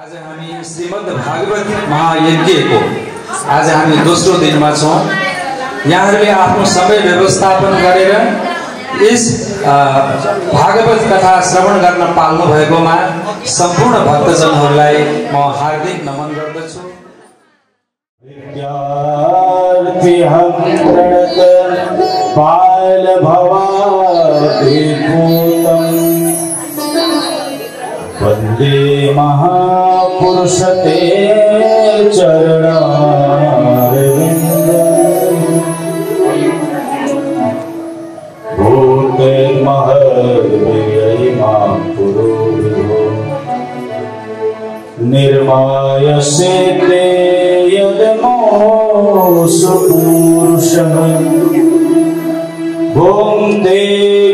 आज हामी श्रीमद् भागवत महायज्ञको आज हामी दोस्रो दिनमा छौं। यहाँहरूले आफ्नो समय व्यवस्थापन गरेर यस भागवत कथा श्रवण गर्न पाल्नु भएकोमा सम्पूर्ण भक्तजनहरूलाई म हार्दिक नमन गर्दछु। विद्यार्थी हंत्रणत बाल भवाति भूतम् वन्दे महापुरुष ते चरणारविन्दम् भूते महर्विमा पुरोहितो निर्मायसे ते यदमोऽसु पुरुषः भुङ्क्ते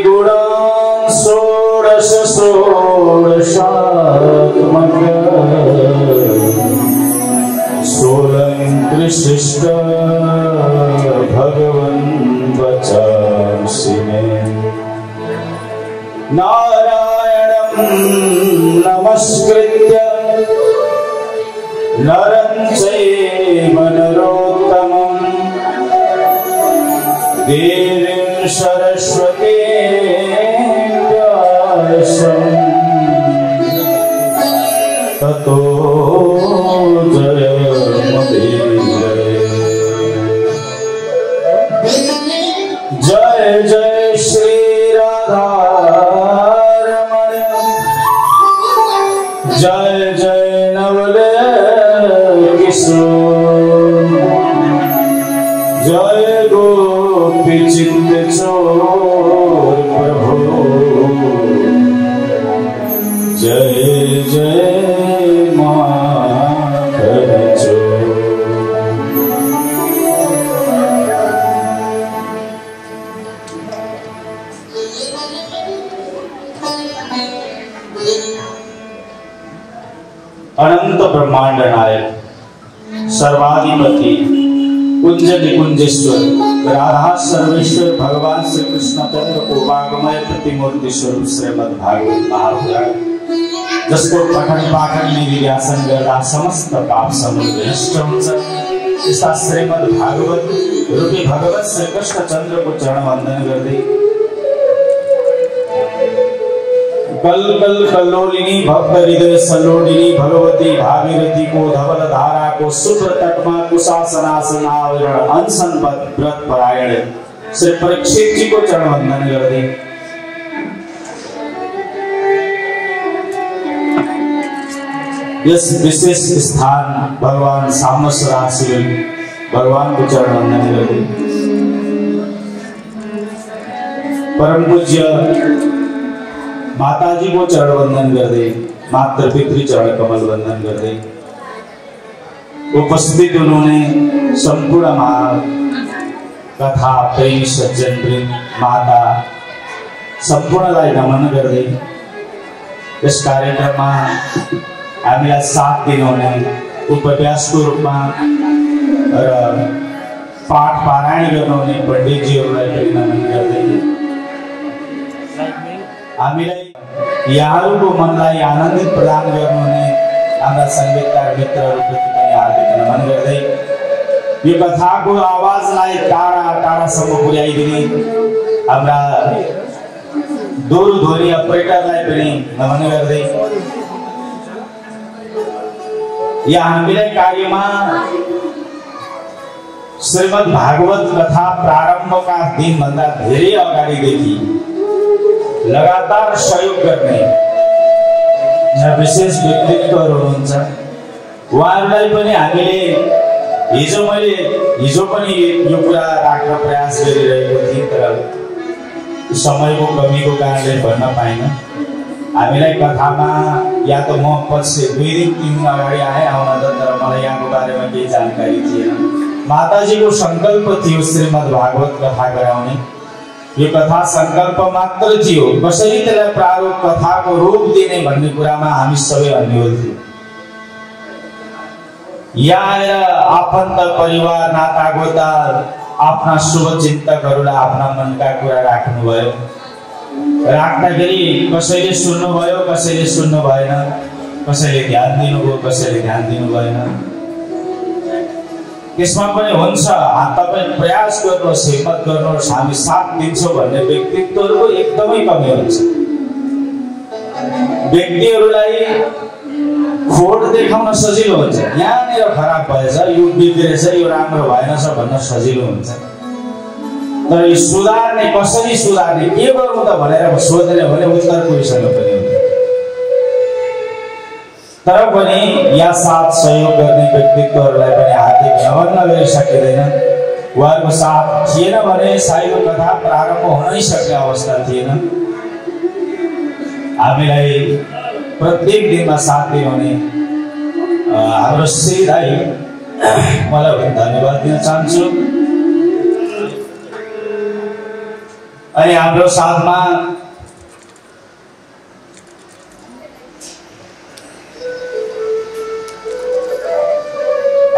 गुणान् षोडश षोलङ्कृशिष्ट भगवन् वचांसि मे नारायणं नमस्कृत्य नरं चैव नरोत्तमं देवीं सरस्वतीं व्यासं ततो जयमुदीरये। जय जय श्री राधारमण जय जय नवल किशोर जय गोपी चित्त चोर प्रभु जय जय माधव चोर। अनंत ब्रह्मांड नायक सर्वाधिपति कुंज निकुंजेश्वर राधा सर्वेश्वर भगवान श्री कृष्ण चंद्र को वाग्मय प्रतिमूर्ति स्वरूप श्रीमद् भागवत महापुराण जसको पठन पाठन निर्यासन गर्दा समस्त पाप समुद्र नष्ट हुन्छ। यस्ता श्रीमद् भागवत रूपी भगवत श्री कृष्ण चंद्र को चरण वंदन गर्दै कल कल कल्लोलिनी भक्त हृदय सलोडिनी भगवती भागीरथी को धवल धारा को शुभ्र तटमा कुशासनासन आवरण अनशन व्रत परायण श्री परीक्षित जी को चरण वंदन गर्दै इस विशेष स्थान भगवान सामसराशिल भगवान को चरण वंदन गर्दै परम पूज्य माताजी को चरण वंदन गर्दै मातृ पितृ चरण कमल वंदन गर्दै उपस्थित उन्होंने संपूर्ण कथा प्रेमी सज्जन वृन्द माता संपूर्णलाई नमन गर्दै यस कार्यक्रममा हामीलाई साथ दिनुहुने उपन्यासको रूपमा र पाठ पारायण गर्नुहुने पण्डितजीहरूलाई पनि नमन गर्दै हामीलाई यहाँहरूको मनलाई आनन्दित प्रदान गर्नुहुने हाम्रा संगीतकार मित्रहरूप्रति पनि हार्दिक नमन गर्दै यो कथाको आवाजलाई टाढा टाढासम्म पुर्याइदिने हाम्रा दूरध्वनि अपरेटरलाई पनि नमन गर्दै यहाँ हामीलाई कार्यमा श्रीमद् भागवत कथा प्रारम्भका दिनभन्दा धेरै अगाडिदेखि लगातार सहयोग गर्ने विशेष व्यक्तित्वहरू हुनुहुन्छ। उहाँहरूलाई पनि हामीले हिजो पनि यो कुरा राख्न प्रयास गरिरहेको थिएँ तर समयको कमीको कारणले भन्न पाइनँ। हामीलाई कथामा या त म पछि 2 दिन 3 दिन अगाडि आएँ आउन त तर मलाई यहाँको बारेमा केही जानकारी थिएन। माताजीको संकल्प थियो श्रीमद् भागवत कथा गराउने। यो कथा संकल्प मात्र थियो, कसरी त्यसलाई प्रारूप कथाको रूप दिने भन्ने कुरामा हामी सबै अन्योल थियौँ। यहाँ आएर आफन्त परिवार नातागोता आफ्ना शुभचिन्तकहरूलाई आफ्ना मनका कुरा राख्नुभयो। राख्दाखेरि कसैले सुन्नुभयो कसैले सुन्नु भएन। कसैले ध्यान दिनुभयो, कसैले ध्यान दिनु भएन। त्यसमा पनि हुन्छ, तपाईँ प्रयास गर्नुहोस्, हिम्मत गर्नुहोस्, हामी साथ दिन्छौँ भन्ने व्यक्तित्वहरूको एकदमै कमी हुन्छ। व्यक्तिहरूलाई खोट देखाउन सजिलो हुन्छ, यहाँनिर खराब भएछ, यो बिग्रेछ, यो राम्रो भएन भन्न सजिलो हुन्छ। तर यो सुधार्ने, कसरी सुधार्ने, के गर्नु त भनेर सोध्ने भने उत्तर कोहीसँग पनि हुन्छ। तर पनि यहाँ साथ सहयोग गर्ने व्यक्तित्वहरूलाई पनि हार्दिक नमन गरि सकिँदैन। उहाँहरूको साथ थिएन भने सायद कथा प्रारम्भ हुनै सक्ने अवस्था थिएन। हामीलाई प्रत्येक दिनमा साथ दिनुहुने हाम्रो श्री दाई, मलाई पनि धन्यवाद दिन चाहन्छु। अनि हाम्रो साथमा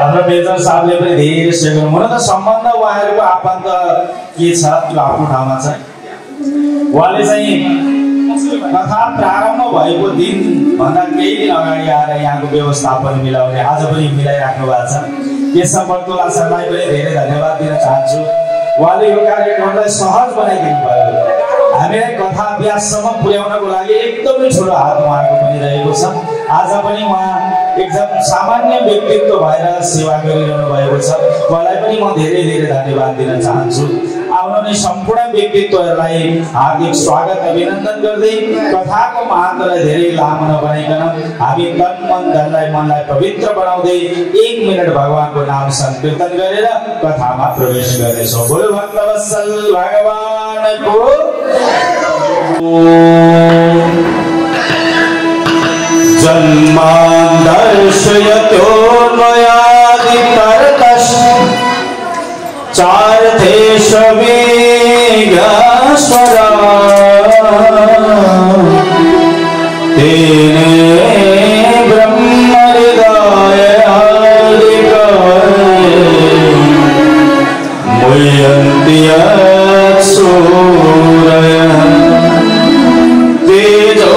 हाम्रो मेजर साहबले पनि धेरै सहयोग हुन त सम्बन्ध उहाँहरूको आफन्त के छ त्यो आफ्नो ठाउँमा छ। उहाँले चाहिँ कथा प्रारम्भ भएको दिन भन्दा केही दिन अगाडि आएर यहाँको व्यवस्थापन मिलाउने आज पनि मिलाइराख्नु भएको छ। केशव बर्तोला सरलाई पनि धेरै धन्यवाद दिन चाहन्छु। उहाँले यो कार्यक्रमलाई सहज बनाइदिनु भयो। हामीलाई कथा अभ्याससम्म पुर्याउनको लागि एकदमै ठुलो हात उहाँको पनि रहेको छ। आज पनि उहाँ एकदम सामान्य व्यक्तित्व भएर सेवा गरिरहनु भएको छ। उहाँलाई पनि म धेरै धेरै धन्यवाद दिन चाहन्छु। आउनुहुने सम्पूर्ण व्यक्तित्वहरूलाई हार्दिक स्वागत अभिनन्दन गर्दै कथाको महत्त्वलाई धेरै लामो नबनाइकन हामी तन मन धनलाई मनलाई पवित्र बनाउँदै 1 मिनट भगवानको नाम संकीर्तन गरेर कथामा प्रवेश गर्नेछौँ। बोलो भक्तवत्सल भगवानको जन्मादर्शयतोन्मयादितर्तश् चार्थेष्वेगास्वरा तेने ब्रह्महृदयादिकर्णे मुह्यन्ति यत्सूरयः तेजो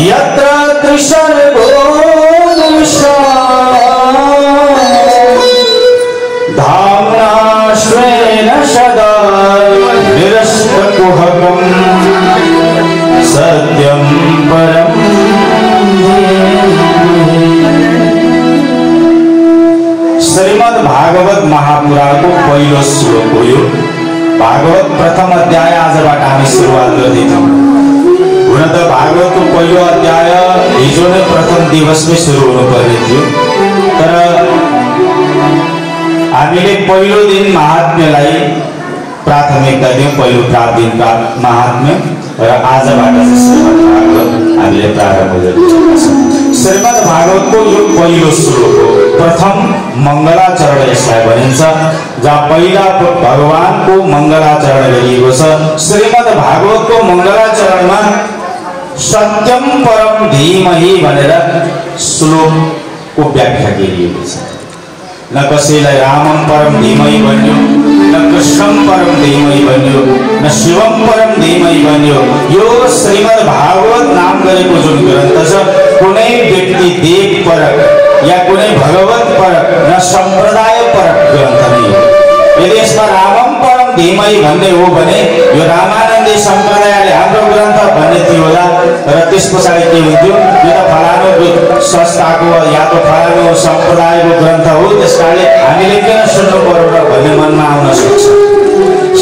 यत्र त्रिशर्गो धाम्ना स्वेन सदा निरस्तकुहकं सत्यं परं श्रीमद् भागवत महापुराणको पहिलो श्लोक हो यो। भागवत प्रथम अध्याय आजबाट हामी सुरुवात गर्दैछौँ। हुन त भागवतको पहिलो अध्याय हिजो नै प्रथम दिवसमै सुरु हुनुपर्ने थियो, तर हामीले पहिलो दिन महात्म्यलाई प्राथमिकता दियौँ। पहिलो दिन महात्म्य र आजबाट श्रीमद् भागवत हामीले प्रारम्भ गर्छौँ। श्रीमद् भागवतको यो पहिलो श्लोक हो। प्रथम मङ्गलाचरण यसलाई भनिन्छ, जहाँ पहिला भगवानको मङ्गलाचरण गरिएको छ। श्रीमद् भागवतको मङ्गलाचरणमा सत्यम परम धीमहि भनेर श्लोकको व्याख्या गरिएको छ। न कसैलाई रामम परम धीमहि भन्यो, न कृष्णम परम धीमहि भन्यो, न शिवम परम धीमहि भन्यो। यो श्रीमद् भागवत नाम गरेको जुन ग्रन्थ छ, कुनै व्यक्ति देव परक या कुनै भगवत परक न सम्प्रदाय परक ग्रन्थ नै हो। यदि यसमा रामम परम धीमहि भन्ने हो भने यो रामानन्दी सम्प्रदायले हाम्रो ग्रन्थ भन्ने थियो होला, र त्यस पछाडि के हुन्थ्यो, यो त फलानु संस्थाको या त फलानु सम्प्रदायको ग्रन्थ हो, त्यसकारणले हामीले किन सुन्नु पर्यो र भन्ने मनमा आउन सक्छ।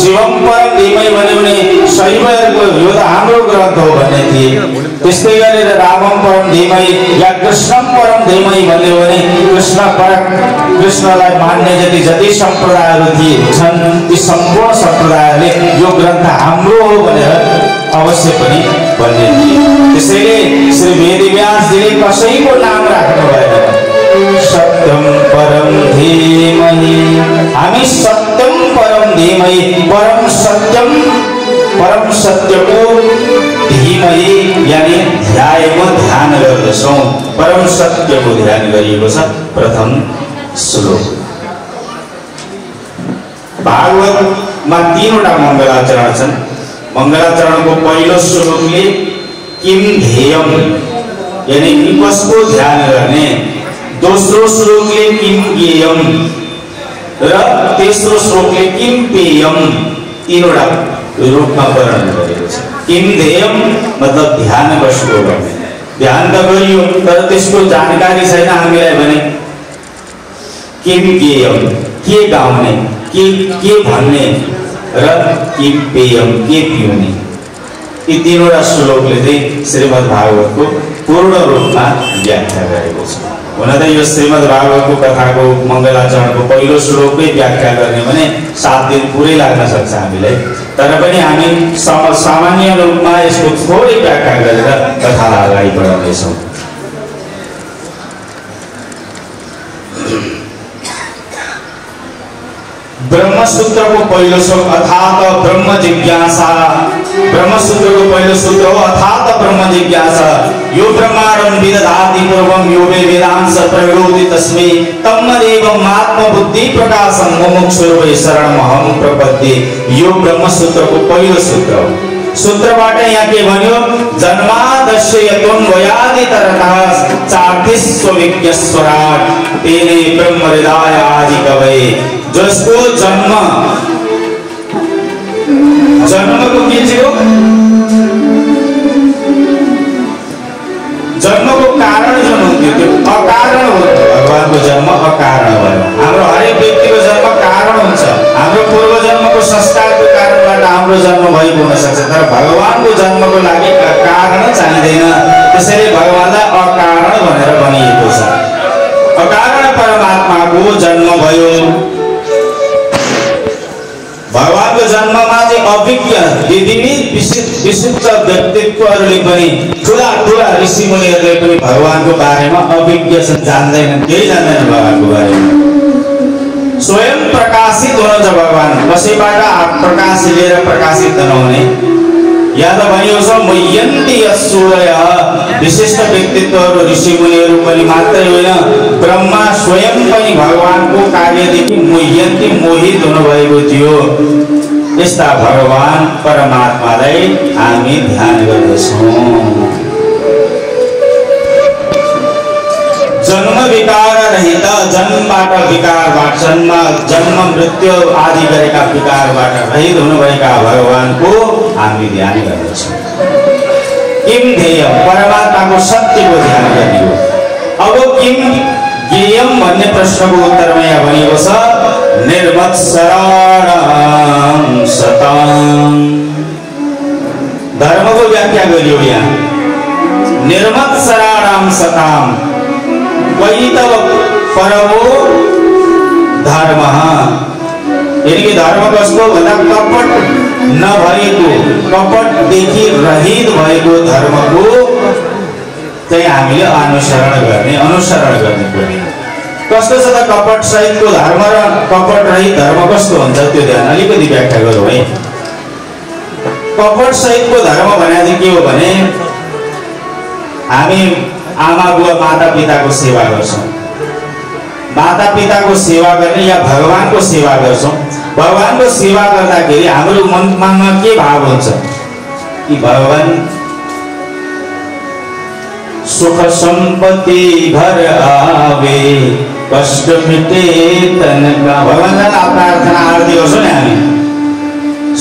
शिवम परम धीमहि भन्यो भने शैवहरूको यो त हाम्रो ग्रन्थ हो भन्ने थिए। त्यस्तै गरेर रामम परम धीमहि या कृष्णम परम धीमहि भन्यो भने कृष्ण परक, कृष्णलाई मान्ने जति सम्प्रदायहरू छन् ती सम्पूर्ण सम्प्रदायहरूले यो ग्रन्थ हाम्रो हो भनेर अवश्य पनि भन्ने थिए। त्यसैले श्री वेदव्यासजीले कसैको नाम राख्नु भएन। सत्यम परम धीमहि, हामी सत्यम परम धीमहि, परम सत्यको धीमहि यानि ध्यान गर्दछौँ। परम सत्यको ध्यान गरिएको छ। प्रथम श्लोक भागवतमा 3वटा मङ्गलाचरण छन्। मङ्गलाचरणको पहिलो श्लोकले किम ध्येयम यानी कि कसको ध्यान गर्ने, दोस्रो श्लोकले किम ज्ञेयम र तेस्रो श्लोकले किम पेयम, तीनवटा रूपमा वर्णन गरेको छ। किम ध्येयम मतलब ध्यान कसको गर्ने, ध्यान त गरियो तर त्यसको जानकारी छैन हामीलाई भने। किम ज्ञेयम के गाउने, के भन्ने र किम पेयम के पिउने, यी तीनवटा श्लोकले चाहिँ श्रीमद् भागवतको पूर्ण रूपमा व्याख्या गरेको छ। हुन त यो श्रीमद् भागवतको कथाको मङ्गलाचरणको पहिलो श्लोककै व्याख्या गर्ने भने 7 दिन पुरै लाग्न सक्छ हामीलाई, तर पनि हामी सामान्य रूपमा यसको थोरै व्याख्या गरेर कथालाई अगाडि बढाउनेछौँ। ब्रह्मसूत्रको पहिलो श्लोक अथात ब्रह्म जिज्ञासा, ब्रह्मसूत्रको पहिलो सूत्र हो अथात ब्रह्म जिज्ञासा। यो ब्रह्माण्डं विदधाति पूर्वं यो वै वेदांस प्रविरोधि तस्मै तन्मदेवम् आत्मबुद्धि प्रकाशं मुमुक्षुर्वै शरणमहं प्रपद्ये। यो ब्रह्मसूत्रको पहिलो सूत्र हो। सूत्रबाट यहाँ के भन्यो, जन्मादस्य यतोन्वयादितरतः चार्धिस्वविज्ञस्वराट् तेने ब्रह्म हृदय आदि कवये। जसको जन्मको के थियो, जन्मको कारण जुन हुन्थ्यो त्यो अकारण हो। भगवानको जन्म अकारण भयो। हाम्रो हरेक व्यक्तिको जन्म कारण हुन्छ। हाम्रो पूर्व जन्मको संस्कारको कारणबाट हाम्रो जन्म भएको हुन सक्छ, तर भगवानको जन्मको लागि कारण चाहिँदैन। त्यसैले भगवानलाई अकारण भनेर भनिएको छ। अकारण परमात्माको जन्म भयो। भगवानको जन्ममा चाहिँ अभिज्ञ विशिष्ट व्यक्तित्वहरूले पनि ठुला ठुला ऋषि मुनिहरूले पनि भगवानको बारेमा अभिज्ञ छन्, जान्दैनन्, केही जान्दैनन् भगवानको बारेमा। स्वयं प्रकाशित हुनुहुन्छ भगवान, कसैबाट प्रकाश लिएर प्रकाशित नहुने। यहाँ त भनिएको छ मुह्यन्ति यस्सूरयः, विशिष्ट व्यक्तित्वहरू ऋषि मुनिहरू पनि मात्रै होइन, ब्रह्मा स्वयं पनि भगवानको कार्यदेखि मुह्यन्ति मोहित हुनुभएको थियो। यस्ता भगवान परमात्मालाई हामी ध्यान गर्दछौँ। जन्म विकार रहित, जन्मबाट विकारबाट जन्म मृत्यु आदि गरेका विकारबाट रहित हुनुभएका भगवानको हामी ध्यान गर्दछौँ। किम ध्येयम, परमात्माको सत्यको ध्यान गर्ने हो। अब किम ज्ञेयम भन्ने प्रश्नको उत्तरमा यहाँ भनेको छ निर्मत्सरणं सताम्। धर्मको व्याख्या गरियो यहाँ। निर्मत्सरणं सताम् वैतव परमो धर्मः, यानी कि धर्म कसको भन्दा कपट नभएको, कपटदेखि रहित भएको धर्मको चाहिँ हामीले अनुसरण गर्ने पर्ने। कस्तो छ त कपट सहितको धर्म र कपट रहित धर्म कस्तो हुन्छ त्यो ध्यान अलिकति व्याख्या गरौँ है। कपट सहितको धर्म भने के हो भने हामी आमा बुवा माता पिताको सेवा गर्छौँ। माता पिताको सेवा गर्ने या भगवानको सेवा गर्छौँ। भगवानको सेवा गर्दाखेरि हाम्रो मनमा के भाव हुन्छ कि भगवान सुख सम्पत्ति घर आवे कष्ट मिटे तनका, भगवानलाई प्रार्थना आरती गर्छौँ नि हामी।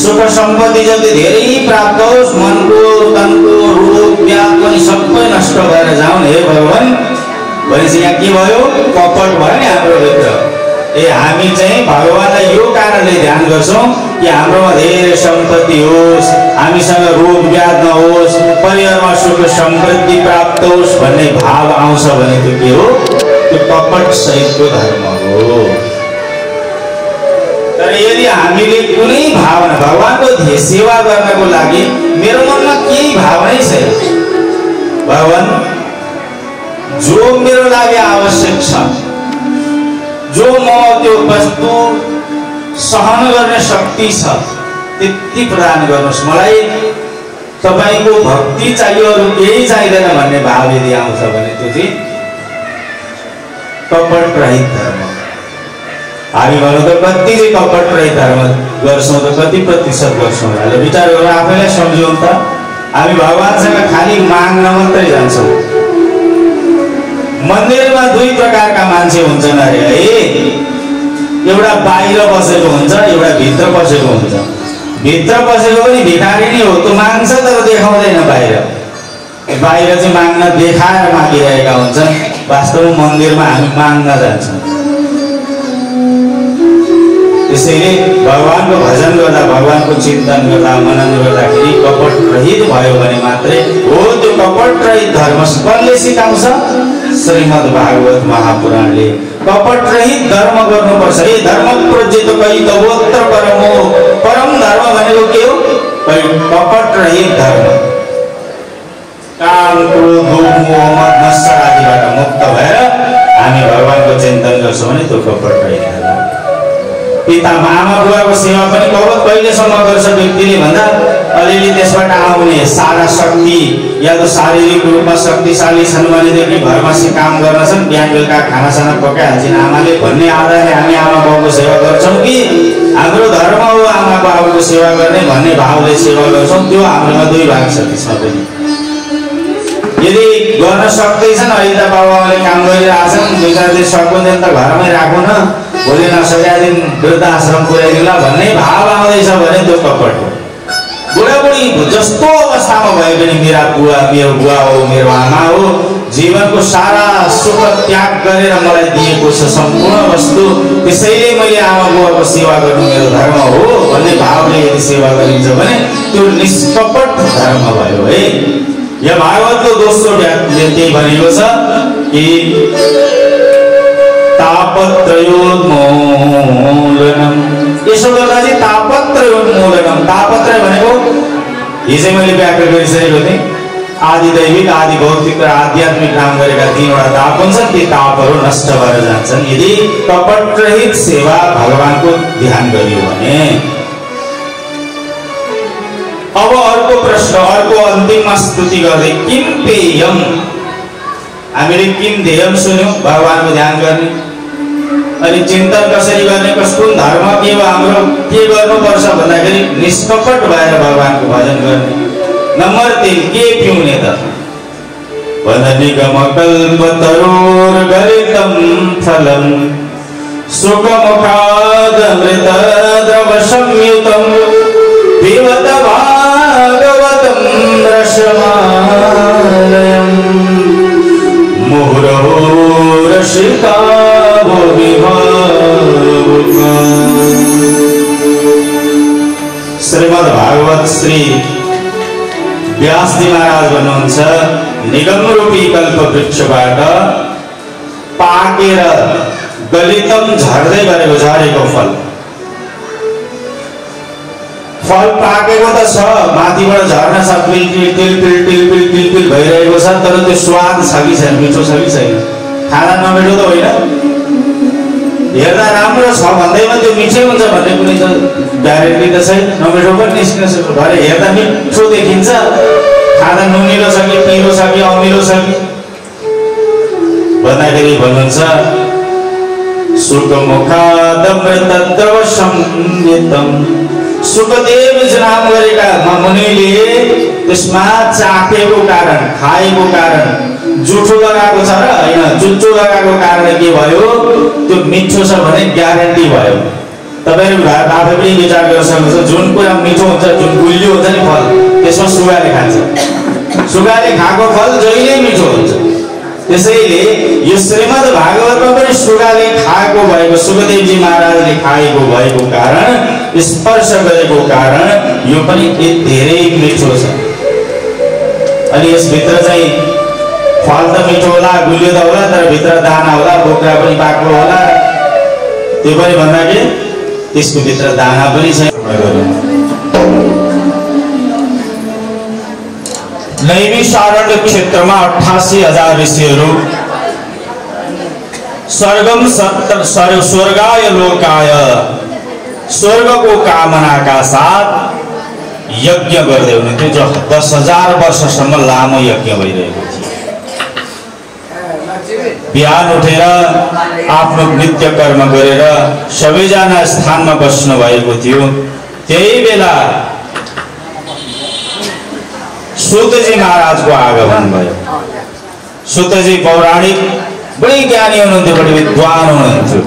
सुख सम्पत्ति जति धेरै प्राप्त होस्, मनको तनको रोग व्याध पनि सबै नष्ट भएर जाउन् हे भगवान भनेपछि यहाँ के भयो, कपट भयो नि हाम्रो भित्र। हामी चाहिँ भगवानलाई यो कारणले ध्यान गर्छौँ कि हाम्रोमा धेरै सम्पत्ति होस्, हामीसँग रोग व्याध नहोस्, परिवारमा सुख समृद्धि प्राप्त होस् भन्ने भाव आउँछ भने त्यो के हो, त्यो कपट सहितको धर्म हो। तर यदि हामीले कुनै भावना भगवानको सेवा गर्नको लागि मेरो मनमा केही भावनै छैन, भगवान जो मेरो लागि आवश्यक छ, जो म त्यो वस्तु सहन गर्ने शक्ति छ त्यति प्रदान गर्नुहोस्, मलाई तपाईको भक्ति चाहियो, अरू केही चाहिँदैन भन्ने भाव यदि आउँछ भने त्यो चाहिँ कपट रहित धर्म। हामी भनौँ त कति चाहिँ कपट रहित धर्म गर्छौँ त कति प्रतिशत गर्छौँ होला विचार गरेर आफैलाई सम्झौँ त हामी भगवानसँग खालि माग्न मात्रै जान्छौँ मन्दिरमा दुई प्रकारका मान्छे हुन्छन् अरे है एउटा बाहिर बसेको हुन्छ एउटा भित्र बसेको हुन्छ भित्र बसेको पनि भिखारी नै हो त्यो माग्छ तर देखाउँदैन बाहिर चाहिँ माग्न देखाएर मागिरहेका हुन्छन् वास्तवमा मन्दिरमा हामी माग्न जान्छौँ त्यसैले भगवानको भजन गर्दा भगवानको चिन्तन गर्दा मनन गर्दाखेरि कपट रहित भयो भने मात्रै हो त्यो कपट रहित धर्म कसले सिकाउँछ श्रीमद् भागवत महापुराणले कपट रहित धर्म गर्नुपर्छ है धर्म प्रज्यत कैतवोत्र परमो परम धर्म भनेको के हो कपट रहित धर्म काम क्रोध मोह मद मत्सर आदिबाट मुक्त भएर हामी भगवानको चिन्तन गर्छौँ भने त्यो कपट रहित धर्म पिता आमा बुवाको सेवा पनि कहिलेसम्म गर्छ व्यक्तिले भन्दा अलिअलि त्यसबाट आउने सारा शक्ति या त शारीरिक रूपमा शक्तिशाली छन् भनेदेखि घरमा काम गर्छन् बिहान बेलुका खानासाना पकाइहाल्छन् आमाले भन्ने आधारले हामी आमा बाउको सेवा गर्छौँ कि हाम्रो धर्म हो आमा बाउको सेवा गर्ने भन्ने भावले सेवा गर्छौँ त्यो हाम्रोमा दुई भाग छ त्यसमा पनि यदि गर्न सक्दैछन् अहिले त बाबुआमाले काम गरिरहेछन् दुई चार दिन सक्दैन त घरमै राखौँ न भोलि नसकेका दिन वृद्धाश्रम पुर्याइदिउँला भन्ने भाव आउँदैछ भने त्यो कपट हो बुढाबुढी जस्तो अवस्थामा भए पनि मेरो बुवा हो मेरो आमा हो जीवनको सारा सुख त्याग गरेर मलाई दिएको छ सम्पूर्ण वस्तु त्यसैले मैले आमा बुवाको सेवा गर्नु मेरो धर्म हो भन्ने भावले यदि सेवा गरिन्छ भने त्यो निष्कपट धर्म भयो है यहाँ भागवतको दोस्रो त्यही भनेको छ कि तापत्रयोन्मूलनम यसो गर्दा चाहिँ तापत्रयोन्मूलनम तापत्रय भनेको हिजो मैले व्याख्या गरिसकेको थिएँ आदि दैविक आदि भौतिक र आध्यात्मिक नाम गरेका तीनवटा ताप हुन्छन् ती तापहरू नष्ट भएर जान्छन् यदि कपटरहित सेवा भगवानको ध्यान गरियो भने अब अर्को प्रश्न अर्को अन्तिम स्तुति गर्दै किम पेयम हामीले किम ध्येयम सुन्यौं भगवानको ध्यान गर्ने अनि चिन्तन कसरी गर्ने कुन धर्म के हो हाम्रो के गर्नुपर्छ भन्दाखेरि निष्कपट भएर भगवानको भजन गर्ने नम्बर 3 के पिउने त भन्दा निगम कल्पतरोर गरितम फलम सुखमुखादमृत द्रव संयुतम पिबत भागवतम रसमालयम मुहुरहो रसिका श्रीमद् भागवत श्री व्यासजी महाराज भन्नुहुन्छ निगम रूपी कल्प वृक्षबाट पाकेर गलितम झर्दै गरेको झरेको फल पाकेको त छ माथिबाट झर्न छ टिल भइरहेको छ तर त्यो स्वाद छ कि छैन मिठो छ कि छैन खाना नमिठो त होइन हेर्दा राम्रो छ भन्दैमा त्यो मिठै हुन्छ भन्ने कुनै त ग्यारेन्टी त छैन नमिठो पनि निस्किन सक्छ भरे हेर्दा मिठो देखिन्छ खाना नुनिलो छ कि पिरो छ कि अमिलो छ कि भन्दाखेरि भन्नुहुन्छ सुखमुखादमृतद्रव संयुतम सुखदेवजी नाम गरेका मुनिले त्यसमा चाखेको कारण खाएको कारण जुठो लगाएको छ र हैन चुच्चो लगाएको कारण के भयो त्यो मिठो छ भने ग्यारेन्टी भयो तपाईहरु आफै पनि विचार गर्न सक्नुहुन्छ जुन कुरा मिठो हुन्छ जुन गुलियो हुन्छ नि फल त्यसमा सुगाले खान्छ सुगाले खाएको फल जहिले मिठो हुन्छ त्यसैले यो श्रीमद् भागवतमा पनि सुगाले खाएको भएको सुखदेवजी महाराजले खाएको भएको कारण स्पर्श गरेको कारण यो पनि धेरै मिठो छ अनि यस भित्र चाहिँ फल त मिठो होला गुलियो त होला तर भित्र दाना होला बोक्रा पनि पाक्लो होला त्यो पनि भन्दा के त्यसको भित्र दाना पनि छ नैमिषारण्य क्षेत्रमा 88,000 ऋषिहरू स्वर्गाय लोकाय स्वर्गको कामनाका साथ यज्ञ गर्दै हुनुहुन्थ्यो जो 10,000 वर्षसम्म लामो यज्ञ भइरहेको थियो बिहान उठेर आफ्नो नित्य कर्म गरेर सबैजना स्थानमा बस्नु भएको थियो। त्यही बेला सुतजी महाराजको आगमन भयो। सुतजी पौराणिक बड़ी ज्ञानी हुनुहुन्थ्यो, बड़ी विद्वान हुनुहुन्थ्यो।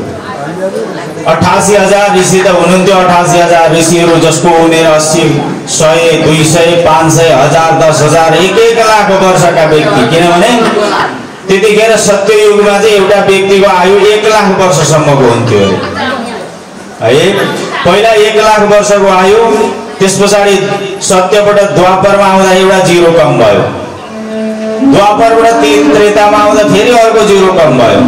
88,000 ऋषि त हुनुहुन्थ्यो। 88,000 ऋषिहरू जसको उमेर 80, 100, 200, 500, 1000, 10,000, 1 लाख वर्षका व्यक्ति। किनभने त्यतिखेर सत्ययुगमा चाहिँ एउटा व्यक्तिको आयु 1 लाख वर्षसम्मको हुन्थ्यो है। पहिला 1 लाख वर्षको आयु, त्यस पछाडि सत्यबाट द्वापरमा आउँदा एउटा जिरो कम भयो। द्वापरबाट त्रेतामा आउँदा फेरि अर्को जिरो कम भयो।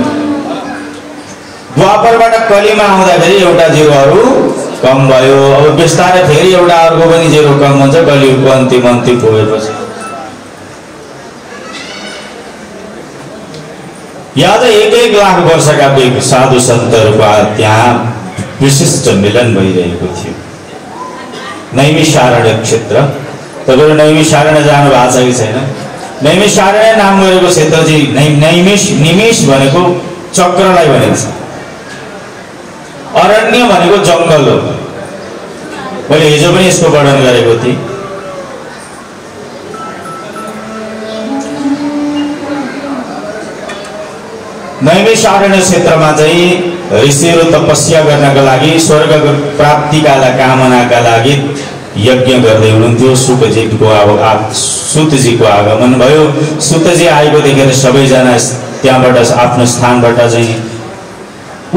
द्वापरबाट कलिमा आउँदाखेरि एउटा जिरोहरू कम भयो। अब बिस्तारै फेरि एउटा अर्को पनि जिरो कम हुन्छ कलियुगको अन्तिम पुगेपछि। यहाँ त 1 लाख वर्षका व्यक्ति साधु सन्तहरूको त्यहाँ विशिष्ट मिलन भइरहेको थियो। नैमिषारण्य क्षेत्र, तपाईहरु नैमिषारण्य जानु भएको छ कि छैन? नैमिषारण्य नाम गरेको क्षेत्र चाहिँ निमिष भनेको चक्रलाई भनिन्छ। अरण्य भनेको जंगल हो। मैले हिजो पनि यसको वर्णन गरेको थिएँ। नैमिषारण्य क्षेत्रमा चाहिँ ऋषिहरू तपस्या गर्नका लागि, स्वर्ग प्राप्तिका कामनाका लागि यज्ञ गर्दै हुनुहुन्थ्यो। सुतजीको आगमन भयो। सुतजी आएको देखेर सबैजना त्यहाँबाट आफ्नो स्थानबाट चाहिँ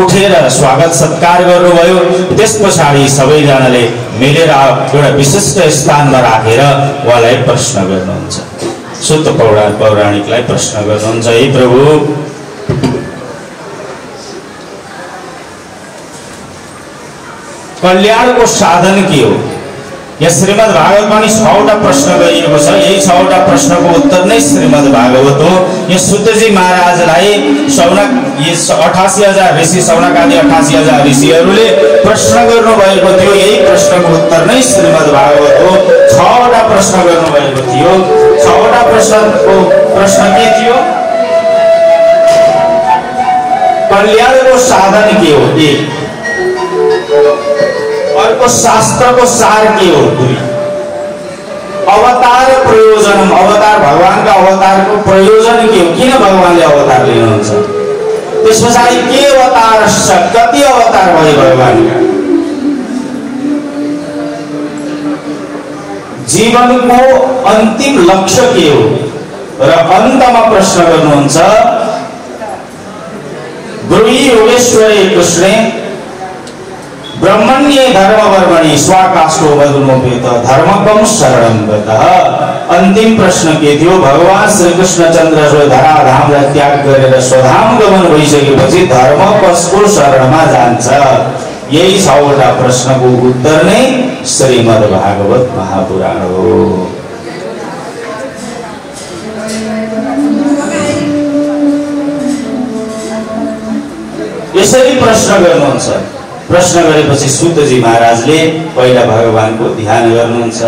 उठेर स्वागत सत्कार गर्नुभयो। त्यस पछाडि सबैजनाले मिलेर एउटा विशिष्ट स्थानमा राखेर उहाँलाई प्रश्न गर्नुहुन्छ। सुत पौराणिकलाई प्रश्न गर्नुहुन्छ, हे प्रभु, कल्याणको साधन के हो? यस श्रीमद् भागवतमा 6वटा प्रश्न गरिएको छ। यही 6वटा प्रश्नको उत्तर नै श्रीमद् भागवत हो। यो सुतजी महाराजलाई 88,000 ऋषि, सौनकादि 88,000 ऋषिहरूले प्रश्न गर्नुभएको थियो। यही प्रश्नको उत्तर नै श्रीमद् भागवत हो। 6वटा प्रश्न गर्नुभएको थियो। 6वटा प्रश्नको प्रश्न के थियो? कल्याणको साधन के हो? एक। अर्को शास्त्रको सार के हो? दुई। अवतार प्रयोजन, अवतार भगवानका अवतारको प्रयोजन के हो? किन भगवानले अवतार लिनुहुन्छ? त्यस पछाडि के अवतार, कति अवतार भए भगवानका? जीवनको अन्तिम लक्ष्य के हो? र अन्तमा प्रश्न गर्नुहुन्छ, ब्रूहि योगेश्वरे कृष्णे ब्रह्मण्ये धर्मवर्मणि स्वाकाष्ठो वदुनोपेत धर्मकं शरणं गतः। अन्तिम प्रश्न के थियो? भगवान श्री कृष्णचन्द्र धराधामलाई त्याग गरेर स्वधाम गमन भइसकेपछि धर्म कसको शरणमा जान्छ? यही 6वटा प्रश्नको उत्तर नै श्रीमद् भागवत महापुराण हो। यसरी प्रश्न गर्नुहुन्छ। प्रश्न गरेपछि सुतजी महाराजले पहिला भगवानको ध्यान गर्नुहुन्छ।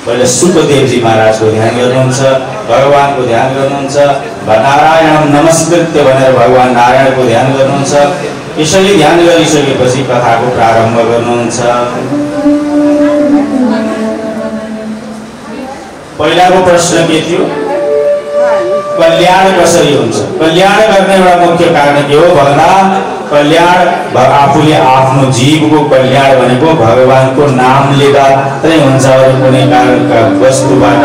पहिला सुखदेवजी महाराजको ध्यान गर्नुहुन्छ, भगवानको ध्यान गर्नुहुन्छ। नारायण नमस्कृत्य भनेर भगवान नारायणको ध्यान गर्नुहुन्छ। यसरी ध्यान गरिसकेपछि कथाको प्रारम्भ गर्नुहुन्छ। पहिलाको प्रश्न के थियो? कल्याण कसरी हुन्छ? कल्याण गर्ने एउटा मुख्य कारण के हो भन्दा कल्याण आफूले आफ्नो जीवको कल्याण भनेको भगवानको नामले मात्रै हुन्छ। अरू कुनै कारणका वस्तुबाट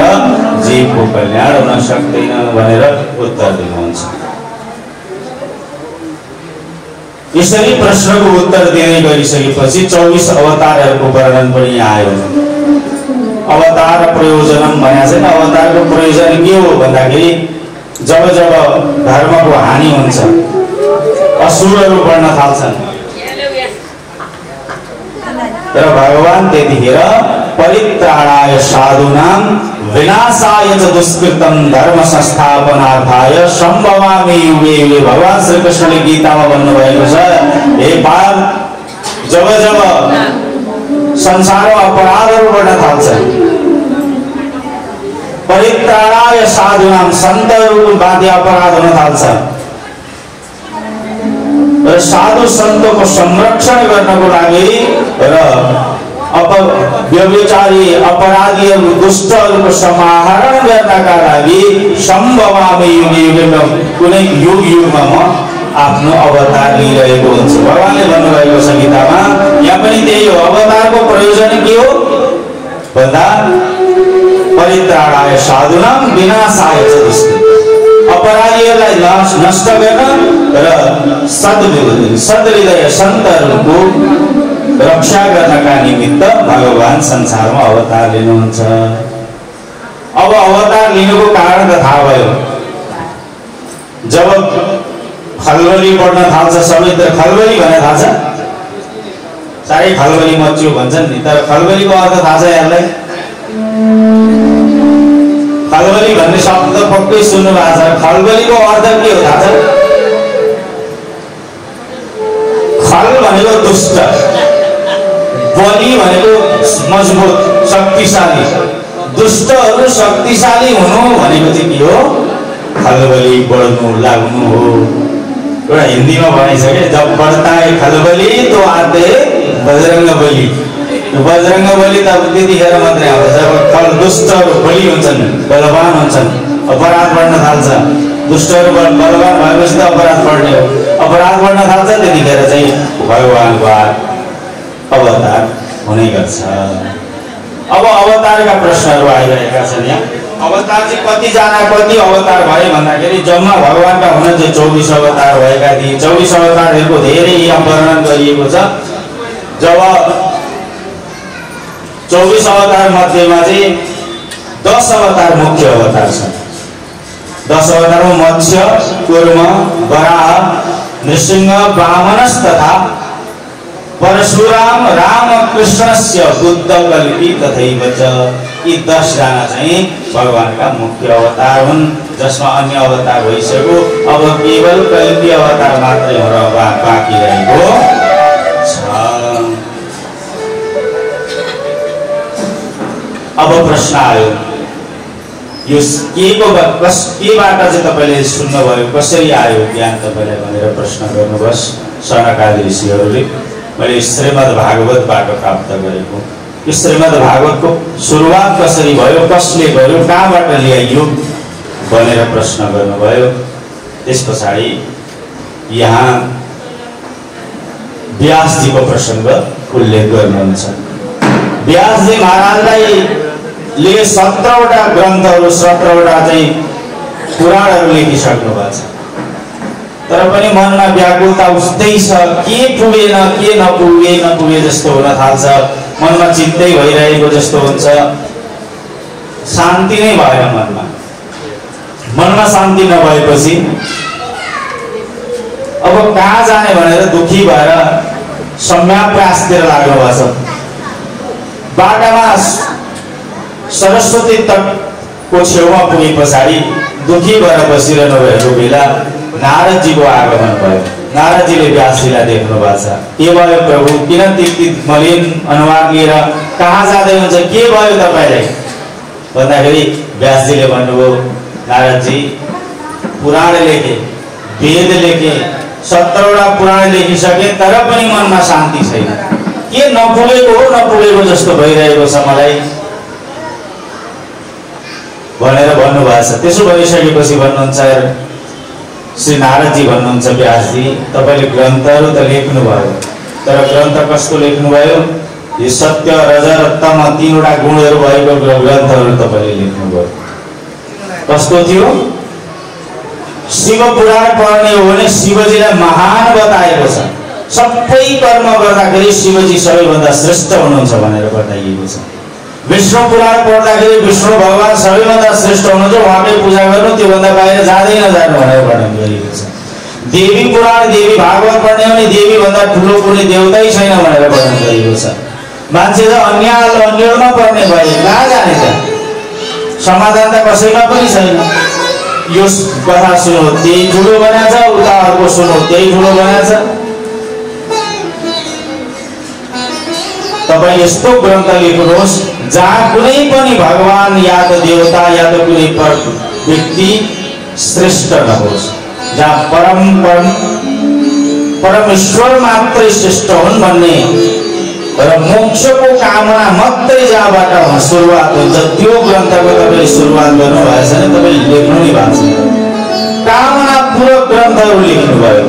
जीवको कल्याण हुन सक्दैन भनेर उत्तर दिनुहुन्छ। यसरी प्रश्नको उत्तर दिँदै गरिसकेपछि 24 अवतारहरूको वर्णन पनि आयो। अवतार प्रयोजनम भनेको छैन। अवतारको प्रयोजन के हो भन्दाखेरि जब जब धर्मको हानि हुन्छ, असुरहरू बढ्न थाल्छन्, तर भगवान त्यतिखेर परित्राणाय साधूनां विनाशाय च दुष्कृतम धर्म संस्थापनार्थाय सम्भवामि युगे युगे। भगवान श्री कृष्णले गीतामा भन्नुभएको छ, हे पार्थ, जब जब संसारमा अपराधहरू बढ्न थाल्छन्, परित्राणाय साधूनां सन्तहरूको बाध्य अपराध हुन थाल्छ, र साधु सन्तको संरक्षण गर्नको लागि र व्यभिचारी अपराधीहरू दुष्टहरूको समाहरण गर्नका लागि सम्भवामि युगे युगेमा कुनै युगमा म आफ्नो अवतार लिइरहेको हुन्छु। भगवानले भन्नुभएको छ गीतामा, यहाँ पनि त्यही हो। अवतारको प्रयोजन के हो भन्दा परित्राणाय साधुनां विनाशाय च दुष्कृताम्, अपराधीहरूलाई नष्ट गर्न र सद्हृदय सन्तहरूको रक्षा गर्नका निमित्त भगवान संसारमा अवतार लिनुहुन्छ। अब अवतार लिनुको कारण त थाहा भयो। जब खलबली बढ्न थाल्छ, सबैतिर खलबली भनेर थाहा छ, साह्रै खलबली मच्यो भन्छन् नि, तर खलबलीको अर्थ थाहा छ यहाँलाई? खलबली भन्ने शब्द पक्कै सुन्नु भएको छ। खलबलीको अर्थ के हो थाहा छ? खल भनेको दुष्ट, बलि भनेको मजबुत शक्तिशाली। दुष्टहरू शक्तिशाली हुनु भनेको चाहिँ के हो? खलबली बढ्नु लाग्नु हो। एउटा हिन्दीमा भनाइ छ के, जब बढ्ता है खलबली तो आते बजरंग बली। बजरंग बली त त्यतिखेर मात्रै आउँछ जब दुष्टहरू बलि हुन्छन्, बलवान हुन्छन्, अपराध बढ्न थाल्छ। दुष्टहरू बलवान भएपछि त अपराध बढ्ने हो। अपराध बढ्न थाल्छ, त्यतिखेर चाहिँ भगवानको अवतार हुने गर्छ। अब अवतारका प्रश्नहरू आइरहेका छन्। यहाँ अवतार चाहिँ कति अवतार भए भन्दाखेरि जम्मा भगवानका हुन चाहिँ 24 अवतार भएका थिए। 24 अवतारहरूको धेरै यहाँ वर्णन गरिएको छ। जब 24 अवतार मध्येमा चाहिँ 10 अवतार मुख्य अवतार छन्। 10 अवतारमा मत्स्य, कूर्म, वराह, नृसिंह, वामनस तथा परशुराम रामकृष्णस्य बुद्ध कल्पी तथैव च। यी 10 जना चाहिँ भगवानका मुख्य अवतार हुन्, जसमा अन्य अवतार भइसक्यो। अब केवल कल्पी अवतार मात्रै बाँकी रहेको छ। अब प्रश्न आयो, यो केबाट चाहिँ तपाईँले सुन्नुभयो, कसरी आयो ज्ञान तपाईँलाई भनेर प्रश्न गर्नुभयोस् सनकादि ऋषिहरूले। मैले श्रीमद् भागवतबाट प्राप्त गरेको। यो श्रीमद् भागवतको सुरुवात कसरी भयो, कसले गर्यो, कहाँबाट ल्याइयो भनेर प्रश्न गर्नुभयो। त्यस पछाडि यहाँ व्यासजीको प्रसङ्ग उल्लेख गर्नुहुन्छ। व्यासजी महाराजलाई 17वटा ग्रन्थहरू, 17वटा चाहिँ पुराणहरू लेखिसक्नु भएको छ। तर पनि मनमा व्याकुलता उस्तै छ, के पुगेन, के नपुगे जस्तो हुन थाल्छ। मनमा चिन्तै भइरहेको जस्तो हुन्छ, शान्ति नै भएन मनमा शान्ति नभएपछि अब कहाँ जाने भनेर दुखी भएर सम्याप्रयासतिर लाग्नु भएको छ। बाटामा सरस्वती तटको छेउमा पुगे पछाडि दुखी भएर बसिरहनु भएको बेला नारदजीको आगमन भयो। नारदजीले व्यासजीलाई देख्नु भएको छ। के भयो प्रभु, किन त्यति मलिन अनुहार लिएर कहाँ जाँदै हुन्छ, के भयो तपाईँलाई भन्दाखेरि व्यासजीले भन्नुभयो, नारदजी पुराण लेखे, वेद लेखे, 17वटा पुराण लेखिसके, तर पनि मनमा शान्ति छैन। के नपुगेको जस्तो भइरहेको छ मलाई भनेर भन्नुभएको छ। त्यसो भइसकेपछि भन्नुहुन्छ श्री नारदजी भन्नुहुन्छ, व्यासजी तपाईले ग्रन्थहरू त लेख्नुभयो, तर ग्रन्थ कस्तो लेख्नुभयो? यो सत्य, रज र तम 3वटा गुणहरू भएको ग्रन्थहरू तपाईले लेख्नुभयो। कस्तो थियो? शिव पुराण पढ्ने हो भने शिवजीलाई महान बताएको छ। सबै कर्म गर्दाखेरि शिवजी सबैभन्दा श्रेष्ठ हुनुहुन्छ भनेर बताइएको छ। विष्णु पुराण पढ्दाखेरि विष्णु भगवान सबैभन्दा श्रेष्ठ हुनुहुन्छ, उहाँकै पूजा गर्नु, त्योभन्दा बाहिर जाँदै नजानु भनेर वर्णन गरिएको छ। देवी पुराण, देवी भागवत पढ्ने हो भने देवी भन्दा ठुलो कुनै देवतै छैन भनेर वर्णन गरिएको छ। मान्छे त अन्यमा पर्ने भए कहाँ जाने त? समाधान त कसैमा पनि छैन। यो कथा सुनो त्यही ठुलो बनाएछ, उता अर्को सुनो त्यही ठुलो बनाएछ। तपाईं यस्तो ग्रन्थ लेख्नुहोस् जहाँ कुनै पनि भगवान या त देवता या त कुनै व्यक्ति श्रेष्ठ नहोस्, जहाँ परमेश्वर मात्रै श्रेष्ठ हुन् भन्ने र मोक्षको कामना मात्रै जहाँबाट सुरुवात हुन्छ त्यो ग्रन्थको तपाईले सुरुवात गर्नुभएछ भने तपाईले लेख्नु नै भएको छ। कामना पूर्वक ग्रन्थहरू लेख्नुभयो।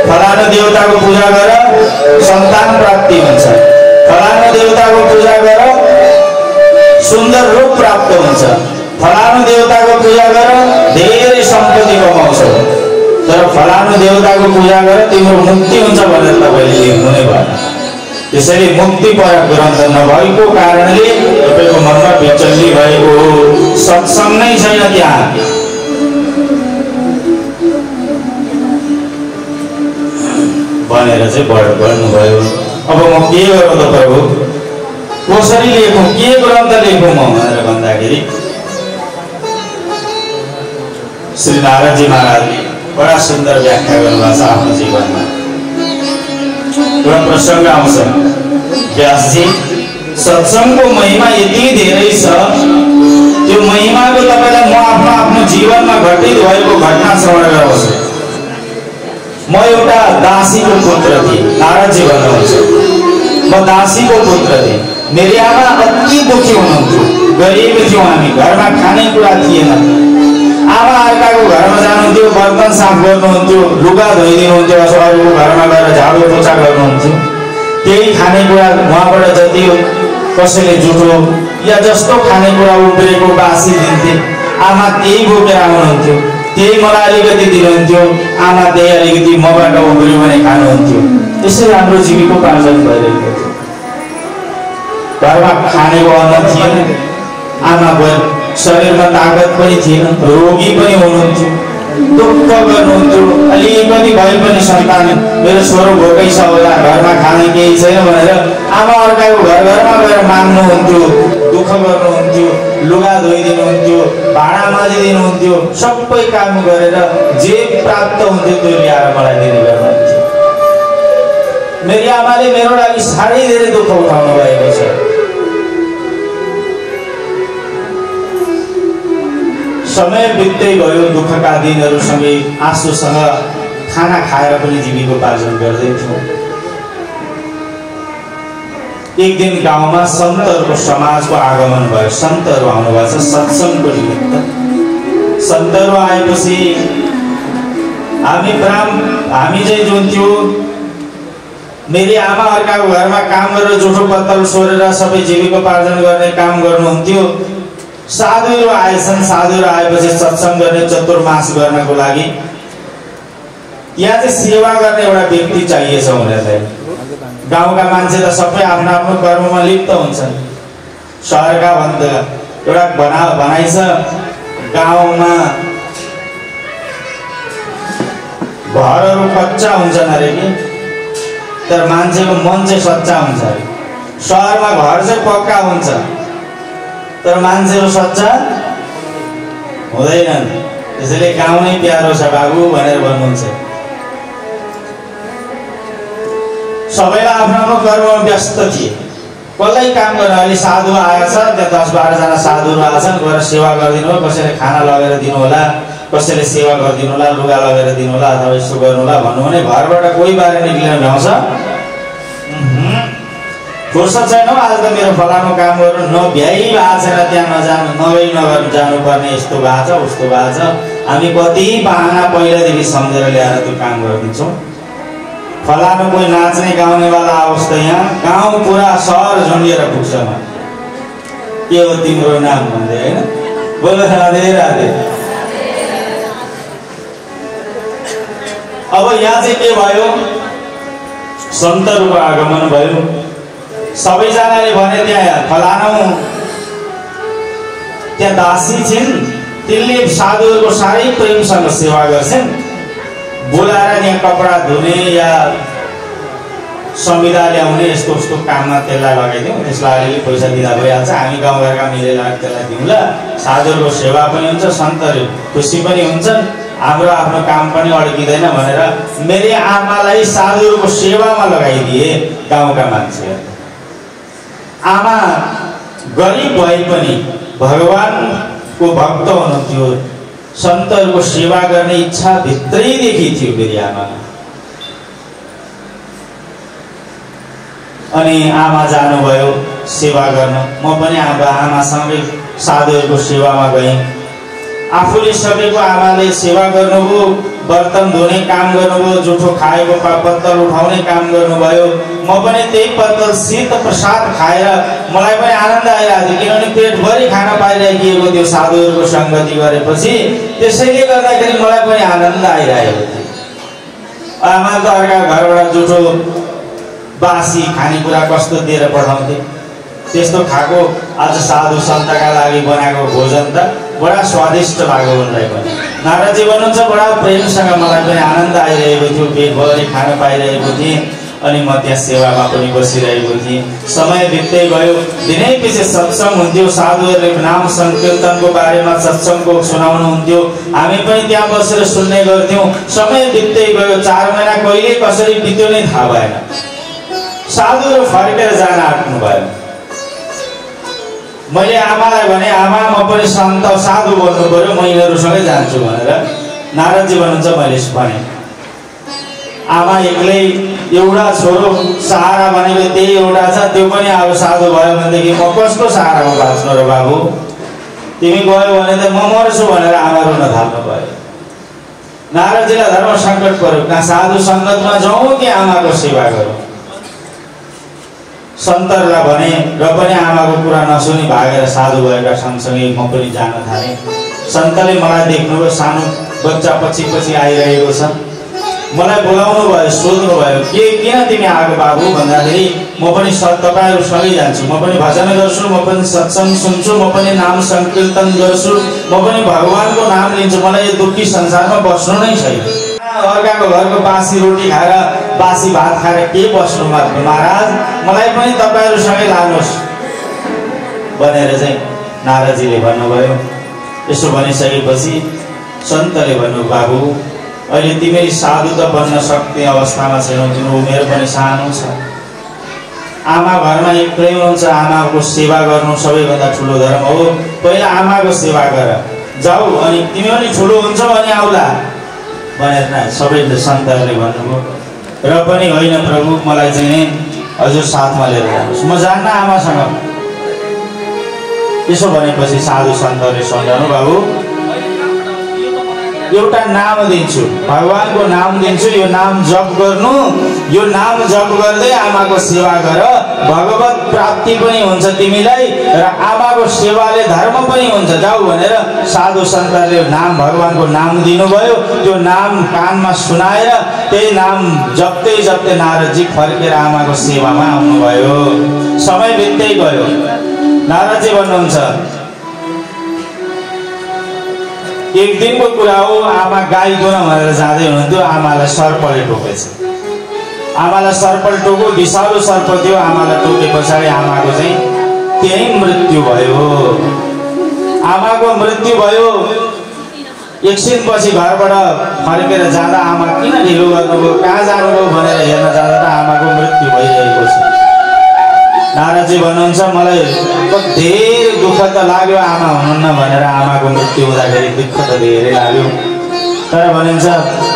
फलाना देवताको पूजा गर सन्तान प्राप्ति हुन्छ, फलाना देवताको पूजा गर सुन्दर रूप प्राप्त हुन्छ, फलाना देवताको पूजा गर धेरै सम्पत्ति कमाउँछौ, तर फलाना देवताको पूजा गर तिम्रो मुक्ति हुन्छ भनेर तपाईले लेख्नु नै भएन। त्यसैले मुक्तिपरक ग्रन्थ नभएको कारणले तपाईको मनमा विचल्ली भएको हो। सत्संग नै छैन त्यहाँ। भनेर चाहिँ बढ्नुभयो। अब म के गरौँ त प्रभु, कसरी लेखौँ, के ग्रन्थ लेखौँ म भनेर भन्दाखेरि श्री नारदजी महाराजले बडा सुन्दर व्याख्या गर्नुभएको छ आफ्नो जीवनमा। एउटा प्रसङ्ग आउँछ, व्यासजी सत्सङ्गको महिमा यति धेरै छ, त्यो महिमाको तपाईलाई म आफ्नो जीवनमा घटित भएको घटना श्रवण गराउँछु। म एउटा दासीको पुत्र थिएँ, नारदजी भन्नुहुन्छ। म दासीको पुत्र थिएँ। मेरी आमा अति दुखी हुनुहुन्थ्यो, गरिब थियौँ हामी, घरमा खानेकुरा थिएन। आमा अर्काको घरमा जानुहुन्थ्यो, बर्तन साफ गर्नुहुन्थ्यो, लुगा धोइदिनुहुन्थ्यो, अरूको घरमा गएर झाडु पोछा गर्नुहुन्थ्यो। त्यही खानेकुरा उहाँबाट जति कसैले जुठो या जस्तो खानेकुरा उब्रेको बासी दिन्थे, आमा त्यही बोकेर आउनुहुन्थ्यो, त्यही मलाई अलिकति दिनुहुन्थ्यो, आमा त्यही अलिकति मबाट उब्रियो भने खानुहुन्थ्यो। त्यसरी हाम्रो जीविकोपार्जन भइरहेको थियो। घरमा खानेको अन्न थिएन, आमाको शरीरमा ताकत पनि थिएन, रोगी पनि हुनुहुन्थ्यो, दुःख गर्नुहुन्थ्यो। अलिकति भए पनि सन्तान मेरो छोरो भोकै छ होला, घरमा खाने केही छैन भनेर आमा अर्काको घरमा गएर माग्नुहुन्थ्यो, दुःख गर्नुहुन्थ्यो, लुगा धोइदिनुहुन्थ्यो, भाँडा माझिदिनुहुन्थ्यो, सबै काम गरेर जे प्राप्त हुन्थ्यो त्यो ल्याएर मलाई दिने गर्नुहुन्थ्यो। मेरी आमाले मेरो लागि साह्रै धेरै दुःख उठाउनु भएको छ। समय बित्दै गयो, दुःखका दिनहरूसँगै आँसुसँग खाना खाएर पनि जीविकोपार्जन गर्दै थियौँ। एक दिन गाउँमा सन्तहरूको समाजको आगमन भयो। सन्तहरू आउनुभएको छ सत्सङ्गको निमित्त। सन्तहरू आएपछि हामी चाहिँ जुन थियो, मेरी आमा अर्काको घरमा काम गरेर जुठो पत्तल सोरेर सबै जीविकोपार्जन गर्ने काम गर्नुहुन्थ्यो। साधुहरू आएछन्। साधुहरू आएपछि सत्सङ्ग गर्ने, चतुर्मास गर्नको लागि यहाँ चाहिँ सेवा गर्ने एउटा व्यक्ति चाहिएछ उनीहरूलाई। गाउँका मान्छे त सबै आफ्नो आफ्नो कर्ममा लिप्त हुन्छन्। सहरका भन्दा एउटा भनाइ छ, गाउँमा घरहरू कच्चा हुन्छन् अरे कि, तर मान्छेको मन चाहिँ सच्चा हुन्छ अरे। सहरमा घर चाहिँ पक्का हुन्छ, तर मान्छेहरू सच्चा हुँदैनन्। त्यसैले गाउँ नै प्यारो छ बाबु भनेर भन्नुहुन्छ। सबैलाई आफ्नो आफ्नो कर्ममा व्यस्त थिए, कसलाई काम गर्न। अहिले साधु आएछ, त्यहाँ 10-12 जना साधुहरू आएछन्, गएर सेवा गरिदिनु होला, कसैले खाना लगेर दिनु होला, कसैले सेवा गरिदिनु होला, लुगा लगेर दिनु होला, अथवा यस्तो गर्नु होला भन्नु भने घरबाट कोही बाहिर निक्लिन भ्याउँछ, फुर्सद छैन आज त मेरो फलानु काम गर्नु, नभ्याइ भएको छैन, त्यहाँ नजानु, नगई नगर्नु जानुपर्ने, यस्तो भएको छ उस्तो भएको छ। हामी कति बहाना पहिलादेखि सम्झेर ल्याएर त्यो काम गरिदिन्छौँ। फलानु कोही नाच्ने गाउनेवाला आओस् त यहाँ, गाउँ पुरा सहर झुन्डिएर पुग्छ। के हो तिम्रो नाम भन्दै, होइन? बोलो राधे राधे। अब यहाँ चाहिँ के भयो, सन्तहरूको आगमन भयो। सबैजनाले भने त्यहाँ फलानु त्यहाँ दासी छिन्, तिनले साधुहरूको साह्रै प्रेमसँग सेवा गर्छन्। बोलाएर यहाँ कपडा धुने या संविदा ल्याउने यस्तो उस्तो काममा त्यसलाई लगाइदिउँ, त्यसलाई अलिअलि पैसा दिँदा भइहाल्छ, हामी गाउँघरका मिलेर त्यसलाई दिउँला, साधुहरूको सेवा पनि हुन्छ, सन्तहरू खुसी पनि हुन्छन्, हाम्रो आफ्नो काम पनि अड्किँदैन भनेर मेरी आमालाई साधुहरूको सेवामा लगाइदिए गाउँका मान्छेहरू। आमा गरिब भए पनि भगवानको भक्त हुनुहुन्थ्यो, सन्तहरूको सेवा गर्ने इच्छा भित्रैदेखि थियो मेरी आमा। अनि आमा जानुभयो सेवा गर्न। म पनि आमासँगै साधुहरूको सेवामा गएँ। आफूले सकेको आमाले सेवा गर्नुभयो, बर्तन धुने काम गर्नुभयो, जुठो खाएको पत्तल उठाउने काम गर्नुभयो। म पनि त्यही पत्तल शीत प्रसाद खाएर मलाई पनि आनन्द आइरहेको थियो, किनभने पेटभरि खान पाइरहेको थियो साधुहरूको सङ्गति गरेपछि। त्यसैले गर्दाखेरि मलाई पनि आनन्द आइरहेको थियो। आमा त अर्का घरबाट जुठो बासी खानेकुरा कस्तो दिएर पठाउँथे, त्यस्तो खाएको आज साधु सन्तका लागि बनाएको भोजन त बडा स्वादिष्ट लाग्यो उनलाई पनि। नारदजी भन्नुहुन्छ बडा प्रेमसँग मलाई पनि आनन्द आइरहेको थियो, पेटभरि खान पाइरहेको थिएँ। अनि म त्यहाँ सेवामा पनि बसिरहेको थिएँ। समय बित्दै गयो, दिनै पछि सत्सङ्ग हुन्थ्यो, साधुहरूले नाम सङ्कीर्तनको बारेमा सत्सङ्गको सुनाउनुहुन्थ्यो, हामी पनि त्यहाँ बसेर सुन्ने गर्थ्यौँ। समय बित्दै गयो, 4 महिना कहिले कसरी बित्यो नै थाहा भएन। साधुहरू फर्केर जान आँट्नु भयो। मैले आमालाई भने आमा म पनि सन्त साधु बोल्नु पर्यो, म यिनीहरूसँगै जान्छु भनेर। नारदजी भन्नुहुन्छ मैले भने आमा एक्लै एउटा छोरो सहारा भनेको त्यही एउटा छ, त्यो पनि अब साधु भयो भनेदेखि म कसको सहारामा बाँच्नु र बाबु, तिमी गयो भने त म मर्छु भनेर आमा रुन थाल्नु भयो। नारदजीलाई धर्म सङ्कट पर्यो, कहाँ साधु सङ्गतमा जाउँ कि आमाको सेवा गरौँ। सन्तहरूलाई भने र पनि आमाको कुरा नसुनी भागेर साधु भएका सँगसँगै म पनि जान थालेँ। सन्तले मलाई देख्नुभयो, सानो बच्चा पछि पछि आइरहेको छ, मलाई बोलाउनु भयो, सोध्नु भयो किन तिमी आएको बाबु भन्दाखेरि म पनि तपाईँहरूसँगै जान्छु, म पनि भजन गर्छु, म पनि सत्सङ्ग सुन्छु, म पनि नाम सङ्कीर्तन गर्छु, म पनि भगवानको नाम लिन्छु, मलाई यो दुःखी संसारमा बस्नु नै छैन। अर्काको घरको बासी रोटी खाएर बासी भात खाएर के बस्नु महाराज, मलाई पनि तपाईँहरूसँगै लानुहोस् भनेर चाहिँ नारदजीले भन्नुभयो। यसो भनिसकेपछि सन्तले भन्नु बाबु अहिले तिमी साधु त बन्न सक्ने अवस्थामा छैनौ, तिम्रो उमेर पनि सानो छ, आमा घरमा एक्लै हुनुहुन्छ, आमाको सेवा गर्नु सबैभन्दा ठुलो धर्म हो, पहिला आमाको सेवा गर जाऊ, अनि तिमी पनि ठुलो हुन्छौ अनि आउला भनेर सबैले सन्तहरूले भन्नुभयो। र पनि होइन प्रभु मलाई चाहिँ हजुर साथमा लिएर जानुहोस्, म जान्न आमासँग। यसो भनेपछि साधु सन्तहरूले सम्झाउनु बाबु एउटा नाम दिन्छु, भगवानको नाम दिन्छु, यो नाम जप गर्नु, यो नाम जप गर्दै आमाको सेवा गर, भगवत प्राप्ति पनि हुन्छ तिमीलाई र आमाको सेवाले धर्म पनि हुन्छ, जाऊ भनेर साधु सन्तले नाम भगवानको नाम दिनुभयो। त्यो नाम कानमा सुनाएर त्यही नाम जप्दै जप्दै नारदजी फर्केर आमाको सेवामा आउनुभयो। समय बित्दै गयो। नारदजी भन्नुहुन्छ एक दिनको कुरा हो, आमा गाई दुन भनेर जाँदै हुनुहुन्थ्यो, आमालाई सर्पले टोकेछ। आमालाई सर्पले टोक्यो, विषालु सर्प थियो, आमालाई टोके पछाडि आमाको चाहिँ त्यही मृत्यु भयो। आमाको मृत्यु भयो। एकछिनपछि घरबाट फर्केर जाँदा आमा किन ढिलो गर्नुभयो, कहाँ जानुभयो भनेर हेर्न जाँदा त आमाको मृत्यु भइरहेको छ। नारदजी भन्नुहुन्छ मलाई धेरै दुःख त लाग्यो आमा हुनुहुन्न भनेर, आमाको मृत्यु हुँदाखेरि दुःख त धेरै लाग्यो। तर भनिन्छ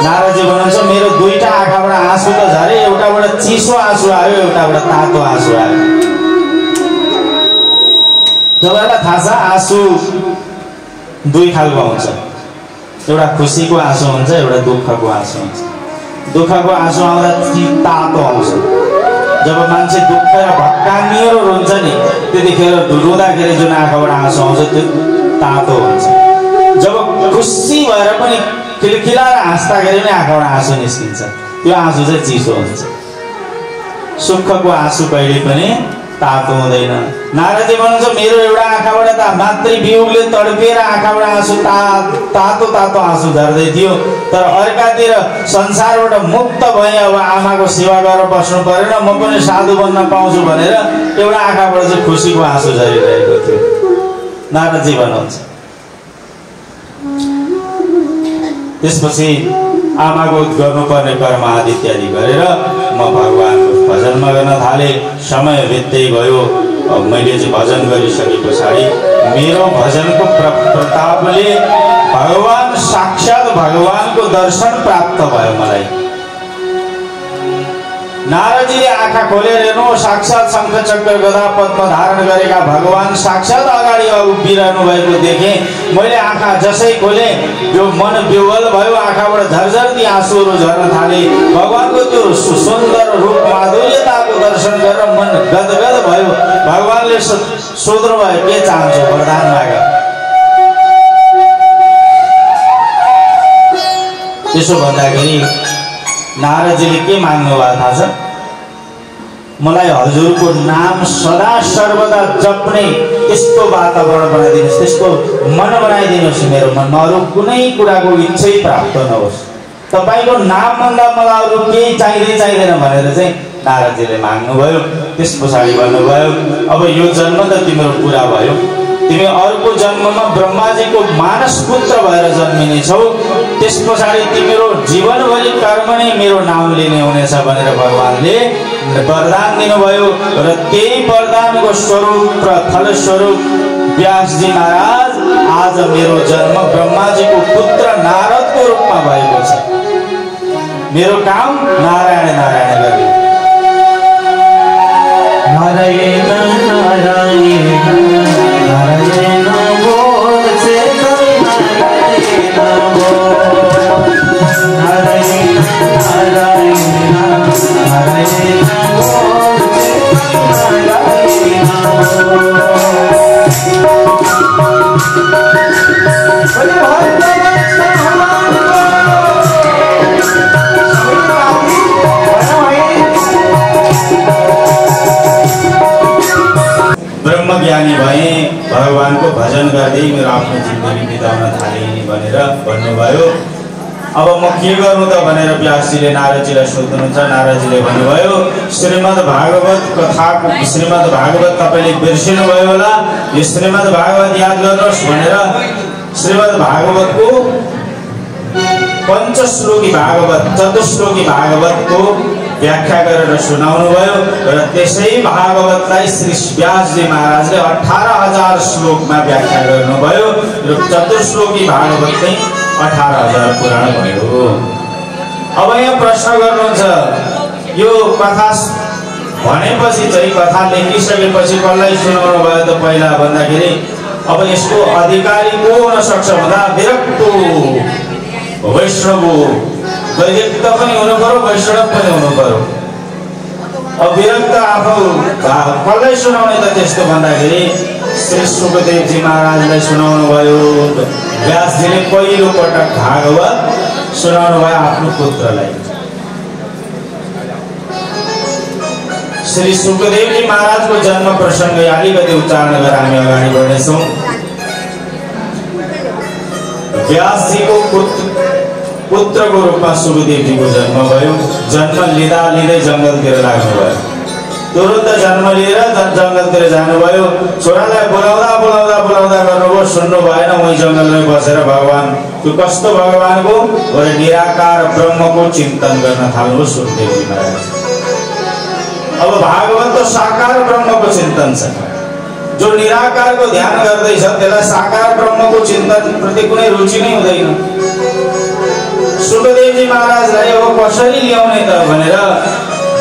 नारदजी भन्नुहुन्छ मेरो दुईटा आँखाबाट आँसु त झरे, एउटाबाट चिसो आँसु आयो, एउटाबाट तातो आँसु आयो। तपाईँलाई थाहा छ आँसु दुई खालको हुन्छ, एउटा खुसीको आँसु हुन्छ, एउटा दुःखको आँसु हुन्छ। दुःखको आँसु आउँदा तातो आउँछ, जब मान्छे दुःख र भक्कानिरो रुन्छ नि त्यतिखेर रुँदाखेरि जुन आँखाबाट आँसु आउँछ त्यो तातो हुन्छ। जब खुसी भएर पनि खिलखिलाएर हाँस्दाखेरि पनि आँखाबाट आँसु निस्किन्छ, त्यो आँसु चाहिँ चिसो हुन्छ। सुखको आँसु कहिले पनि तातो हुँदैन। नारदजी भन्नुहुन्छ मेरो एउटा आँखाबाट त मातृ वियोगले तडपिएर आँखाबाट आँसु तातो तातो आँसु झर्दै थियो, तर अर्कातिर संसारबाट मुक्त भएँ, अब आमाको सेवा गरेर बस्नु परेन, म पनि साधु बन्न पाउँछु भनेर एउटा आँखाबाट चाहिँ खुसीको आँसु झरिरहेको थियो। नारदजी भन्नुहुन्छ त्यसपछि आमाको गर्नुपर्ने कर्म आदि इत्यादि गरेर म भगवानको भजनमा गर्न थालेँ। समय बित्दै गयो। अब मैले चाहिँ भजन गरिसके पछाडि मेरो भजनको प्रतापले भगवान साक्षात् भगवानको दर्शन प्राप्त भयो मलाई। नारदजीले आँखा खोलेर हेर्नु साक्षात शङ्खचक्र गदा पद्म धारण गरेका भगवान साक्षात अगाडि उभिरहनु भएको देखेँ। मैले आँखा जसै खोलेँ यो मन विह्वल भयो, आँखाबाट झरझर ती आँसुहरू झर्न थाले। भगवानको त्यो सुन्दर रूप माधुर्यताको दर्शन गरेर मन गदगद भयो। भगवानले सोध्नुभयो के चाहन्छौ, वरदान माग। त्यसो भन्दाखेरि नारदजीले के माग्नु भयो थाहा छ? मलाई हजुरको नाम सदा सर्वदा जप्ने त्यस्तो वातावरण बनाइदिनुहोस्, त्यस्तो मन बनाइदिनुहोस्, मेरो मनमा अरू कुनै कुराको इच्छै प्राप्त नहोस्। तपाईँको नाम भन्दा मलाई अरू केही चाहिँदैन भनेर चाहिँ नारदजीले माग्नुभयो। त्यस पछाडि भन्नुभयो अब यो जन्म त तिम्रो पुरा भयो, तिमी अर्को जन्ममा ब्रह्माजीको मानस पुत्र भएर जन्मिनेछौ। त्यस पछाडि तिम्रो जीवनभरि कर्म नै मेरो नाम लिने हुनेछ भनेर भगवानले वरदान दिनुभयो। र त्यही वरदानको स्वरूप र फलस्वरूप व्यासजी महाराज आज मेरो जन्म ब्रह्माजीको पुत्र नारदको रूपमा भएको छ। मेरो काम नारायण नारायण गर्ने। नारायण नारायण नारायण बोल चेतन नारायण बोल, नारायण नारायण नारायण बोल चेतन नारायण ब्रह्मज्ञानी भए, भगवानको भजन गर्दै मेरो आफ्नो जिन्दगी बिताउन थालेँ भनेर भन्नुभयो। अब म के गर्नु त भनेर व्यासजीले नारदजीलाई सोध्नुहुन्छ। नारदजीले भन्नुभयो श्रीमद् भागवत कथाको श्रीमद् भागवत तपाईँले बिर्सिनु भयो होला, यो श्रीमद् भागवत याद गर्नुहोस् भनेर श्रीमद् भागवतको पञ्चश्लोकी भागवत चतुश्लोकी भागवतको व्याख्या गरेर सुनाउनु भयो। र त्यसै भागवतलाई श्री व्यासजी महाराजले 18,000 श्लोकमा व्याख्या गर्नुभयो र चतुश्लोकी भागवत चाहिँ 18,000 पुराण भयो। अब यहाँ प्रश्न गर्नुहुन्छ यो कथा भनेपछि चाहिँ कथा लेखिसकेपछि कसलाई सुनाउनु भयो त पहिला भन्दाखेरि अब यसको अधिकारी को हुन सक्छ भन्दा विरक्त वैष्णव वैदिक पनि हुनु पर्यो, वैष्णव पनि हुनु पर्यो। अब विरक्त आफू कसलाई सुनाउने त त्यस्तो भन्दाखेरि श्री सुखदेवजी महाराजलाई सुनाउनु भयो। व्यासजीले पहिलो पटक भागवत सुनाउनु भयो आफ्नो पुत्रलाई। श्री सुखदेवजी महाराजको जन्म प्रसङ्ग अलिकति उच्चारण गरेर हामी अगाडि बढ्नेछौँ। व्यासजीको पुत्रको रूपमा सुखदेवजीको जन्म भयो। जन्म लिँदा लिँदै जङ्गलतिर लाग्नुभयो। तुरुन्त जन्म लिएर जङ्गलतिर जानुभयो। छोरालाई बोलाउँदा बोलाउँदा बोलाउँदा गर्नुभयो, सुन्नु भएन। उही जङ्गलमै बसेर भगवान त्यो कस्तो भगवानको निराकार ब्रह्मको चिन्तन गर्न थाल्नुभयो सुखदेवजी महाराज। अब भागवत त साकार ब्रह्मको चिन्तन छ। जो निराकारको ध्यान गर्दैछ त्यसलाई साकार ब्रह्मको चिन्तन प्रति कुनै रुचि नै हुँदैन। सुखदेवजी महाराजलाई अब कसरी ल्याउने त भनेर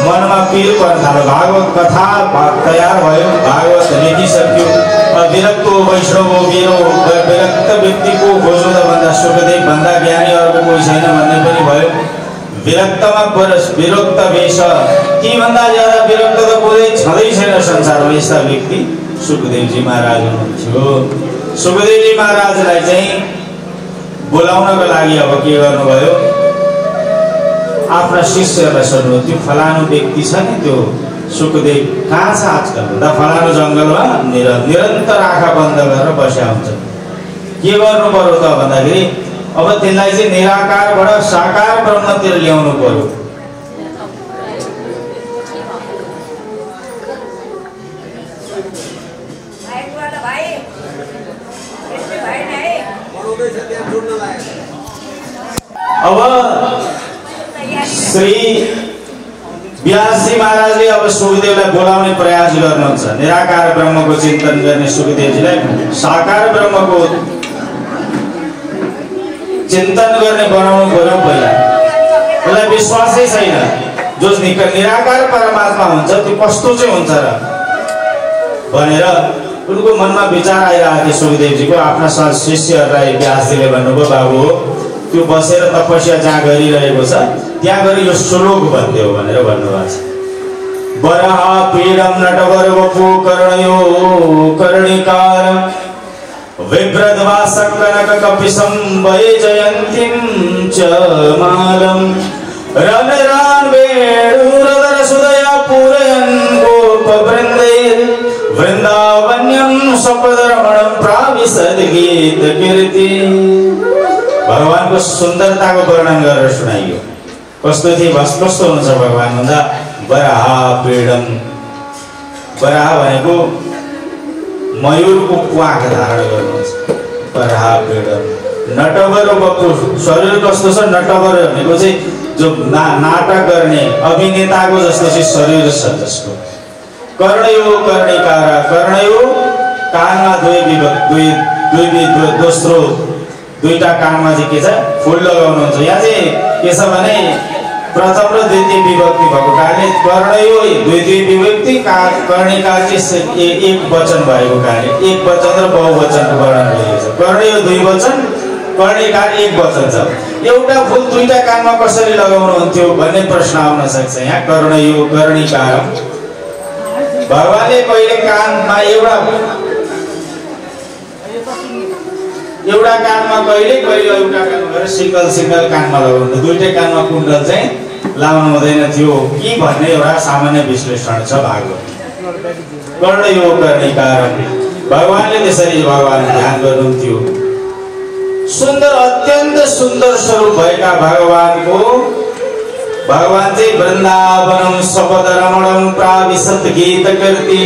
मनमा पिर पर्न थाल्यो। भागवत कथा तयार भयो, भागवत लेखिसक्यो। विरक्त वैष्णव विरक्त व्यक्तिको खोज्नु त भन्दा सुखदेव भन्दा ज्ञानी अर्को कोही छैन भन्ने पनि भयो। विरक्तमा विरक्त वेश ती भन्दा ज्यादा विरक्त त कोही छँदै छैन संसारमा। यस्ता व्यक्ति सुखदेवजी महाराज हुनुहुन्थ्यो। सुखदेवजी महाराजलाई चाहिँ बोलाउनको लागि अब के गर्नुभयो, आफ्ना शिष्यहरूलाई सोध्नु त्यो फलानु व्यक्ति छ नि त्यो सुखदेव कहाँ छ आजकल भन्दा फलानु जङ्गलमा निरन्तर आँखा बन्द गरेर बस्या हुन्छ। के गर्नु पर्यो त भन्दाखेरि अब त्यसलाई चाहिँ निराकारबाट साकार ब्रह्मतिर ल्याउनु पर्यो। अब श्री व्यासजी महाराजले अब सुखदेवलाई बोलाउने प्रयास गर्नुहुन्छ। निराकार ब्रह्मको चिन्तन गर्ने सुखदेवजीलाई साकार ब्रह्मको चिन्तन गर्ने बनाउनु पर्यो। पहिला त्यसलाई विश्वासै छैन। जो निराकार परमात्मा हुन्छ त्यो कस्तो चाहिँ हुन्छ र भनेर उनको मनमा विचार आइरहेको थियो सुखदेवजीको। आफ्ना शिष्यहरूलाई व्यासजीले भन्नुभयो बाबु त्यो बसेर तपस्या जहाँ गरिरहेको छ त्यहाँ गएर यो श्लोक भन्थ्यो भनेर भन्नुभएको छ। वराह पीडम नटवर वपु कर्णयो कर्णिकार विभ्रद्वासक कनक कपिशं वैजयन्तीं च मालम रणरान वेणुरदर सुदया पूरयन् गोपवृन्दैर् वृन्दावन्यं सपदरमणं प्राविशद गीत कीर्ति। भगवानको सुन्दरताको वर्णन गरेर सुनाइयो। कस्तो थिए कस्तो हुन्छ भगवान भन्दा वराह पीडम। वराह भनेको मयूरको प्वाख धारण गर्नुहुन्छ। वराह पीडम नटवर वपु शरीर कस्तो छ नटवर भनेको चाहिँ जो नाटक गर्ने अभिनेताको जस्तो चाहिँ शरीर छ जसको। कर्णयो कर्णिकार कर्णयो कानमा दोस्रो दुईटा कानमा चाहिँ के छ फुल लगाउनुहुन्छ। यहाँ चाहिँ के छ भने प्रथम र द्वितीय विभक्ति भएको कारणले कर्णयो द्वितीय विभक्ति कर्णिकार चाहिँ एक वचन भएको कारणले एक वचन र बहुवचनको वर्णन गरिएको छ। कर्णयो दुई वचन कर्णिकार एक वचन छ। एउटा फुल दुईटा कानमा कसरी लगाउनुहुन्थ्यो भन्ने प्रश्न आउन सक्छ। यहाँ कर्णयो कर्णिकार भगवानले कहिले कानमा एउटा कानमा कहिले एउटा कानमा गरेर सिंगल कानमा लगाउनु दुईटै कानमा कुण्डल चाहिँ लाउनु हुँदैन थियो कि भन्ने एउटा सामान्य विश्लेषण छ भागवत। कर्णयो कर्णिकार भगवानले त्यसरी भगवान ध्यान गर्नुहुन्थ्यो। सुन्दर अत्यन्त सुन्दर स्वरूप भएका भगवान चाहिँ वृन्दावनम सपद रमणम प्राविशत गीत कीर्ति।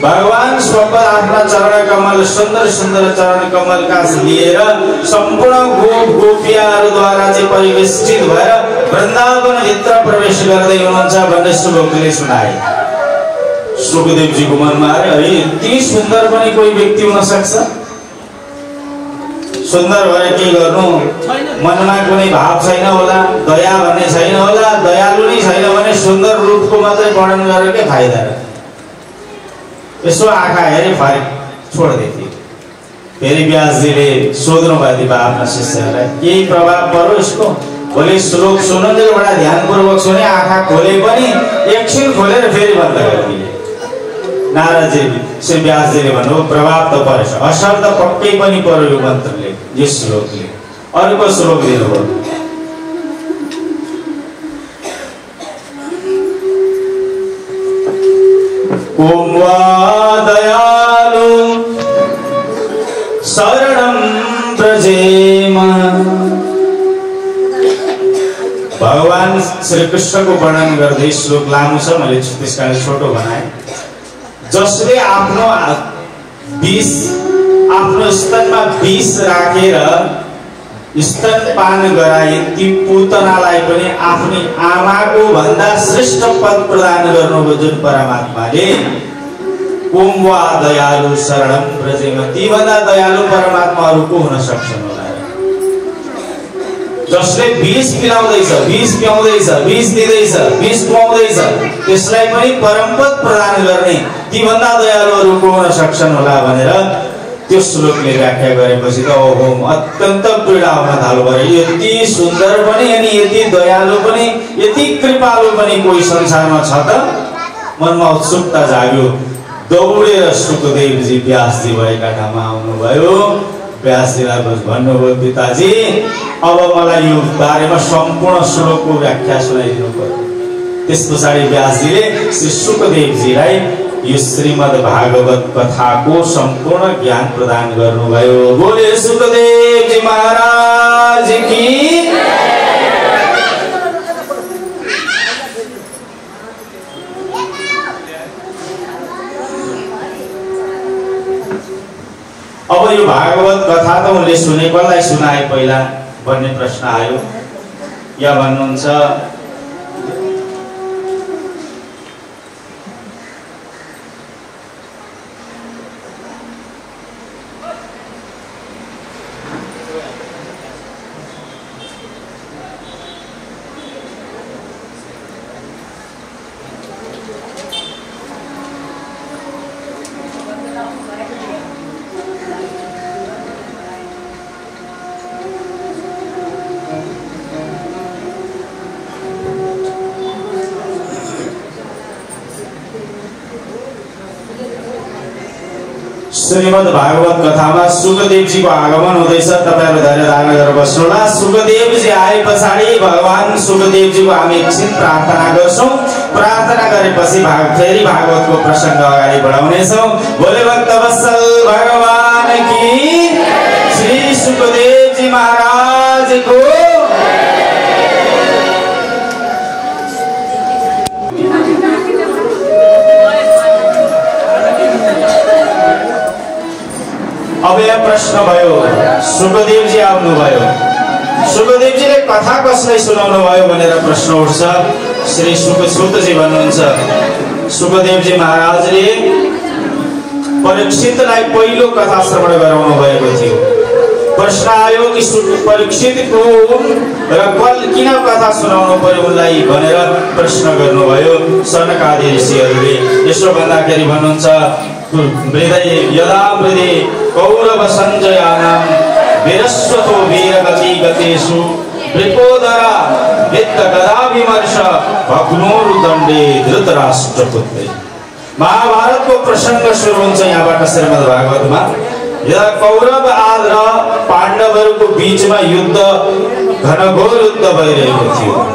भगवान स्वपद आफ्ना चरण कमल सुन्दर सुन्दर चरण कमल का लिएर सम्पूर्ण गोपियाहरूद्वारा चाहिँ परिवेष्टित भएर वृन्दावन भित्र प्रवेश गर्दै हुनुहुन्छ भन्ने श्लोकले सुनाए। सुखदेवजीको मनमा आयो है यति सुन्दर पनि कोही व्यक्ति हुन सक्छ। सुन्दर भएर के गर्नु मनमा कुनै भाव छैन होला दया भन्ने छैन होला दयालु नै छैन भने सुन्दर रूपको मात्रै वर्णन गरेर के फाइदा र। यसो आँखा हेरे फरक छोड्दै फेरि व्यासजीले सोध्नु भयो थियो आफ्ना शिष्यहरूलाई केही प्रभाव पर्यो यसको। भोलि श्लोक सुन्नु बडा ध्यानपूर्वक सुने आँखा खोले पनि एकछिन खोलेर फेरि बन्द गरिदिए। नारदजी श्री व्यासजीले भन्नुभयो प्रभाव त परेछ असर त पक्कै पनि पर्यो यो मन्त्रले यस श्लोकले। अर्को श्लोक दिनुभयो ओम वा दयालु शरणं व्रजेम। भगवान श्री कृष्णको वर्णन गर्दै श्लोक लामो छ मैले त्यसकारण छोटो बनाए। जसले आफ्नो स्तनमा विष राखेर स्तनपान गराए ती पूतनालाई पनि आफ्नै आमाको भन्दा श्रेष्ठ पद प्रदान गर्नुभयो जुन परमात्माले। ओम वा दयालु शरणं व्रजेम ती भन्दा दयालु परमात्मा अरु को हुन सक्छन् होला। जसले विष पिलाउँदैछ विष पिउँदैछ विष दिँदैछ विष खुवाउँदैछ त्यसलाई पनि परमपद प्रदान गर्ने ती भन्दा दयालु अरु को हुन सक्छन् होला भनेर त्यो श्लोकले व्याख्या गरेपछि त ओहो अत्यन्त पीडा हुन थाल्यो। यति सुन्दर पनि अनि यति दयालु पनि यति कृपालु पनि कोही संसारमा छ त मनमा उत्सुकता जाग्यो। दौडेर सुखदेवजी व्यासजी भएका ठाउँमा आउनुभयो। व्यासजीलाई भन्नुभयो पिताजी अब मलाई यो बारेमा सम्पूर्ण श्लोकको व्याख्या सुनाइदिनु पर्यो। त्यस पछाडि व्यासजीले श्री सुखदेवजीलाई यो श्रीमद् भागवत कथाको सम्पूर्ण ज्ञान प्रदान गर्नुभयो। बोले सुखदेवजी महाराज की। अब यो भागवत कथा त उनले सुने कसलाई सुनाए पहिला भन्ने प्रश्न आयो। या भन्नुहुन्छ श्रीमद् भागवत कथामा सुखदेवजीको आगमन हुँदैछ। तपाईहरु धैर्य धारण गरेर बस्नुहोला। सुखदेवजी आए पछाडि भगवान सुखदेवजीको हामी एकछिन प्रार्थना गर्छौं। प्रार्थना गरेपछि फेरि भागवतको प्रसंग अगाडि बढाउनेछौं। बोले भक्तवत्सल भगवान की, श्री सुखदेवजी महाराज को। अब यहाँ प्रश्न भयो, सुखदेवजी आउनुभयो, सुखदेवजीले कथा कसलाई सुनाउनु भयो भनेर प्रश्न उठ्छ। श्री सुखदेवजी भन्नुहुन्छ, सुखदेवजी महाराजले परीक्षितलाई पहिलो कथा श्रवण गराउनु भएको थियो। प्रश्न आयो कि परीक्षितको र किन कथा सुनाउनु पर्यो उनलाई भनेर प्रश्न गर्नुभयो सनकादि ऋषिहरूले। यसो भन्दाखेरि भन्नुहुन्छ, यदा मृदे कौरव संजयानां वीरस्वतो वीरगति गतेषु वृकोदरा वित्त गदा विमर्श भग्नोरुदण्डे धृतराष्ट्रपुत्रे। महाभारतको प्रसंग सुरु हुन्छ यहाँबाट श्रीमद् भागवतमा। यदा कौरव र पाण्डवहरूको बीचमा युद्ध, घनघोर युद्ध भइरहेको थियो।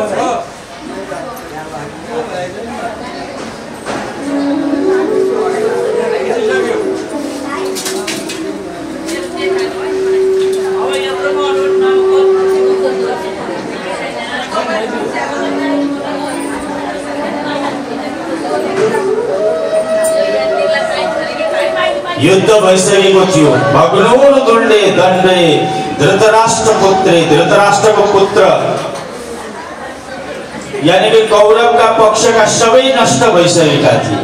युद्ध भइसकेको थियो। भग्नोरुदण्डे दण्डे धृतराष्ट्रपुत्रे, धृतराष्ट्रको पुत्र यानी कि कौरवका पक्षका सबै नष्ट भइसकेका थिए।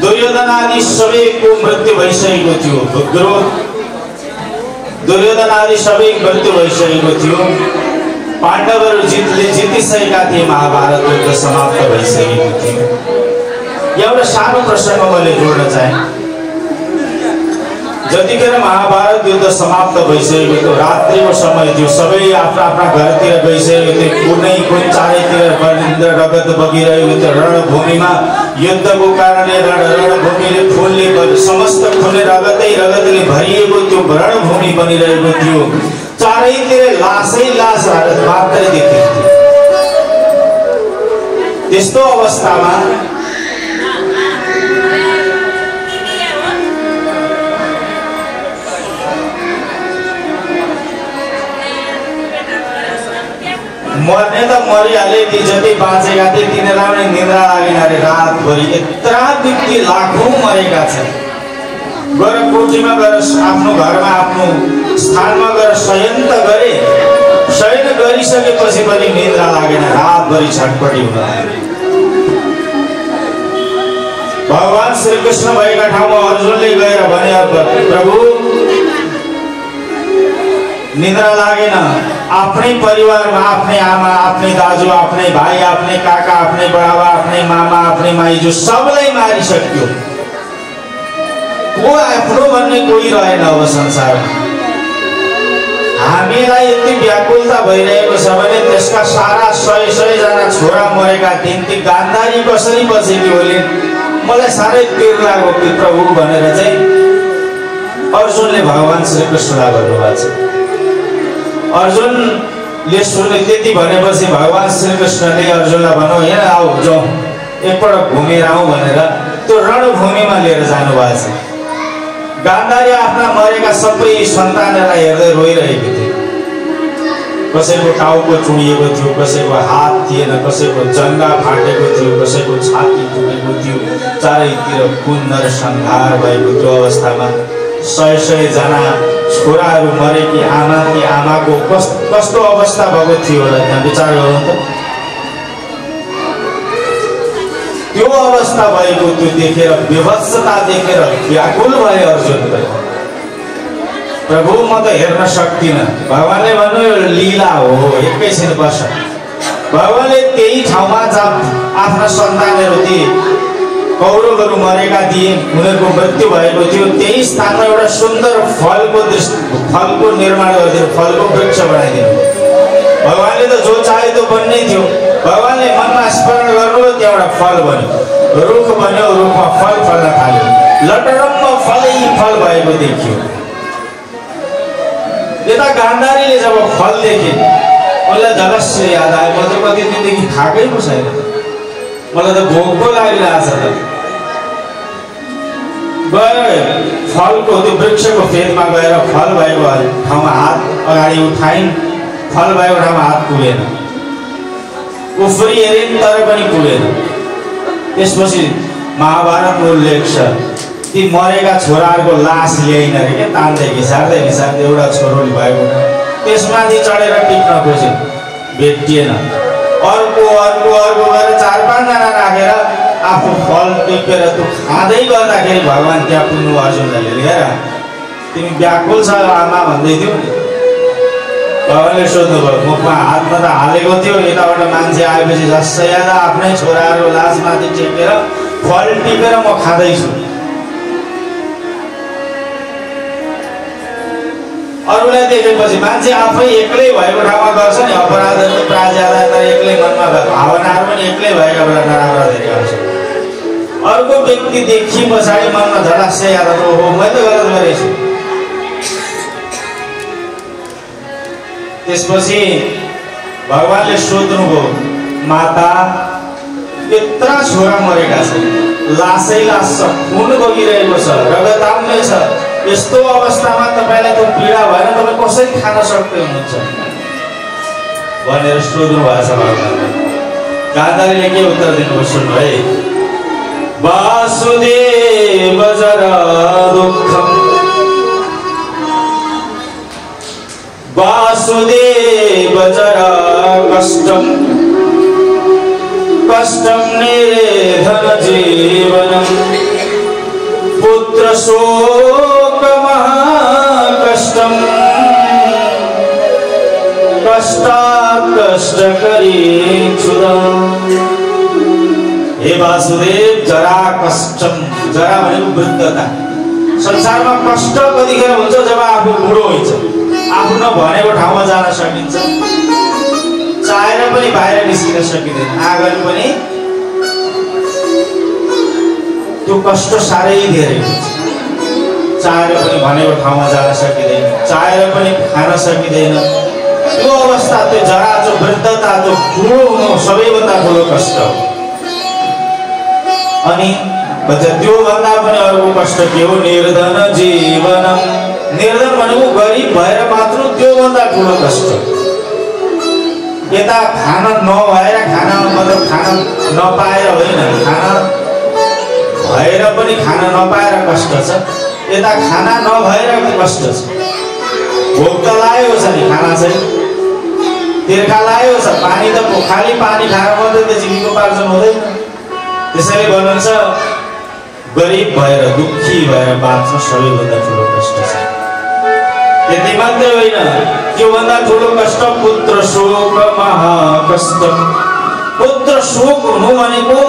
दुर्योधन आदि सबैको मृत्यु भइसकेको थियो। दुर्योधन आदि सबै मृत्यु भइसकेको थियो। पाण्डवहरू जितिसकेका थिए। महाभारत युद्ध समाप्त भइसकेको थियो। एउटा सानो प्रसंग मैले जोड्न चाहे। जतिखेर महाभारत युद्ध समाप्त भइसकेको थियो, रात्रिको समय थियो, सबै आफ्ना आफ्ना घरतिर गइसकेको थियो। कुनै चारैतिर रगत बगिरहेको थियो। रणभूमिमा युद्धको कारणले रणभूमिले फुलले समस्त खुने रगतले भरिएको त्यो रणभूमि बनिरहेको थियो। चारैतिर लासै लास मात्रै देखिन्थ्यो। त्यस्तो अवस्थामा मर्ने त मरिहाले, ती जति बाँचेका थिए तिनीहरूलाई पनि निद्रा लागेन अरे। रातभरि यत्रा व्यक्ति लाखौं मरेका छन्। गएर कोठीमा गएर आफ्नो घरमा आफ्नो स्थानमा गएर शयन त गरे। शयन गरिसकेपछि पनि निद्रा लागेन। रातभरि छटपटी हुन लाग्यो। भगवान श्रीकृष्ण भएका ठाउँमा अर्जुनले गएर भने, प्रभु निद्रा लागेन। आफ्नै परिवारमा आफ्नै आमा, आफ्नै दाजु, आफ्नै भाइ, आफ्नै काका, आफ्नै बडाबा, आफ्नै मामा, आफ्नै माइजू सबलाई मारिसक्यो। को आफ्नो भन्ने कोही रहेन अब संसारमा। हामीलाई यति व्याकुलता भइरहेको छ भने त्यसका सारा 100 जना छोरा मरेका थिए। ती गान्धारी कसरी बसेकी होली, मलाई साह्रै पिर लाग्यो कि प्रभु भनेर चाहिँ अर्जुनले भगवान श्रीकृष्णलाई भन्नुभएको छ। अर्जुनले सुने त्यति भनेपछि भगवान श्रीकृष्णले अर्जुनलाई भन्नु, यहाँ आऊ जाउँ एकपल्ट घुमेर आऊ भनेर त्यो रणभूमिमा लिएर जानुभएको छ। गान्धारी आफ्ना मरेका सबै सन्तानहरूलाई हेर्दै रोइरहेको थियो। कसैको टाउको चुडिएको थियो, कसैको हात थिएन, कसैको जङ्गा फाटेको थियो, कसैको छाती टुटेको थियो। चारैतिर खुन नरसंहार भएको त्यो अवस्थामा 100 जना छोराहरू मरेकी आमा, ती आमाको कस्तो अवस्था भएको थियो होला त्यहाँ विचार गर्नु त। त्यो अवस्था भएको त्यो देखेर, विभत्सता देखेर व्याकुल भए अर्जुन। प्रभु म त हेर्न सक्दिनँ। भगवानले भन्नु, यो लीला हो, एकैछिन बस। भगवानले त्यही ठाउँमा जहाँ आफ्ना सन्तानहरू थिए, कौरवहरू मरेका थिए, उनीहरूको मृत्यु भएको थियो, त्यही स्थानमा एउटा सुन्दर फलको निर्माण गरिदिनु, फलको वृक्ष बनाइदिनु। भगवानले त जो चाहे त्यो बन्नै थियो। भगवानले मनमा स्मरण गर्नुभयो, त्यहाँबाट फल बन्यो, रुख बन्यो, रुखमा फल फल्न थाल्यो, लटरम्म फलै फल भएको देखियो। यता गान्धारीले जब फल देखे उसलाई झलस्स याद आयो, म त कति दिनदेखि खाएकै पो छैन, मलाई त भोक पो लागिरहेछ त। गएर फलको त्यो वृक्षको फेदमा गएर फल भएको ठाउँमा हात अगाडि उठाइन्, फल भएको ठाउँमा हात पुगेन, उफ्री हेरिन् तर पनि पुगेन। त्यसपछि महाभारतको उल्लेख छ, ती मरेका छोराहरूको लास ल्याइन अरे क्या, तान्दै घिसार्दै घिसार्दै एउटा छोरोले भएको त्यसमाथि चढेर टिप्न खोज्यो, भेटिएन। अर्को अर्को अर्को गरेर 4-5 जना राखेर आफू फल टिपेर त्यो खाँदै गर्दाखेरि भगवान त्यहाँ पुग्नु अर्जुनलाई लिएर, तिमी व्याकुल छ आमा भन्दै थियो नि। भगवानले सोध्नुभयो, मुखमा हातमा त हालेको थियो, यताबाट मान्छे आएपछि जसै याद आफ्नै छोराहरू लासमाथि टेकेर फल टिपेर म खाँदैछु। अरूलाई देखेपछि मान्छे आफै एक्लै भएको ठाउँमा गर्छ नि अपराधहरू, प्राय ज्यादा त एक्लै मनमा भावनाहरू पनि एक्लै भएका बेला नराम्रा देखेका हुन्छ। अर्को व्यक्ति देखि पछाडि मनमा झलास्सै याद आउँछ, ओहो मैले त गलत गरेछु। त्यसपछि भगवानले सोध्नुभयो, माता यत्रा छोरा मरेका छन्, लासै लास छ, खुन बगिरहेको छ, रगताम्य छ, यस्तो अवस्थामा तपाईँलाई त्यो पीडा भएन, तपाईँ कसरी खान सक्दै हुनुहुन्छ भनेर सोध्नु भएछ भगवानले। गान्धारीले के उत्तर दिनुभयो सुन्नु है। वासुदेव जरा दुःखम वासुदेव जरा कष्टम कष्टम निरेधन जीवनम पुत्र शोक महाकष्टम कष्टात् कष्टकरी क्षुधा। हे वासुदेव जरा कष्टम, जरा भनेको वृद्धता। संसारमा कष्ट कतिखेर हुन्छ जब आफू बुढो हुन्छ, आफू नभनेको ठाउँमा जान सकिन्छ, चाहेर पनि बाहिर निस्किन सकिँदैन, आँगन पनि त्यो कष्ट साह्रै धेरै हुन्छ। चाहेर पनि भनेको ठाउँमा जान सकिँदैन, चाहेर पनि खान सकिँदैन। त्यो अवस्था, त्यो जरा, जो वृद्धता, जो बुढो हुनु सबैभन्दा ठुलो कष्ट हो। अनि भन्छ त्योभन्दा पनि अर्को कष्ट के हो, निर्धन जीवन। निर्धन भनेको गरिब भएर मात्र त्योभन्दा ठुलो कष्ट। यता खान नभएर, खाना मतलब खान नपाएर होइन, खाना भएर पनि खान नपाएर कष्ट छ, यता खाना नभएर कष्ट छ। भोक त लागेको छ नि, खाना चाहिँ तिर्खा लागेको छ, पानी त खाली पानी खाएर मात्रै त जीविकोपार्जन हुँदैन। त्यसैले भन्नुहुन्छ गरिब भएर, दुःखी भएर बाँच्न सबैभन्दा ठुलो कष्ट छ। त्यति मात्रै होइन, त्योभन्दा ठुलो कष्ट पुत्र शोक महाकष्ट। पुत्र शोक हुनु भनेको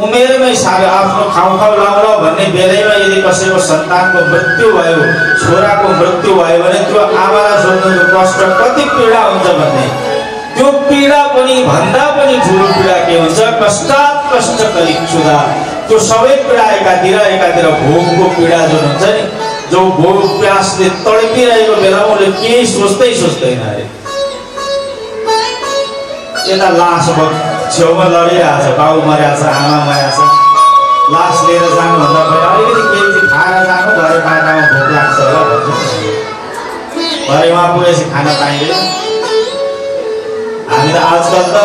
उमेरमै साह्रो, आफ्नो खाउ लाउला भन्ने बेलैमा यदि कसैको सन्तानको मृत्यु भयो, छोराको मृत्यु भयो भने त्यो आमालाई सोध्नु त्यो कष्ट कति पीडा हुन्छ भन्ने। त्यो पीडा पनि भन्दा पनि ठुलो पीडा के हुन्छ, कष्टात् कष्टकरी क्षुधा। त्यो सबै पीडा एकातिर भोकको पीडा जुन हुन्छ नि, जो भोक प्यासले तडपिरहेको बेलामा उसले केही सोच्दैन अरे। यता लास छेउमा लडिरहेछ, बाउ मरेछ, आमा मरेछ, लास लिएर जानुभन्दा पहिला अलिकति केही खाएर जानु, भरे बाटामा भोक लाग्छ होला भन्छु। भरे उहाँ पुगेपछि खाना पाइँदैन। हामी त आजकल त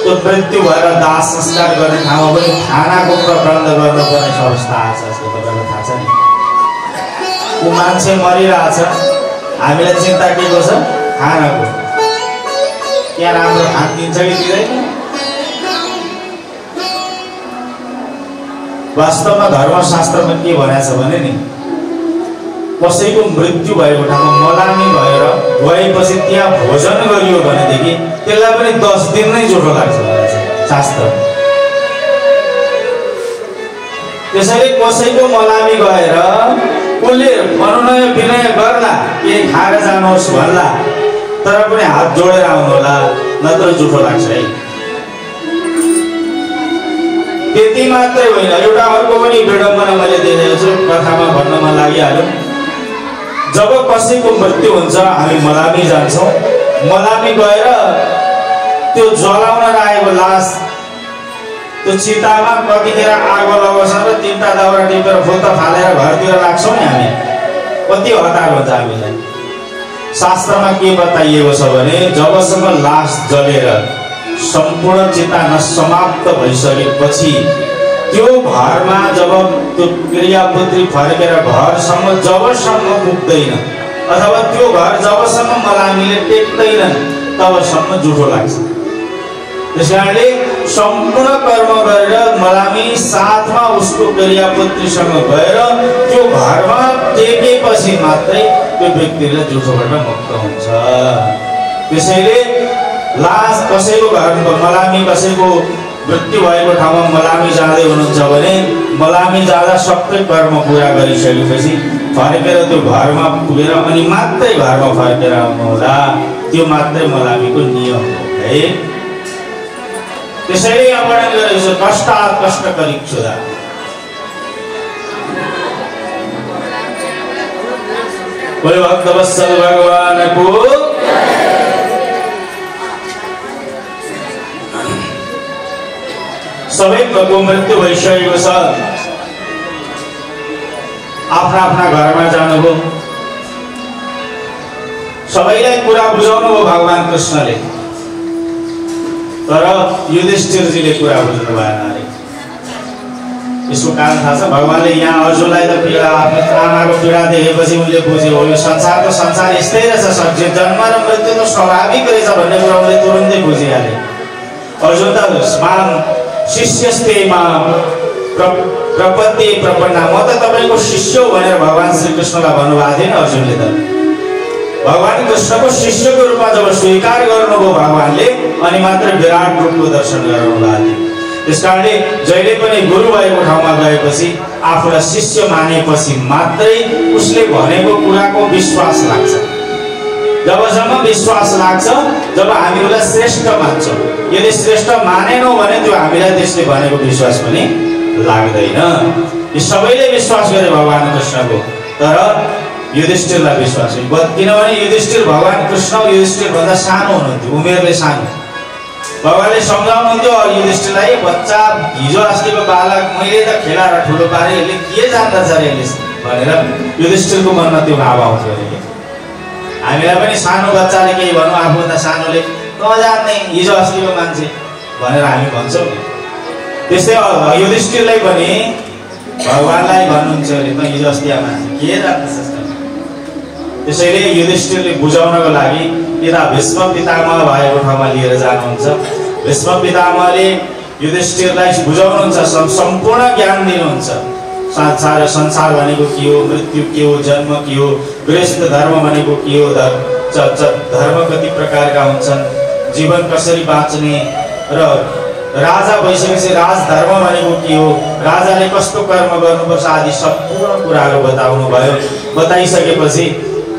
त्यो मृत्यु भएर दाह संस्कार गर्ने ठाउँमा पनि खानाको प्रबन्ध गर्नुपर्ने अवस्था आएको छ। तपाईँलाई थाहा छ नि, ऊ मान्छे मरिरहेछ, हामीलाई चिन्ता के को छ, खानाको। त्यहाँ राम्रो खान दिन्छ कि दिँदैन? वास्तवमा धर्मशास्त्रमा के भनेको छ भने नि, कसैको मृत्यु भएको ठाउँमा मलामी भएर गएपछि त्यहाँ भोजन गरियो भनेदेखि त्यसलाई पनि 10 दिन नै जोडो लाग्छ भन्छ शास्त्र। त्यसैले कसैको मलामी गएर उसले अनुनय विनय गर्ला, के खाएर जानुहोस् भन्ला, तर पनि हात जोडेर आउनु होला, नत्र जुठो लाग्छ है। त्यति मात्रै होइन, एउटा अर्को पनि विडम्बना मैले देखेको छु, कथामा भन्न मन लागिहाल्यो। जब कसैको मृत्यु हुन्छ हामी मलामी जान्छौँ, मलामी गएर त्यो जलाउन लागेको लास त्यो चितामा कतिखेर आगो लगाउँछ र 3टा दाउरा टिपेर फुत्त फालेर घरतिर लाग्छौँ नि हामी। कति हतार हुन्छ हामीलाई। शास्त्रमा के बताइएको छ भने जबसम्म लास जलेर सम्पूर्ण चिता नसमाप्त भइसकेपछि त्यो घरमा जब त्यो क्रियापुत्री फर्केर घरसम्म जबसम्म पुग्दैन अथवा त्यो घर जबसम्म मलामीले टेक्दैनन् तबसम्म जुठो लाग्छ। त्यसकारणले सम्पूर्ण कर्म गरेर मलामी साथमा उसको क्रियापुत्रीसँग गएर त्यो घरमा टेकेपछि मात्रै त्यो व्यक्तिले जुठोबाट मुक्त हुन्छ। त्यसैले लास कसैको घरमा मलामी कसैको मृत्यु भएको ठाउँमा मलामी जाँदै हुनुहुन्छ भने मलामी जाँदा सबै कर्म पुरा गरिसकेपछि फर्केर त्यो घरमा पुगेर अनि मात्रै घरमा फर्केर आउनु होला। त्यो मात्रै मलामीको नियम हो है। त्यसैले यहाँ वर्णन गरेको छ कष्टात् कष्ट करीक्षुदा। बोले भक्तवत्सल भगवानको सबैको मृत्यु भइसकेको छ, आफ्ना आफ्ना घरमा जानुभयो, सबैलाई कुरा बुझाउनु भयो भगवान कृष्णले। तर युधिष्ठिरजीले कुरा बुझ्नु भएन अरे। यसको कारण थाहा छ? भगवानले यहाँ अर्जुनलाई त पीडा आफ्नो आमाको पीडा देखेपछि उनले बुझ्यो हो यो संसारको संसार यस्तै रहेछ, सब्जी जन्म र मृत्यु त स्वाभाविक रहेछ भन्ने कुरा उनले तुरुन्तै बुझिहाले। अर्जुन त माम शिष्यस्ते माम प्रपत्ति प्रपन्ना, म त तपाईँको शिष्य हो भनेर भगवान श्रीकृष्णलाई भन्नुभएको थिएन अर्जुनले। त भगवान कृष्णको शिष्यको रूपमा जब स्वीकार गर्नुभयो भगवानले अनि मात्र विराट रूपको दर्शन गराउनुभएको थियो। त्यसकारणले जहिले पनि गुरु भएको ठाउँमा गएपछि आफूलाई शिष्य मानेपछि मात्रै उसले भनेको कुराको विश्वास लाग्छ। जबसम्म विश्वास लाग्छ जब हामी उसलाई श्रेष्ठ मान्छौँ। यदि श्रेष्ठ मानेनौँ भने त्यो हामीलाई त्यसले भनेको विश्वास पनि लाग्दैन। यी सबैले विश्वास गरे भगवान कृष्णको, तर युधिष्ठिरलाई विश्वास होइन। किनभने युधिष्ठिर भगवान कृष्ण युधिष्ठिर भन्दा सानो हुनुहुन्थ्यो, उमेरले सानो। भगवानले सम्झाउनुहुन्थ्यो युधिष्ठिरलाई, बच्चा हिजो अस्तिको बालक मैले त खेलाएर ठुलो पारेँ, यसले के जान्दछ अरे यसले भनेर युधिष्ठिरको मनमा त्यो भाव आउँथ्यो अरे। हामीलाई पनि सानो बच्चाले केही भनौँ, आफूभन्दा सानोले नजान्ने हिजो अस्तिको मान्छे भनेर हामी भन्छौँ नि। त्यस्तै युधिष्ठिरलाई पनि भगवानलाई भन्नुहुन्छ अरे त हिजो अस्तिको मान्छे के जान्दछ। त्यसैले युधिष्ठिरले बुझाउनको लागि यता भीष्म पितामह भएको ठाउँमा लिएर जानुहुन्छ। भीष्म पितामहले युधिष्ठिरलाई बुझाउनुहुन्छ, सम्पूर्ण ज्ञान दिनुहुन्छ। संसार भनेको के हो, मृत्यु के हो, जन्म के हो, गृहस्थ धर्म भनेको के हो, धर्म कति प्रकारका हुन्छन्, जीवन कसरी बाँच्ने र राजा भइसकेपछि राजधर्म भनेको के हो, राजाले कस्तो कर्म गर्नुपर्छ आदि सम्पूर्ण कुराहरू बताउनु भयो। बताइसकेपछि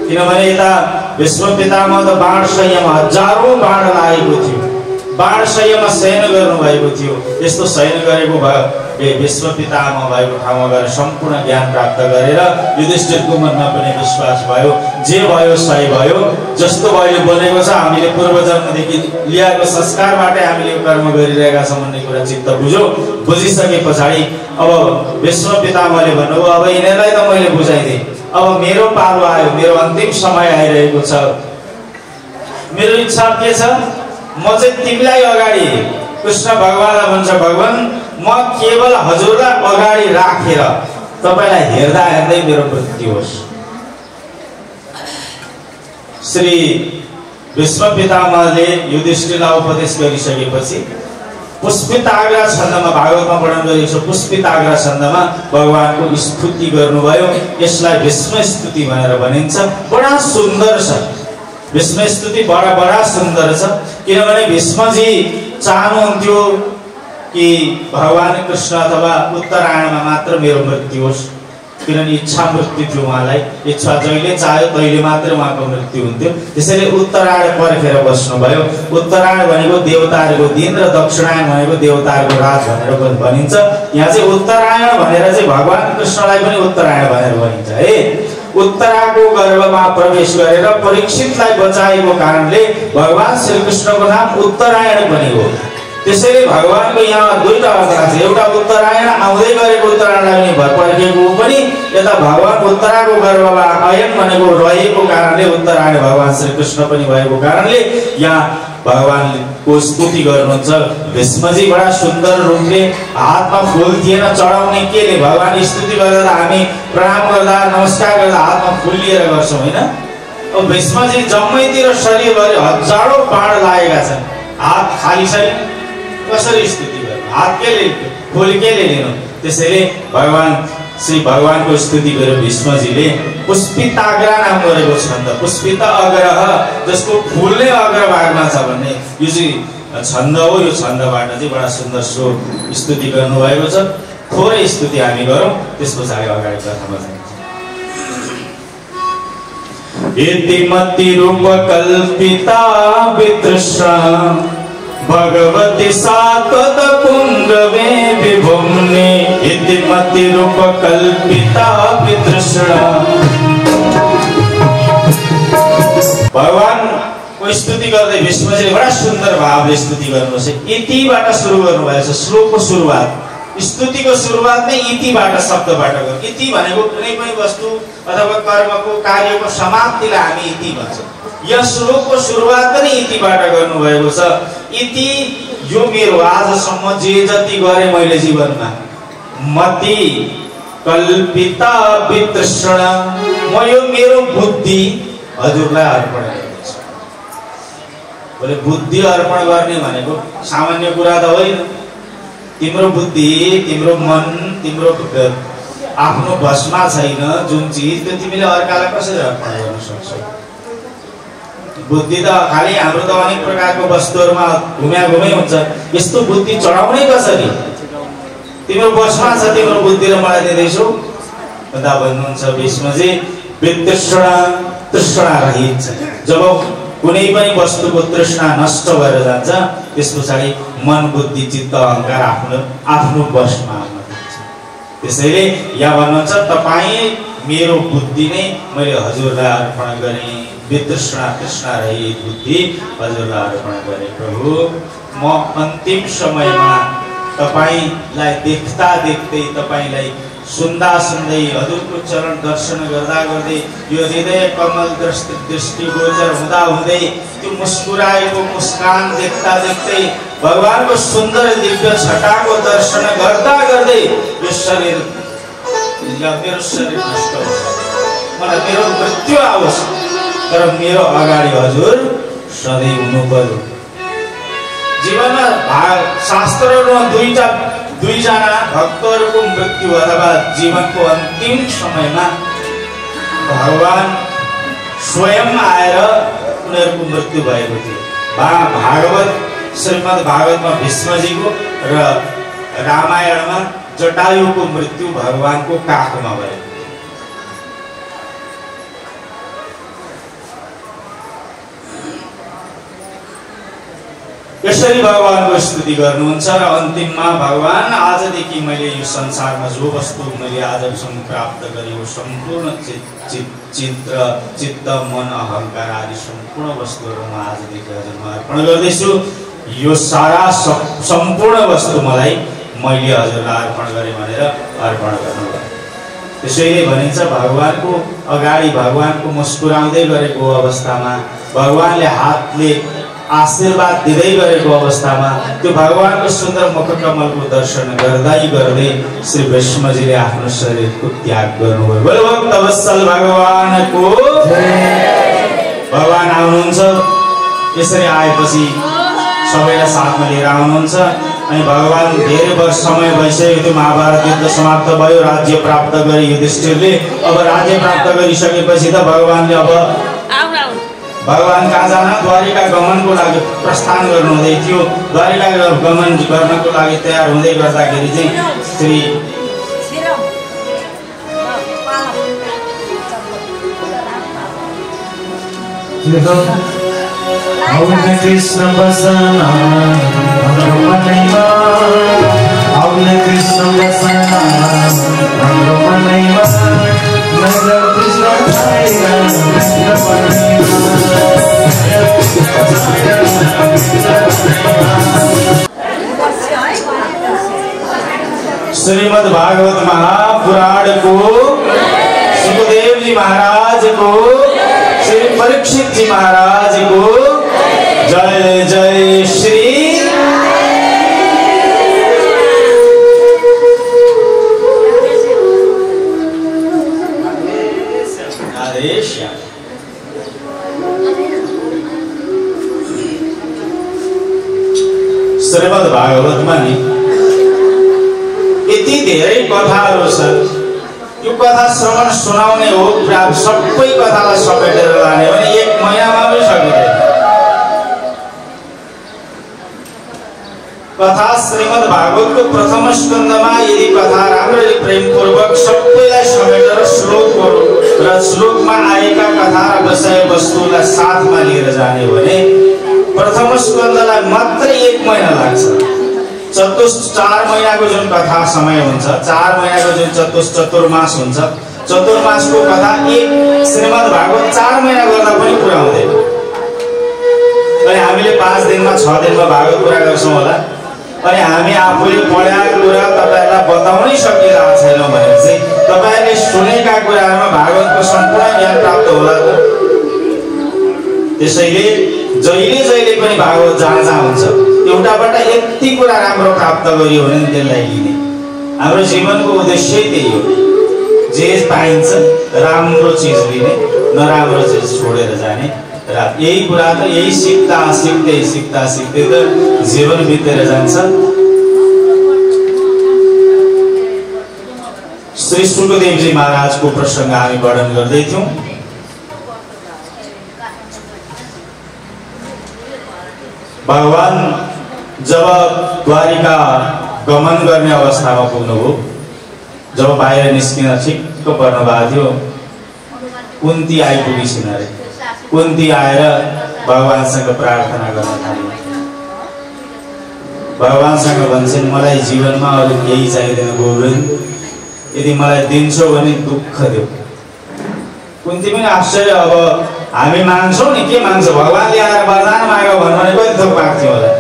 किनभने यता भीष्म पितामह त बाणशय्यामा हजारौं बाण लागेको थियो, बाणशय्यामा शयन गर्नुभएको थियो। यस्तो शयन गरेको भीष्म पितामह भएको ठाउँमा गएर सम्पूर्ण ज्ञान प्राप्त गरेर युधिष्ठिरको मनमा पनि विश्वास भयो, जे भयो सही भयो, जस्तो भयो बनेको छ, हामीले पूर्वजन्मदेखि ल्याएको संस्कारबाटै हामीले यो कर्म गरिरहेका छौँ भन्ने कुरा चित्त बुझ्यो। बुझिसके पछाडि अब भीष्म पितामहले भन्नुभयो अब यिनीहरूलाई त मैले बुझाइदिएँ, अब मेरो पालो आयो, मेरो अन्तिम समय आइरहेको छ। मेरो इच्छा के छ, म चाहिँ तिमीलाई अगाडि, कृष्ण भगवानलाई भन्छ भगवान म केवल हजुरलाई अगाडि राखेर तपाईलाई हेर्दा हेर्दै मेरो मृत्यु होस्। श्री भीष्म पितामहले युधिष्ठिरलाई उपदेश गरिसकेपछि पुष्पिताग्रा छन्दमा भागवतमा वर्णन गरिएको छ, पुष्पिताग्रा छन्दमा भगवानको स्तुति गर्नुभयो। यसलाई भीष्म स्तुति भनेर भनिन्छ। बडा सुन्दर छ भीष्म स्तुति, बडा सुन्दर छ। किनभने भीष्मजी चाहनुहुन्थ्यो कि भगवान कृष्ण अथवा उत्तरायणमा मात्र मेरो मृत्यु होस्, किनभने इच्छा मृत्यु थियो उहाँलाई। इच्छा जहिले चाह्यो तहिले मात्रै उहाँको मृत्यु हुन्थ्यो। त्यसैले उत्तरायण पर्खेर बस्नुभयो। उत्तरायण भनेको देवताहरूको दिन र दक्षिणायण भनेको देवताहरूको रात भनेर भनिन्छ। यहाँ चाहिँ उत्तरायण भनेर चाहिँ भगवान कृष्णलाई पनि उत्तरायण भनेर भनिन्छ है। उत्तराको गर्भमा प्रवेश गरेर परीक्षितलाई बचाएको कारणले भगवान श्री कृष्णको नाम उत्तरायण पनि हो। त्यसैले भगवानको यहाँ दुईटा अर्थ छ। एउटा उत्तरायण आउँदै गरेको उत्तरायणलाई पनि पर्खेको पनि, यता भगवान उत्तराको गर्भमा अयन भनेको रहेको कारणले उत्तरायण भगवान श्री कृष्ण पनि भएको कारणले यहाँ भगवानको स्तुति गर्नुहुन्छ। भीष्मजी बडा सुन्दर रूपले हातमा फूल थिएन चढाउने केले भगवान स्तुति गर्दा हामी प्रणाम गर्दा नमस्कार गर्दा हातमा फूल लिएर गर्छौँ होइन। अब भीष्मजी जम्मैतिर शरीरभरि हजारौँ बाण लागेका छन्, हात खाली छैन, कसरी स्तुति गर्नु? हात केले फूल केले लिनु? त्यसैले भगवान श्री भगवानको स्तुति गरेर भीष्मजीले पुष्पिताग्रा नाम गरेको छन्द, पुष्पित अग्रह जसको फूल नै अग्रभागमा छ भन्ने यो चाहिँ छन्द हो। यो छन्दबाट चाहिँ बडा सुन्दर सो स्तुति गर्नुभएको छ। थोरै स्तुति हामी गरौँ, त्यस पछाडि अगाडि कथामा जान्छौँ। इतिमति रूप कल्पिता वितृष्णा भगवती सात्वत पुंगवे विभुम्ने इतिमति रूप कल्पिता वितृष्णा। भगवान को स्तुति गर्दै भीष्मजीले बडा सुन्दर भावले स्तुति गर्नुहुन्छ। इतिबाट सुरु गर्नुभएको छ। श्लोकको सुरुवात, स्तुतिको सुरुवात नै इतिबाट शब्दबाट गर्नु। इति भनेको कुनै पनि वस्तु अथवा कर्मको कार्यको समाप्तिलाई हामी इति भन्छौँ। यस श्लोकको सुरुवात पनि इतिबाट गर्नुभएको छ। इति यो मेरो आजसम्म जे जति गरे मैले जीवनमा मति कल्पिता वितृष्णा, म यो मेरो बुद्धि हजुरलाई अर्पण गर्दछु। बोले बुद्धि अर्पण गर्ने भनेको सामान्य कुरा त होइन। तिम्रो बुद्धि, तिम्रो मन, तिम्रो आफ्नो बसमा छैन जुन चिज, त्यो तिमीले अर्कालाई कसरी अर्पण गर्न सक्छौ? बुद्धि त खाली हाम्रो त अनेक प्रकारको वस्तुहरूमा घुमै हुन्छ। यस्तो बुद्धि चढाउने कसरी? तिम्रो बसमा छ तिम्रो बुद्धि र मलाई दिँदैछौ भन्दा भन्नुहुन्छ भीष्मजी वितृष्णा, तृष्णा रहित छ। जब कुनै पनि वस्तुको तृष्णा नष्ट भएर जान्छ त्यस पछाडि मन, बुद्धि, चित्त, अहंकार आफ्नो बसमा आउन थाल्छ। त्यसैले यहाँ भन्नुहुन्छ तपाईँ मेरो बुद्धि नै मैले हजुरलाई अर्पण गरेँ। वितृष्णा तृष्णा रहित बुद्धि हजुरलाई अर्पण गरेँ। प्रभु म अन्तिम समयमा तपाईलाई देख्दा देख्दै, तपाईलाई सुन्दा सुन्दै, हजुरको चरण दर्शन गर्दा गर्दै, यो हृदय कमल दृष्टिगोचर हुँदा हुँदै, त्यो मुस्कुराएको मुस्कान देख्दा देख्दै, भगवानको सुन्दर दिव्य छटाको दर्शन गर्दा गर्दै यो शरीर मेरो शरीर नष्ट हुन्छ, मलाई मेरो मृत्यु आओस्, तर मेरो अगाडि हजुर सधैँ हुनु पर्यो। जीवनमा शास्त्रहरूमा दुईजना भक्तहरूको मृत्यु अथवा जीवनको अन्तिम समयमा भगवान स्वयं आएर उनीहरूको मृत्यु भएको थियो। भागवत श्रीमद् भागवतमा भीष्मजीको र रामायणमा जटायुको मृत्यु भगवानको काखमा भएको। यसरी भगवानको स्तुति गर्नुहुन्छ र अन्तिममा भगवान आजदेखि मैले यो संसारमा जो वस्तु मैले आजसम्म प्राप्त गरेको सम्पूर्ण चित्त मन अहंकार आदि सम्पूर्ण वस्तुहरू म आजदेखि हजुरमा अर्पण गर्दैछु। यो सारा सम्पूर्ण वस्तु मलाई मैले हजुरलाई अर्पण गरेँ भनेर अर्पण गर्नुभयो। त्यसैले भनिन्छ भगवानको अगाडि भगवानको मुस्कुराउँदै गरेको अवस्थामा, भगवानले हातले आशीर्वाद दिँदै गरेको अवस्थामा त्यो भगवानको सुन्दर मुखकमलको दर्शन गर्दै गर्दै श्री भीष्मजीले आफ्नो शरीरको त्याग गर्नुभयो। बोलो भक्तवत्सल भगवानको भगवान आउनुहुन्छ। यसरी आएपछि सबैलाई साथमा लिएर आउनुहुन्छ अनि भगवान धेरै वर्ष समय भइसक्यो त्यो महाभारत युद्ध समाप्त भयो, राज्य प्राप्त गरे युधिष्ठिरले। अब राज्य प्राप्त गरिसकेपछि त भगवानले अब भगवान कहाँ जान द्वारिका गमनको लागि प्रस्थान गर्नुहुँदै थियो। द्वारिका गमन गर्नको लागि तयार हुँदै गर्दाखेरि चाहिँ श्री आउने कृष्ण बसना हाम्रो मनैमा आउने कृष्ण बसना हाम्रो मनैमा नगर कृष्ण छाया कृष्ण मनैमा श्रीमद् भागवत महापुराण को सुखदेव जी महाराज को श्री परीक्षित जी महाराज को जय जय श्री श्रीमद् भागवत में यति धेरै कथाहरू छन्। यो कथा श्रवण सुनाउने हो सबै कथालाई समेटेर लाने भने 1 महिनामा पनि सकिँदैन। कथा श्रीमद् भागवतको प्रथम स्कन्धमा यदि कथा राम्ररी प्रेमपूर्वक सबैलाई समेटेर श्लोकमा आएका कथा र विषय वस्तुलाई साथमा लिएर जाने हो भने प्रथम स्कन्धलाई मात्रै 1 महिना लाग्छ। 4 महिनाको जुन कथा समय हुन्छ, 4 महिनाको जुन चतुर्मास हुन्छ, चतुर्मासको कथा श्रीमद् भागवत 4 महिना गर्दा पनि पुरा हुँदैन। अनि हामीले 5 दिनमा 6 दिनमा भागवत पुरा गर्छौँ होला। अनि हामी आफूले पढेका कुरा तपाईहरुलाई बताउनै सकिरहेको छैनौँ भने चाहिँ तपाईहरुले सुनेका कुराहरुमा भागवतको सम्पूर्ण ज्ञान प्राप्त होला त। त्यसैले जहिले पनि भागवत जहाँ हुन्छ एउटाबाट यति कुरा राम्रो प्राप्त गरियो भने त्यसलाई लिने। हाम्रो जीवनको उद्देश्य त्यही हो। जे पाइन्छ राम्रो चिज लिने, नराम्रो चिज छोडेर जाने। र यही कुरा त यही सिक्दा सिक्दै त जीवन बितेर जान्छ। श्री सुखदेव जी महाराजको प्रसंग हामी वर्णन गर्दै थियौं। भगवान जब द्वारिका गमन गर्ने अवस्थामा पुग्नुभयो, जब बाहिर निस्किन ठिक्क पर्नु भएको थियो, कुन्ती आइपुगिसिन् अरे। कुन्ती आएर भगवानसँग प्रार्थना गर्न थालिन्। भगवानसँग भन्छन् मलाई जीवनमा अरू केही चाहिँदैन गोविन्द, यदि मलाई दिन्छौ भने दुःख देऊ। कुन्ती पनि आश्चर्य, अब हामी माग्छौँ नि, के माग्छ? भगवानले आएर वरदान माग्यो भने कति थोक पाक्थ्यो होला।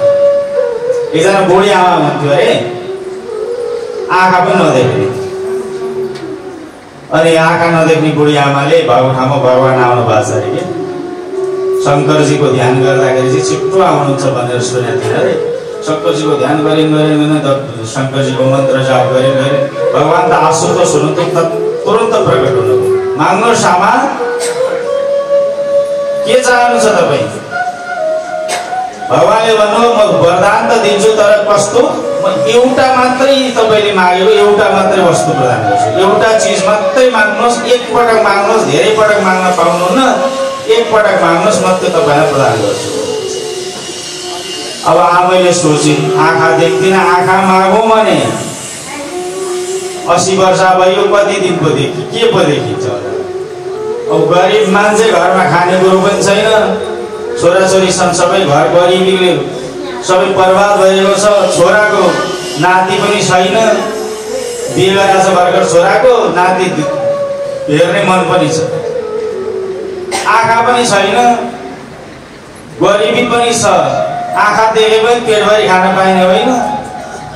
एकजना बुढी आमा हुन्थ्यो अरे, आँखा पनि नदेख्ने। अनि आँखा नदेख्ने बुढी आमाले भएको ठाउँमा भगवान आउनु भएको छ अरे। शङ्करजीको ध्यान गर्दाखेरि चाहिँ छिट्टो आउनुहुन्छ भनेर सुनेको थिएन अरे। शङ्करजीको ध्यान गरिन् शङ्करजीको मन्त्र जाप गरिन् भगवान त आशुतोष हुनुहुन्थ्यो, तुरन्त प्रकट हुनुभयो। माग्नु सामान के चाहनु छ तपाईँ? भगवानले भन्नु म वरदान त दिन्छु, तर कस्तो? म एउटा मात्रै तपाईले मागेको एउटा मात्रै वस्तु प्रदान गर्छु। एउटा चिज मात्रै माग्नुहोस्, एक पटक माग्नुहोस्, धेरै पटक माग्न पाउनुहुन्न। एक पटक माग्नुहोस्, म त्यो तपाईलाई प्रदान गर्छु। अब आमैले सोचिन्, आँखा देख्दिन, आँखा मागौँ भने 80 वर्ष भयो, कति दिन पो देखि, के पो देखिन्छ होला। अब गरिब मान्छे, घरमा खाने कुरो पनि छैन, छोराछोरी छन्, सबै घर गरिबीले सबै बर्बाद भएको छ। छोराको नाति पनि छैन, बिहे गरेको छ भर्खर छोराको, नाति हेर्ने मन पनि छ। आँखा पनि छैन, गरिबी पनि छ, आँखा देखे पनि पेटभरि खान पाइने होइन।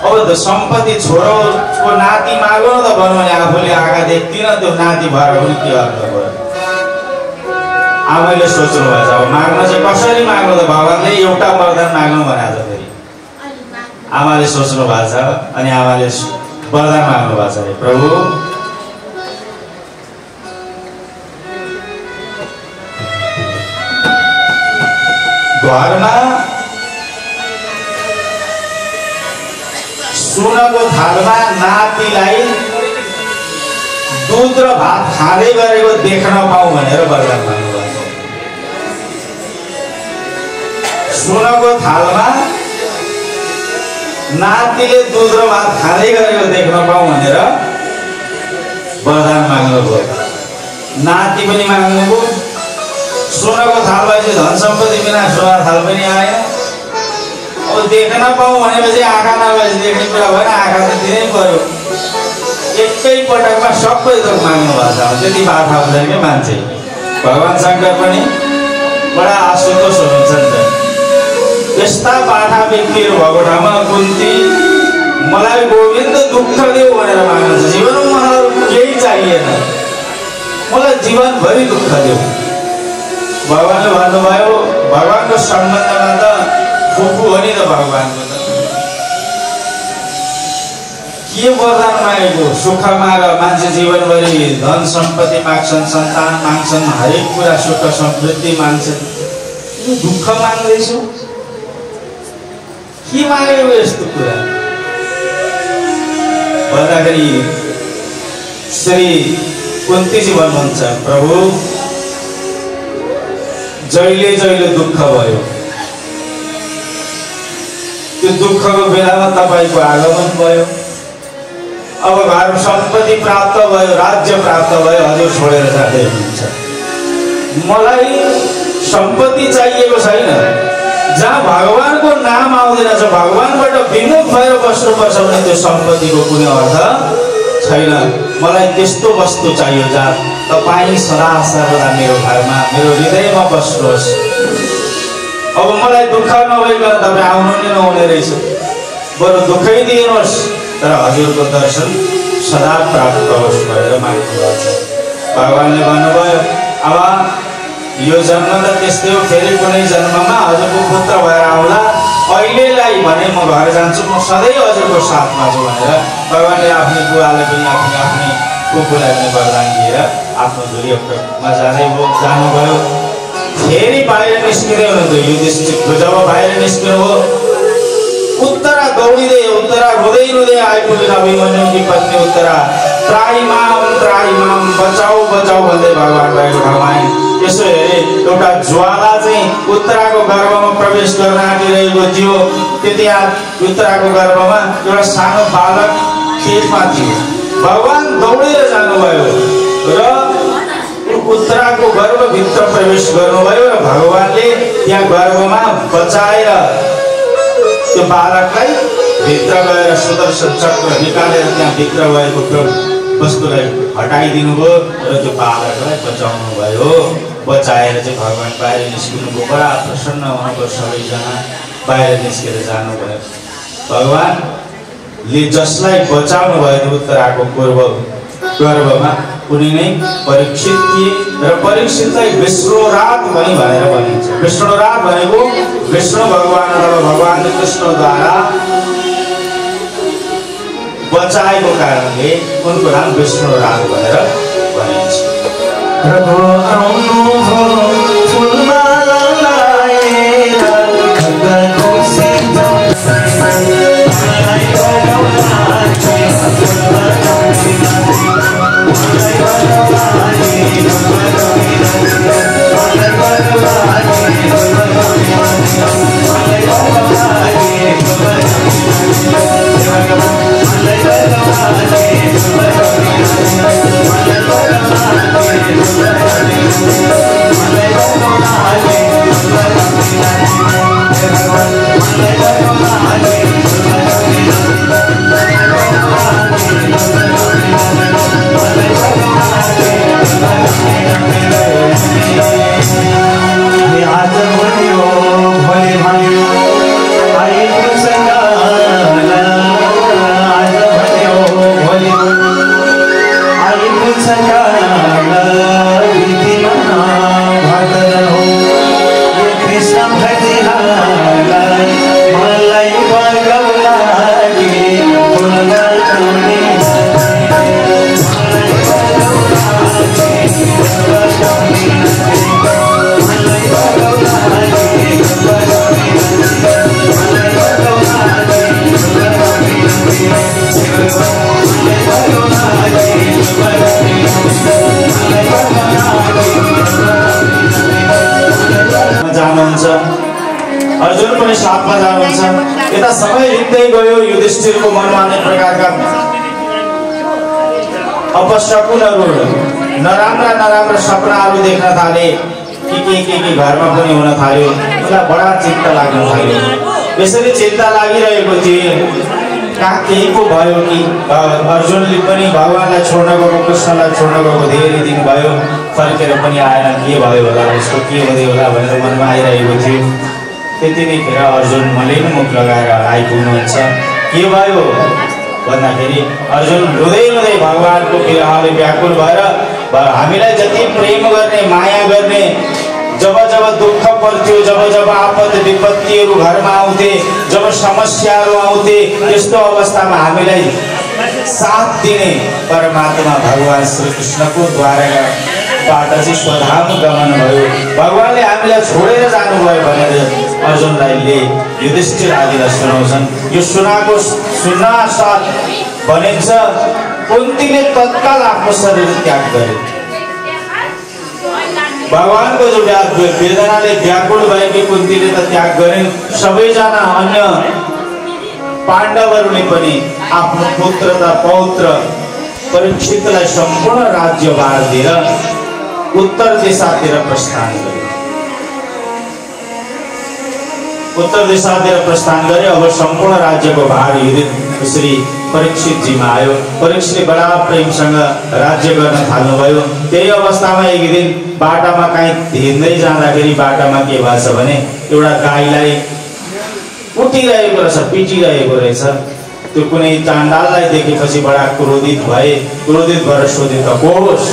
अब त सम्पत्ति छोरोको नाति मागो न त भन्नु भने आफूले आँखा देख्दिन, त्यो नाति भएर पनि के अर्थ भयो? आमाले सोच्नु भएछ, अब माग्न चाहिँ कसरी माग्नु त? भगवानले एउटा वरदान माग्नु भने आज फेरि आमाले सोच्नु भएको छ। अनि आमाले वरदान माग्नु भएको छ अरे, प्रभु घरमा सुनको थालमा नातिलाई दुध र भात खाँदै गरेको देख्न पाऊँ भनेर वरदान माग्नुभएको। सुनको थालमा नातिले दुध र भात खाँदै गरेको देख्न पाऊँ भनेर वरदान माग्नुभयो। नाति पनि माग्नुभयो, सोनाको थाल भएपछि धन सम्पत्ति बिना सोना थाल पनि आएन। अब देख्न पाऊँ भनेपछि आँखा नभएपछि देख्ने कुरा भएन, आँखा त दिनै पर्यो। एकै पटकमा सबै थोक माग्नु भएको छ। त्यति बाधा हुँदैन कि मान्छे। भगवान शङ्कर पनि बडा आशुतोष हुनुहुन्छ नि त। यस्ता बाधा व्यक्तिहरू भएको ठाउँमा कुन्ती मलाई गोविन्द दुःख देऊ भनेर माग्नुहुन्छ। जीवनमा मलाई केही चाहिएन, मलाई जीवनभरि दुःख देऊ। भगवानले भन्नुभयो भगवानको सम्बन्धमा त फुपू हो नि त भगवानको त। के वरदान मागेको? सुख माग। मान्छे जीवनभरि धन सम्पत्ति माग्छन्, सन्तान माग्छन्, हरेक कुरा सुख समृद्धि माग्छन्। दुःख माग्दैछु? के मागेको यस्तो कुरा भन्दाखेरि श्री कुन्तीजी भन्नुहुन्छ प्रभु जहिले जहिले दुःख भयो, त्यो दुःखको बेलामा तपाईको आगमन भयो। अब घर सम्पत्ति प्राप्त भयो, राज्य प्राप्त भयो, हजुर छोडेर जाँदै हुनुहुन्छ। मलाई सम्पत्ति चाहिएको छैन। जहाँ भगवानको नाम आउँदैन छ, भगवानबाट विमुख भएर बस्नुपर्छ भने त्यो सम्पत्तिको कुनै अर्थ छैन। मलाई त्यस्तो वस्तु चाहियो जहाँ तपाईँ सदा सर्वदा मेरो घरमा मेरो हृदयमा बस्नुहोस्। अब मलाई दुःख नभइकन तपाईँ आउनु नै नहुने रहेछ, बरु दुःखै दिनुहोस् तर हजुरको दर्शन सदा प्राप्त होस् भनेर माग्नुभएको छ। भगवानले भन्नुभयो अब यो जन्म त त्यस्तै हो, फेरि कुनै जन्ममा हजुरको पुत्र भएर आउँला। अहिलेलाई भने म घर जान्छु, म सधैँ हजुरको साथमा छु भनेर भगवानले आफ्नो बुवाले पनि आफ्नै कुकुरलाई पनि वरदान दिएर आफ्नो दुर्योगमा जानुभयो। फेरि बाहिर निस्किँदै हुनुहुन्थ्यो युधिष्ठिर। जब बाहिर निस्किनु हो उत्तरा दौडिँदै उत्तरा रुँदै रुँदै आइपुगिन अभिमन्युकी पत्नी उत्तरा। त्राही माम बचाऊ बचाऊ भन्दै भगवान भएको ठाउँमा यसो हेरे एउटा ज्वाला चाहिँ उत्तराको गर्भमा प्रवेश गर्न आँटिरहेको थियो। त्यति उत्तराको गर्भमा एउटा सानो बालक पेटमा थियो। भगवान दौडेर जानुभयो र उत्तराको गर्भभित्र प्रवेश गर्नुभयो र भगवानले त्यहाँ गर्भमा बचाएर त्यो बालकलाई भित्र गएर सुदर्शन चक्र निकालेर त्यहाँ भित्र भएको वस्तुलाई हटाइदिनु भयो र त्यो बालकलाई बचाउनु भयो। बचाएर चाहिँ भगवान बाहिर निस्किनुभयो। बडा प्रसन्न हुनुभयो। सबैजना बाहिर निस्केर जानुभयो। भगवानले जसलाई बचाउनु भयो उत्तराको गर्भमा उनी नै परीक्षित थिए र परीक्षितलाई विष्णुराज पनि भनेर भनिन्छ। विष्णुराज भनेको विष्णु भगवान अथवा भगवान कृष्णद्वारा बचाएको कारणले उनको नाम विष्णुराज भनेर भनिन्छ। प्रभु आउनुभयो फुलमाला लाएर खगको सीता अर्जुन पनि साथमा जानुहुन्छ। यता समय हिँड्दै गयो। युधिष्ठिरको मनमा अनेक प्रकारका अपशकुनहरू नराम्रा सपनाहरू देख्न थाले। के के घरमा पनि हुन थाल्यो। उसलाई बडा चिन्ता लाग्न थाल्यो। यसरी चिन्ता लागिरहेको थिए कहाँ केही पो भयो कि अर्जुनले पनि भगवानलाई छोड्न गएको, कृष्णलाई छोड्न गएको धेरै दिन भयो, फर्केर पनि आएन। के भयो होला, उसको के हुँदै होला भनेर मनमा आइरहेको थियो। त्यति नै खेर अर्जुन मलिन मुख लगाएर आइपुग्नुहुन्छ। के भयो भन्दाखेरि अर्जुन रुँदै रुँदै भगवानको विरहले व्याकुल भएर हामीलाई जति प्रेम गर्ने, माया गर्ने, जब जब दुःख पर्थ्यो, जब जब आपद विपत्तिहरू घरमा आउँथे, जब समस्याहरू आउँथे, त्यस्तो अवस्थामा हामीलाई साथ दिने परमात्मा भगवान श्री कृष्णको द्वाराबाट चाहिँ स्वधाम गमन भयो। भगवानले हामीलाई छोडेर जानुभयो भनेर अर्जुनले युधिष्ठिर आदिलाई सुनाउँछन्। यो सुन्ना साथ भनिन्छ कुन्तीले तत्काल आफ्नो शरीर त्याग गरे। भगवानको जो वेदनाले व्याकुल भएकी कुन्तीले त त्याग गरिन्। सबैजना अन्य पाण्डवहरूले पनि आफ्नो पुत्र र पौत्र परीक्षितलाई सम्पूर्ण राज्यभार दिएर उत्तर दिशातिर प्रस्थान गरे। उत्तर दिशातिर प्रस्थान गरे। अब सम्पूर्ण राज्यको भार श्री परीक्षितजीमा आयो। परीक्षितले बडा प्रेमसँग राज्य गर्न थाल्नुभयो। त्यही अवस्थामा एक दिन बाटामा कहीँ हिँड्दै जाँदाखेरि बाटामा के भएछ भने एउटा गाईलाई कुटिरहेको रहेछ, पिटिरहेको रहेछ। त्यो कुनै चाण्डाललाई देखेपछि बडा क्रोधित भए। क्रोधित भएर सोधे त को होस्,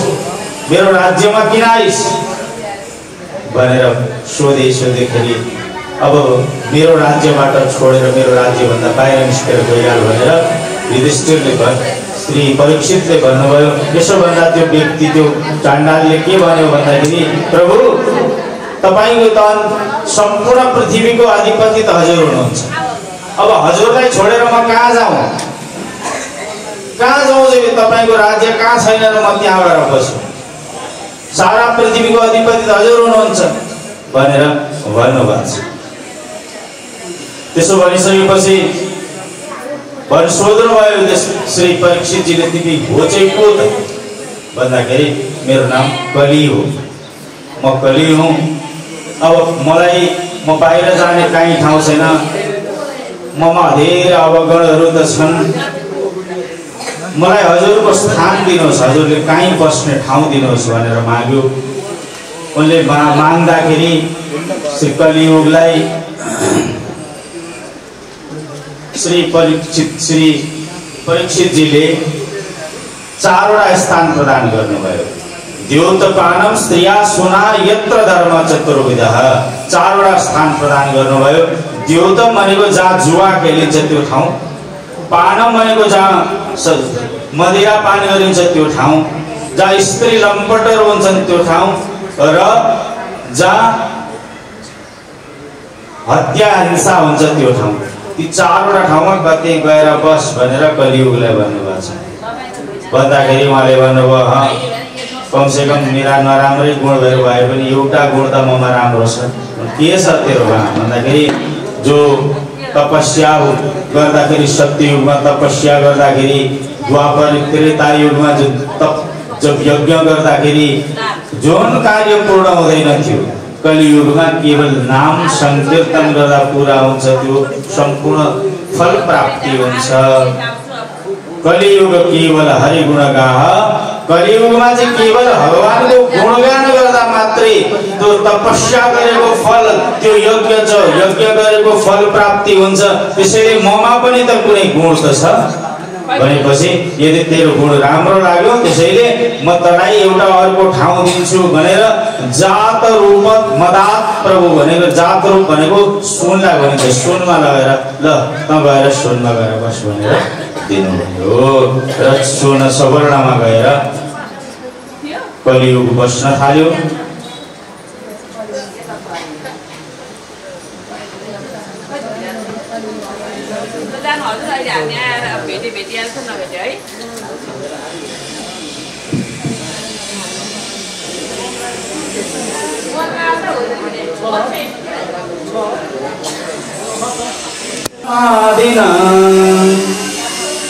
मेरो राज्यमा किन आइस भनेर सोधेखेरि अब मेरो राज्यबाट छोडेर मेरो राज्यभन्दा बाहिर निस्केर गइहाल भनेर युधिष्ठिरले श्री परीक्षितले भन्नुभयो। यसो भन्दा त्यो व्यक्ति, त्यो चाण्डालले के भन्यो भन्दाखेरि प्रभु तपाईको त सम्पूर्ण पृथ्वीको अधिपति त हजुर हुनुहुन्छ। अब हजुरलाई छोडेर म कहाँ जाउँ चाहिँ तपाईको राज्य कहाँ छैन र म त्यहाँबाट बस्छु। सारा पृथ्वीको अधिपति त हजुर हुनुहुन्छ भनेर भन्नुभएको छ। त्यसो भनिसकेपछि सोध्नुभयो श्री परीक्षितजीले तिमी हो चाहिँ को त भन्दाखेरि मेरो नाम कली हो, म कली हुँ। अब म बाहिर जाने कहीँ ठाउँ छैन, ममा धेरै अवगणहरू त छन्, मलाई हजुरको स्थान दिनुहोस्, हजुरले कहीँ बस्ने ठाउँ दिनुहोस् भनेर माग्यो। उनले माग्दाखेरि श्री कलियुगलाई श्री परीक्षितजीले चारवटा स्थान प्रदान गर्नुभयो। द्योतपानम स्त्रिया सुना यत्र धर्म चतुर्विधः, चारवटा स्थान प्रदान गर्नुभयो। द्योतम भनेको जहाँ जुवा खेलिन्छ त्यो ठाउँ, पानम भनेको जहाँ मदिरा पान गरिन्छ त्यो ठाउँ, जहाँ स्त्री लम्पटर हुन्छन् त्यो ठाउँ, र जहाँ हत्या हिंसा हुन्छ त्यो ठाउँ। ती चारवटा ठाउँमा कतै गएर बस भनेर कलियुगलाई भन्नुभएको छ। भन्दाखेरि उहाँले भन्नुभयो कमसेकम मेरा नराम्रै गुणहरू भए पनि एउटा गुण त ममा राम्रो छ। के छ तेरोमा भन्दाखेरि जो तपस्या गर्दाखेरि सत्ययुगमा तपस्या गर्दाखेरि, द्वापर त्रेता युगमा जब यज्ञ गर्दाखेरि जुन कार्य पूर्ण हुँदैन थियो, कलियुगमा केवल नाम संकीर्तन गर्दा पूरा हुन्छ, त्यो सम्पूर्ण फल प्राप्ति हुन्छ। कलियुग केवल हरि गुण गाह, कलियुगमा चाहिँ केवल भगवानको गुणगान गर्दा मात्रै त्यो तपस्या गरेको फल, त्यो यज्ञ गरेको फल प्राप्ति हुन्छ। त्यसैले ममा पनि त कुनै गुण त छ भनेपछि यदि तेरो गुण राम्रो लाग्यो त्यसैले म तँलाई एउटा अर्को ठाउँ दिन्छु भनेर जात रूप मदात प्रभु भनेको जात रूप भनेको सुनलाई भनिन्छ। सुनमा लगेर ल त गएर सुनमा गएर बस भनेर दिनुभयो र सुन सवर्णमा गएर कलियुग बस्न थाल्यो। आदिना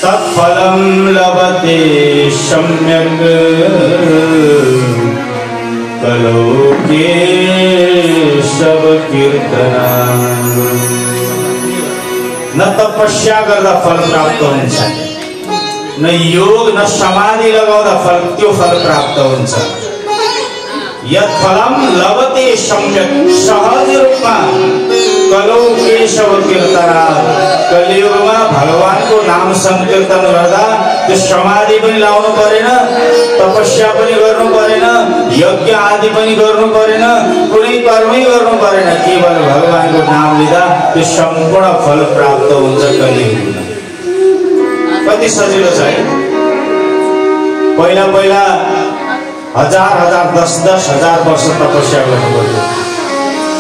तत्फलं लभते सम्यक् कलोके केशव कीर्तना। न तपस्या गर्दा फल प्राप्त हुन्छ, न योग न समाधि लगाउँदा त्यो फल प्राप्त हुन्छ। यत् फलम लभते सम्यक सहज रूपमा कलौ केशव कीर्तना। कलियुगमा भगवानको नाम संकीर्तन गर्दा त्यो समाधि पनि लाउनु परेन, तपस्या पनि गर्नु परेन, यज्ञ आदि पनि गर्नु परेन, कुनै कर्मै गर्नु परेन, केवल भगवानको नाम लिँदा त्यो सम्पूर्ण फल प्राप्त हुन्छ कलियुगमा। कति सजिलो छ है। पहिला पहिला हजार हजार 10,000 वर्ष तपस्या गर्नु पर्यो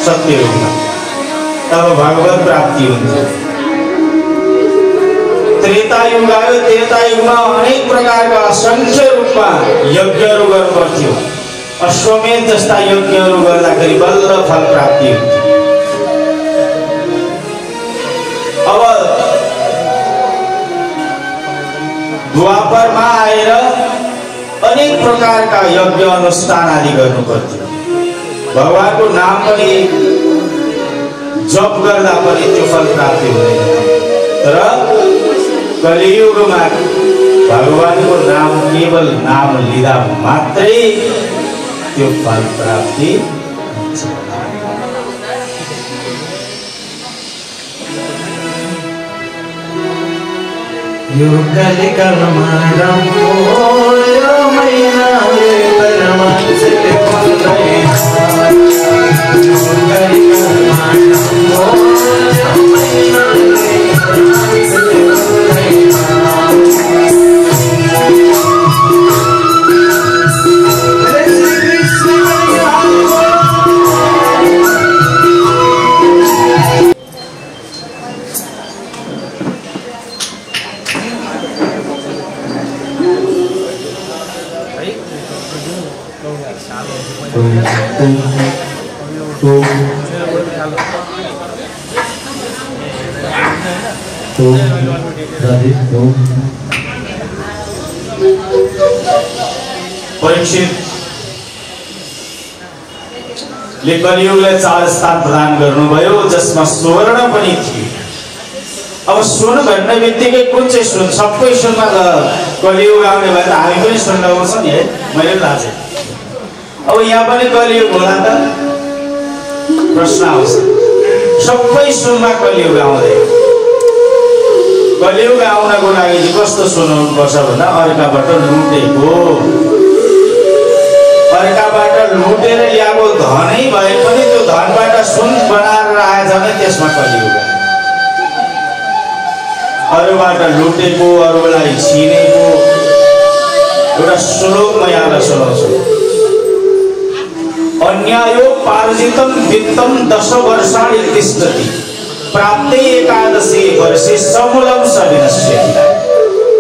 सत्य रूपमा, तब भगवत प्राप्ति हुन्छ। त्रेता युग आयो, त्रेता युगमा अनेक प्रकारका असंख्य रूपमा यज्ञहरू गर्नु पर्थ्यो। अश्वमेध जस्ता यज्ञहरू गर्दाखेरि बल्ल फल प्राप्ति हुन्थ्यो। अब द्वापरमा आएर अनेक प्रकारका यज्ञ अनुष्ठान आदि गर्नु पर्थ्यो। भगवानको नाम पनि जप गर्दा पनि त्यो फल प्राप्ति हुँदैन। तर कलियुगमा भगवानको नाम केवल नाम लिँदा मात्रै त्यो फल प्राप्ति हुन्छ। यो कलिकलमा रम्भो यो महिनाले परमात्मले बोल्दैछ। यो कलिकलमा रम्भो यो महिनाले परमात्मले बोल्दैछ। परीक्षितले कलियुगलाई 4 स्थान प्रदान गर्नुभयो जसमा स्वर्ण पनि थियो। अब सुन भन्ने बित्तिकै कुन चाहिँ सुन? सबै सुनमा कलियुग आउने भए त हामी पनि सुन लगाउँछ नि है, मैले पनि लाजे। अब यहाँ पनि कलियुग होला त प्रश्न आउँछ। सबै सुनमा कलियुग आउँदैन। कलियुग आउनको लागि कस्तो सुन हुनुपर्छ भन्दा अर्काबाट लुटेको, अर्काबाट लुटेर ल्याएको धनै भए पनि त्यो धनबाट सुन बनाएर आएछ भने त्यसमा कलियुग। अरूबाट लुटेको, अरूलाई छिनेको एउटा श्लोक म यहाँलाई सुनाउँछु। अन्यायोपार्जितं वित्तं 10 वर्षाणि तिष्ठति प्राप्ते एकादशी वर्षे समूलं स विनश्यति।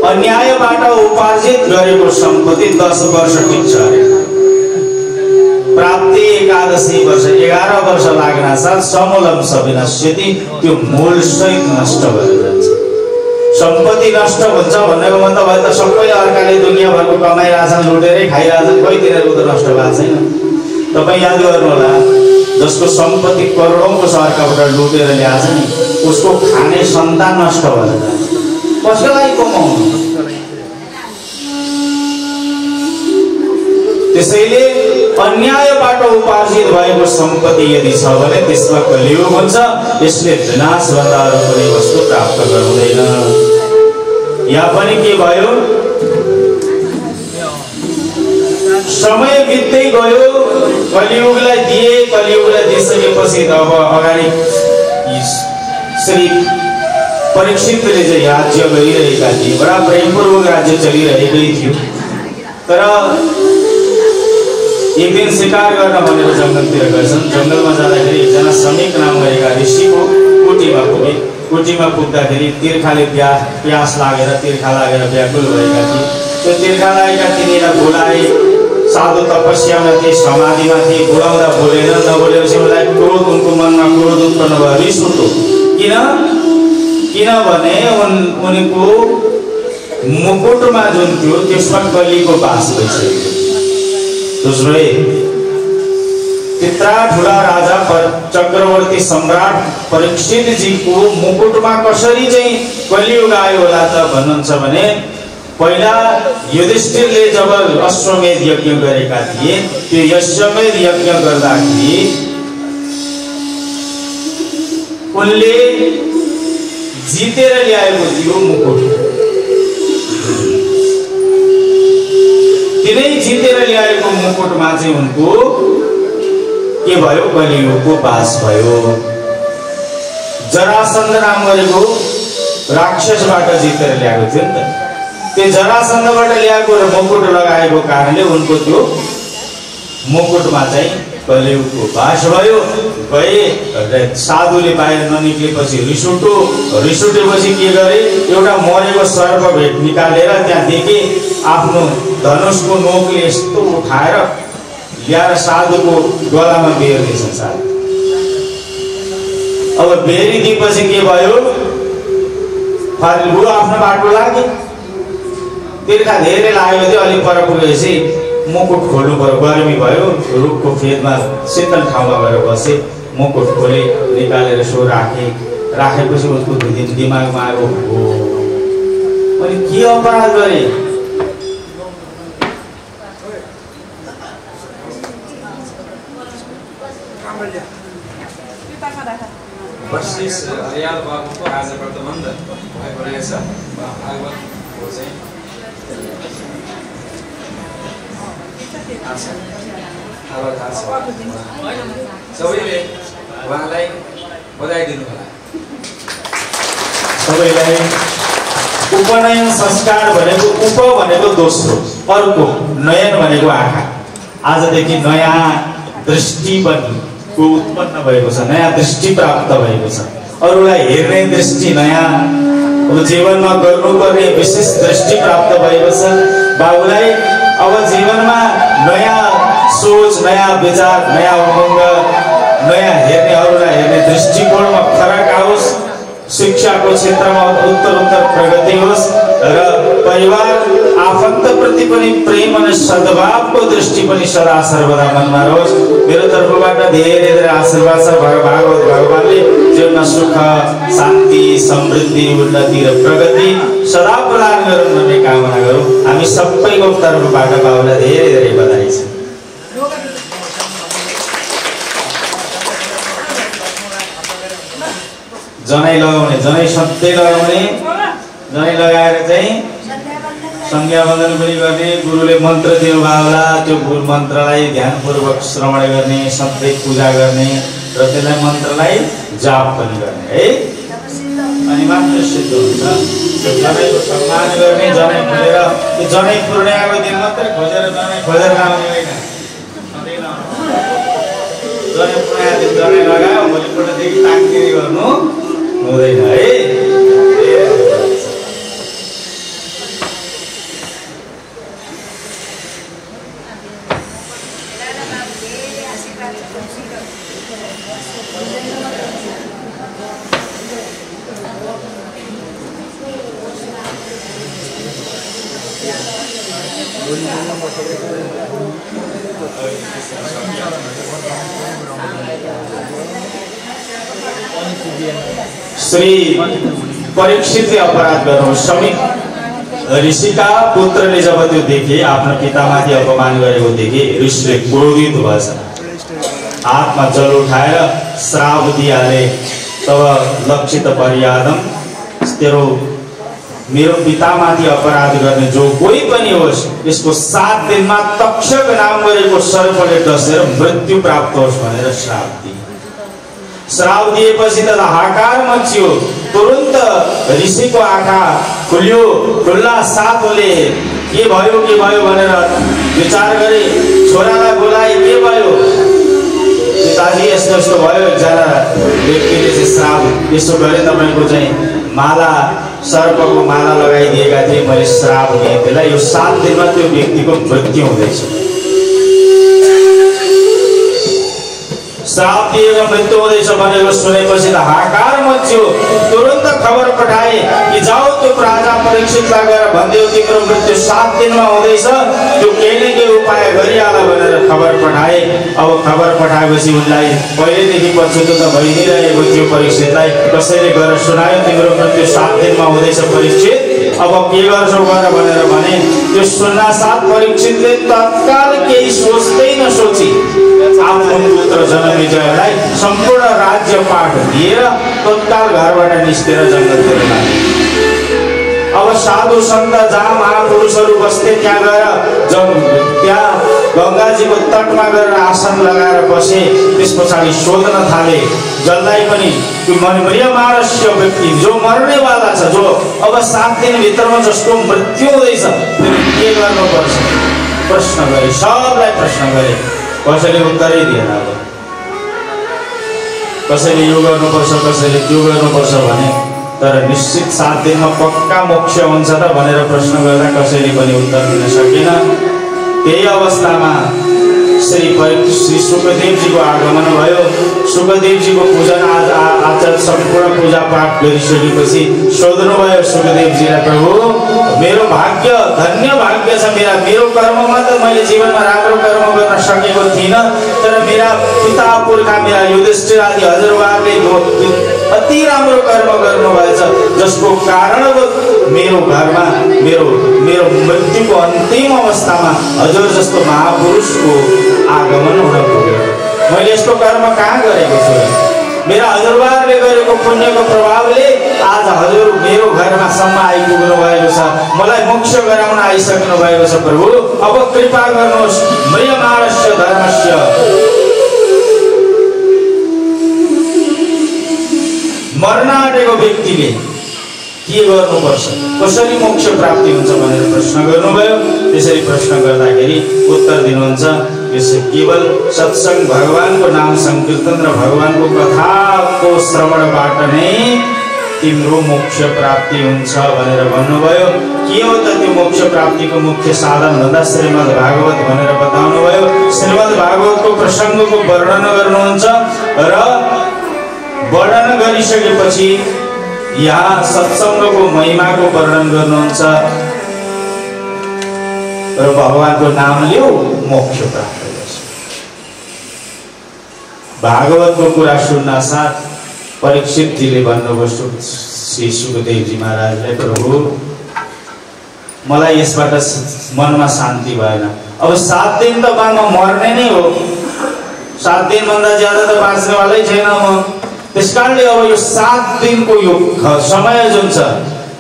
अन्यायबाट उपार्जित गरेको सम्पत्ति 10 वर्ष टिक्छ अरे। प्राप्ते एकादशी वर्ष 11 वर्ष लाग्न साथ समूलं स विनश्यति, त्यो मूल सहित नष्ट भएर जान्छ। सम्पत्ति नष्ट हुन्छ भन्नेको मतलब भयो त सबैले अर्काले दुनियाँभरको कमाइरहेछन्, लुटेरै खाइरहेछन्, कोही तिनीहरूको त नष्ट भएको छैन। तपाईँ याद गर्नु होला, जसको सम्पत्ति करोडौँको अर्काबाट लुटेर ल्याएछ नि, उसको खाने सन्तान नष्ट भएर जान्छ। कसको लागि कमाउनु? त्यसैले अन्यायबाट उपार्जित भएको सम्पत्ति यदि छ भने त्यसमा कलियुग हुन्छ। यसले विनाशभन्दा अरू कुनै वस्तु प्राप्त गराउँदैन। यहाँ पनि के भयो? समय बित्दै गयो, कलियुगलाई दिए, कलियुगलाई दिइसकेपछि अब अगाडि श्री परीक्षितले चाहिँ राज्य गरिरहेका थिए। बडा प्रेमपूर्वक राज्य चलिरहेकै थियो। तर एक दिन शिकार गर्न भनेर जङ्गलतिर गएछन्। जङ्गलमा जाँदाखेरि एकजना समीक नाम गरेका ऋषिको कुटीमा पुगे। कुटीमा पुग्दाखेरि तिर्खाले प्यास लागेर तिर्खा लागेर व्याकुल भएका थिए। त्यो तिर्खा लागेका तिनीलाई बोलाए। साधु तपस्यामा थिए, समाधिमा थिए। बोलाउँदा बोलेन, नबोलेपछि उनलाई क्रोध, उनको मनमा क्रोध उत्पन्न भयो, रिस उठ्यो। किनभने उनको मुकुटमा जुन थियो त्यसमा कलीको बास भइसक्यो। दोस्रो त्यत्रा ठुला राजा चक्रवर्ती सम्राट परीक्षित जी को मुकुटमा कसरी चाहिँ कलियुग आयो होला त भन्नुहुन्छ भने पहिला युधिष्ठिरले जब अश्वमेध यज्ञ गरेका थिए त्यो अश्वमेध यज्ञ गर्दाखेरि उनले जितेर ल्याएको थियो मुकुट। तिनै जितेर ल्याएको मुकुटमा चाहिँ उनको के भयो कलियुगको बास भयो। जरासन्ध नाम गरेको राक्षसबाट जितेर ल्याएको थियो नि त, त्यो जरासन्धबाट ल्याएको र मुकुट लगाएको कारणले उनको त्यो मुकुटमा चाहिँ कलियुगको बास भयो। गए साधुले बाहिर ननिक्लेपछि रिस उठेपछि के गरे, एउटा मरेको सर्प भेट निकालेर त्यहाँ देखे, आफ्नो धनुषको नोकले यस्तो उठाएर ल्याएर साधुको गलामा बेर्दैछन् साधु। अब बेरिदिएपछि के भयो, बुढो आफ्नो बाटो लाग्यो। तिर्खा धेरै लागेको थियो, अलिक पर पुगेपछि मुकुट खोल्नु पर्यो, गर्मी भयो, रुखको फेदमा शीतल ठाउँमा गएर बसे, मुकुट खोले, निकालेर सो राखेपछि उसको दिमागमा आयो, हो मैले के अपराध गरेँ, वशिष रियाल बाबुको आजबाट बन्द भएको रहेछ। भागवतको चाहिँ सबैले उहाँलाई बधाई दिनु होला। सबैलाई उपनयन संस्कार भनेको उप भनेको दोस्रो, अर्को नयन भनेको आँखा। आजदेखि नयाँ दृष्टि पनि उत्पन्न भएको छ, नयाँ दृष्टि प्राप्त भएको छ, अरूलाई हेर्ने दृष्टि नयाँ, अब जीवनमा गर्नुपर्ने विशेष दृष्टि प्राप्त भएको छ। बाबुलाई अब जीवनमा नयाँ सोच, नयाँ विचार, नयाँ उमङ्ग, नयाँ हेर्ने, अरूलाई हेर्ने दृष्टिकोणमा फरक आओस्, शिक्षाको क्षेत्रमा उत्तर प्रगति होस् र परिवार आफन्तप्रति पनि प्रेम अनि सद्भावको दृष्टि पनि सदा सर्वदा मनमा रहोस्। मेरो तर्फबाट धेरै धेरै आशीर्वाद छ। भागवत भगवानले जीवनमा सुख, शान्ति, समृद्धि, उन्नति र प्रगति सदा प्रदान गरून् भन्ने कामना गरौँ। हामी सबैको तर्फबाट बाबुलाई धेरै धेरै बधाई छ। जनै लगाउने, जनै सधैँ लगाउने, जनै लगाएर चाहिँ संज्ञा बन्धन पनि गर्ने, गुरुले मन्त्र दिनुभयो होला त्यो गुरु मन्त्रलाई ध्यानपूर्वक श्रवण गर्ने, सधैँ पूजा गर्ने र त्यसलाई मन्त्रलाई जाप पनि गर्ने है, अनि मात्र सिद्ध हुन्छ। जनैको सम्मान गर्ने, जनै खोलेर त्यो जनै पूर्णिमाको दिन मात्रै खोजेर आउने होइन, जनै पूर्णिमा दिन जनै लगायो, भोलिपल्टदेखि ताकतिरी गर्नु हुँदैन है। श्री परीक्षितले अपराध गर्नु, श्रमिक ऋषिका पुत्रले जब त्यो देखे, आफ्नो पितामाथि अपमान गरेको देखे, ऋषिले क्रोधित भएछ, हातमा जल उठाएर श्राप दिइहाले। तब लक्षित पर्यादम, तेरो मेरो पितामाथि अपराध गर्ने जो कोही पनि होस्, यसको 7 दिनमा तक्षक नाम गरेको सर्पले डसेर मृत्यु प्राप्त होस् भनेर श्राप दिए। श्राप दिएपछि त हाहाकार मच्चियो, तुरुन्त ऋषिको आँखा खुल्यो, खुल्ला साथले के भयो भनेर विचार गरे। छोरालाई बोलाए, के भयो पिताजी, यस्तो यस्तो भयो, एकजना व्यक्तिले चाहिँ श्राप यसो गरे, तपाईँको चाहिँ माला, सर्पको माला लगाइदिएका थिए, मैले श्राप दिएँ त्यसलाई, यो 7 दिनमा त्यो व्यक्तिको मृत्यु हुँदैछ। श्राप दिएर मृत्यु हुँदैछ भनेको सुनेपछि त हाकार मच्यो। तुरन्त खबर पठाए कि जाऊ त्यो राजा परीक्षितलाई गएर भनिदेऊ तिम्रो मृत्यु 7 दिनमा हुँदैछ, त्यो केही न केही उपाय गरिहाल भनेर खबर पठाए। अब खबर पठाएपछि उनलाई पहिलेदेखि पछुतो त भइ नै रहेको थियो। परीक्षितलाई कसैले गएर सुनायो तिम्रो मृत्यु 7 दिनमा हुँदैछ परीक्षित, अब के गर्छौ गर भनेर भने। त्यो सुन्नासाथ परीक्षितले तत्काल केही सोच्दै नसोची आफ्नो पुत्र जनमेजयलाई सम्पूर्ण राज्य पाठ दिएर तत्काल घरबाट निस्केर जङ्गलतिर लागे। अब साधु सन्त जहाँ महापुरुषहरू बस्थे त्यहाँ गएर त्यहाँ गङ्गाजीको तटमा गएर आसन लगाएर बसे। त्यस पछाडि सोध्न थाले जसलाई पनि मरियमारस्य व्यक्ति जो मर्नेवाला छ, जो अब 7 दिनभित्रमा जसको मृत्यु हुँदैछ, त्यसले के गर्नुपर्छ प्रश्न गरे। सबलाई प्रश्न गरे, कसैले उत्तरै दिएन। अब कसैले यो गर्नुपर्छ, कसैले त्यो गर्नुपर्छ भने, तर निश्चित 7 दिनमा पक्का मोक्ष हुन्छ त भनेर प्रश्न गर्दा कसैले पनि उत्तर दिन सकेन। त्यही अवस्थामा श्री सुखदेवजीको आगमन भयो। सुखदेवजीको पूजन आज सम्पूर्ण पूजा पाठ गरिसकेपछि सोध्नुभयो सुखदेवजीलाई, प्रभु मेरो भाग्य धन्य भाग्य छ, मेरो कर्ममा त मैले जीवनमा राम्रो कर्म गर्न सकेको थिइनँ, तर मेरा पिता पुर्खा मेरा युधिष्ठिर आदि हजुरबाले अति राम्रो कर्म गर्नुभएछ, जसको कारणवश मेरो घरमा मेरो मृत्युको अन्तिम अवस्थामा हजुर जस्तो महापुरुषको आगमन हुन पुग्यो। मैले यस्तो कर्म कहाँ गरेको छु? मेरा हजुरबाले गरेको पुण्यको प्रभावले आज हजुर मेरो घरमा सम्म आइपुग्नु भएको छ, मलाई मोक्ष गराउन आइसक्नु भएको छ। प्रभु अब कृपा गर्नुहोस्। मरियमारस्य धर्मस्य मर्न आँटेको व्यक्तिले के गर्नुपर्छ, कसरी मोक्ष प्राप्ति हुन्छ भनेर प्रश्न गर्नुभयो। त्यसरी प्रश्न गर्दाखेरि उत्तर दिनुहुन्छ, यो केवल सत्संग भगवानको नाम संकीर्तन र भगवानको कथाको श्रवणबाट नै तिम्रो मोक्ष प्राप्ति हुन्छ भनेर भन्नुभयो। के हो त त्यो मोक्ष प्राप्तिको मुख्य साधन भन्दा श्रीमद् भागवत भनेर बताउनुभयो। श्रीमद् भागवतको प्रसङ्गको वर्णन गर्नुहुन्छ र वर्णन गरिसकेपछि यहाँ सत्सङ्गको महिमाको वर्णन गर्नुहुन्छ र भगवानको नाम लियो मोक्ष प्राप्त गर्छ। भागवतको कुरा सुन्न साथ परीक्षितजीले भन्नुभयो श्री सुखदेवजी महाराजले, प्रभु मलाई यसबाट मनमा शान्ति भएन। अब 7 दिन त म मर्ने नै हो, 7 दिनभन्दा ज्यादा त बाँच्नेवालै छैन म। त्यसकारणले अब यो 7 दिनको यो समय जुन छ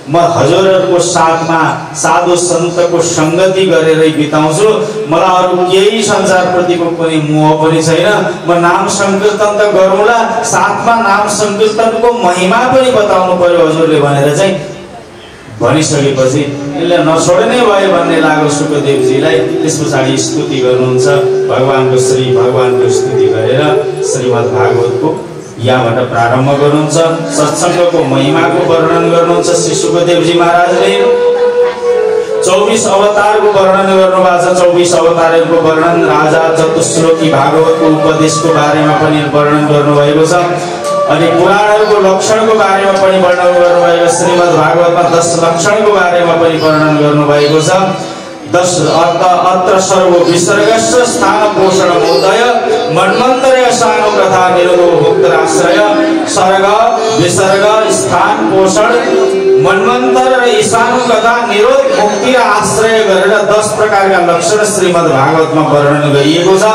म हजुरहरूको साथमा साधु सन्तको सङ्गति गरेरै बिताउँछु। मलाई अरू केही संसारप्रतिको कुनै मोह पनि छैन। म नाम संकीर्तन त गरौँला, साथमा नाम संकीर्तनको महिमा पनि बताउनु पर्यो हजुरले भनेर चाहिँ भनिसकेपछि यसले नछोड्ने भयो भन्ने लाग्यो सुखदेवजीलाई। त्यस पछाडि स्तुति गर्नुहुन्छ, भगवानको स्तुति गरेर श्रीमद् भागवतको यहाँबाट प्रारम्भ गर्नुहुन्छ। सत्सङ्गको महिमाको वर्णन गर्नुहुन्छ श्री सुखदेवजी महाराजले। 24 अवतारको वर्णन गर्नुभएको छ। 24 अवतारहरूको वर्णन राजा चतुश्लोकी भागवतको उपदेशको बारेमा पनि वर्णन गर्नुभएको छ। अनि पुराणहरूको लक्षणको बारेमा पनि वर्णन गर्नुभएको। श्रीमद् भागवतमा 10 लक्षणको बारेमा पनि वर्णन गर्नुभएको छ। 10 अत्र सर्व विसर्गस्य स्थान पोषण मोदय मन्वन्तरय सानो कथा निरोधो भुक्तराश्रय। सर्ग विसर्ग स्थान पोषण मन्वन्तर र ईशानु कथा निरोध मुक्ति र आश्रय गरेर 10 प्रकारका लक्षण श्रीमद् भागवतमा वर्णन गरिएको छ।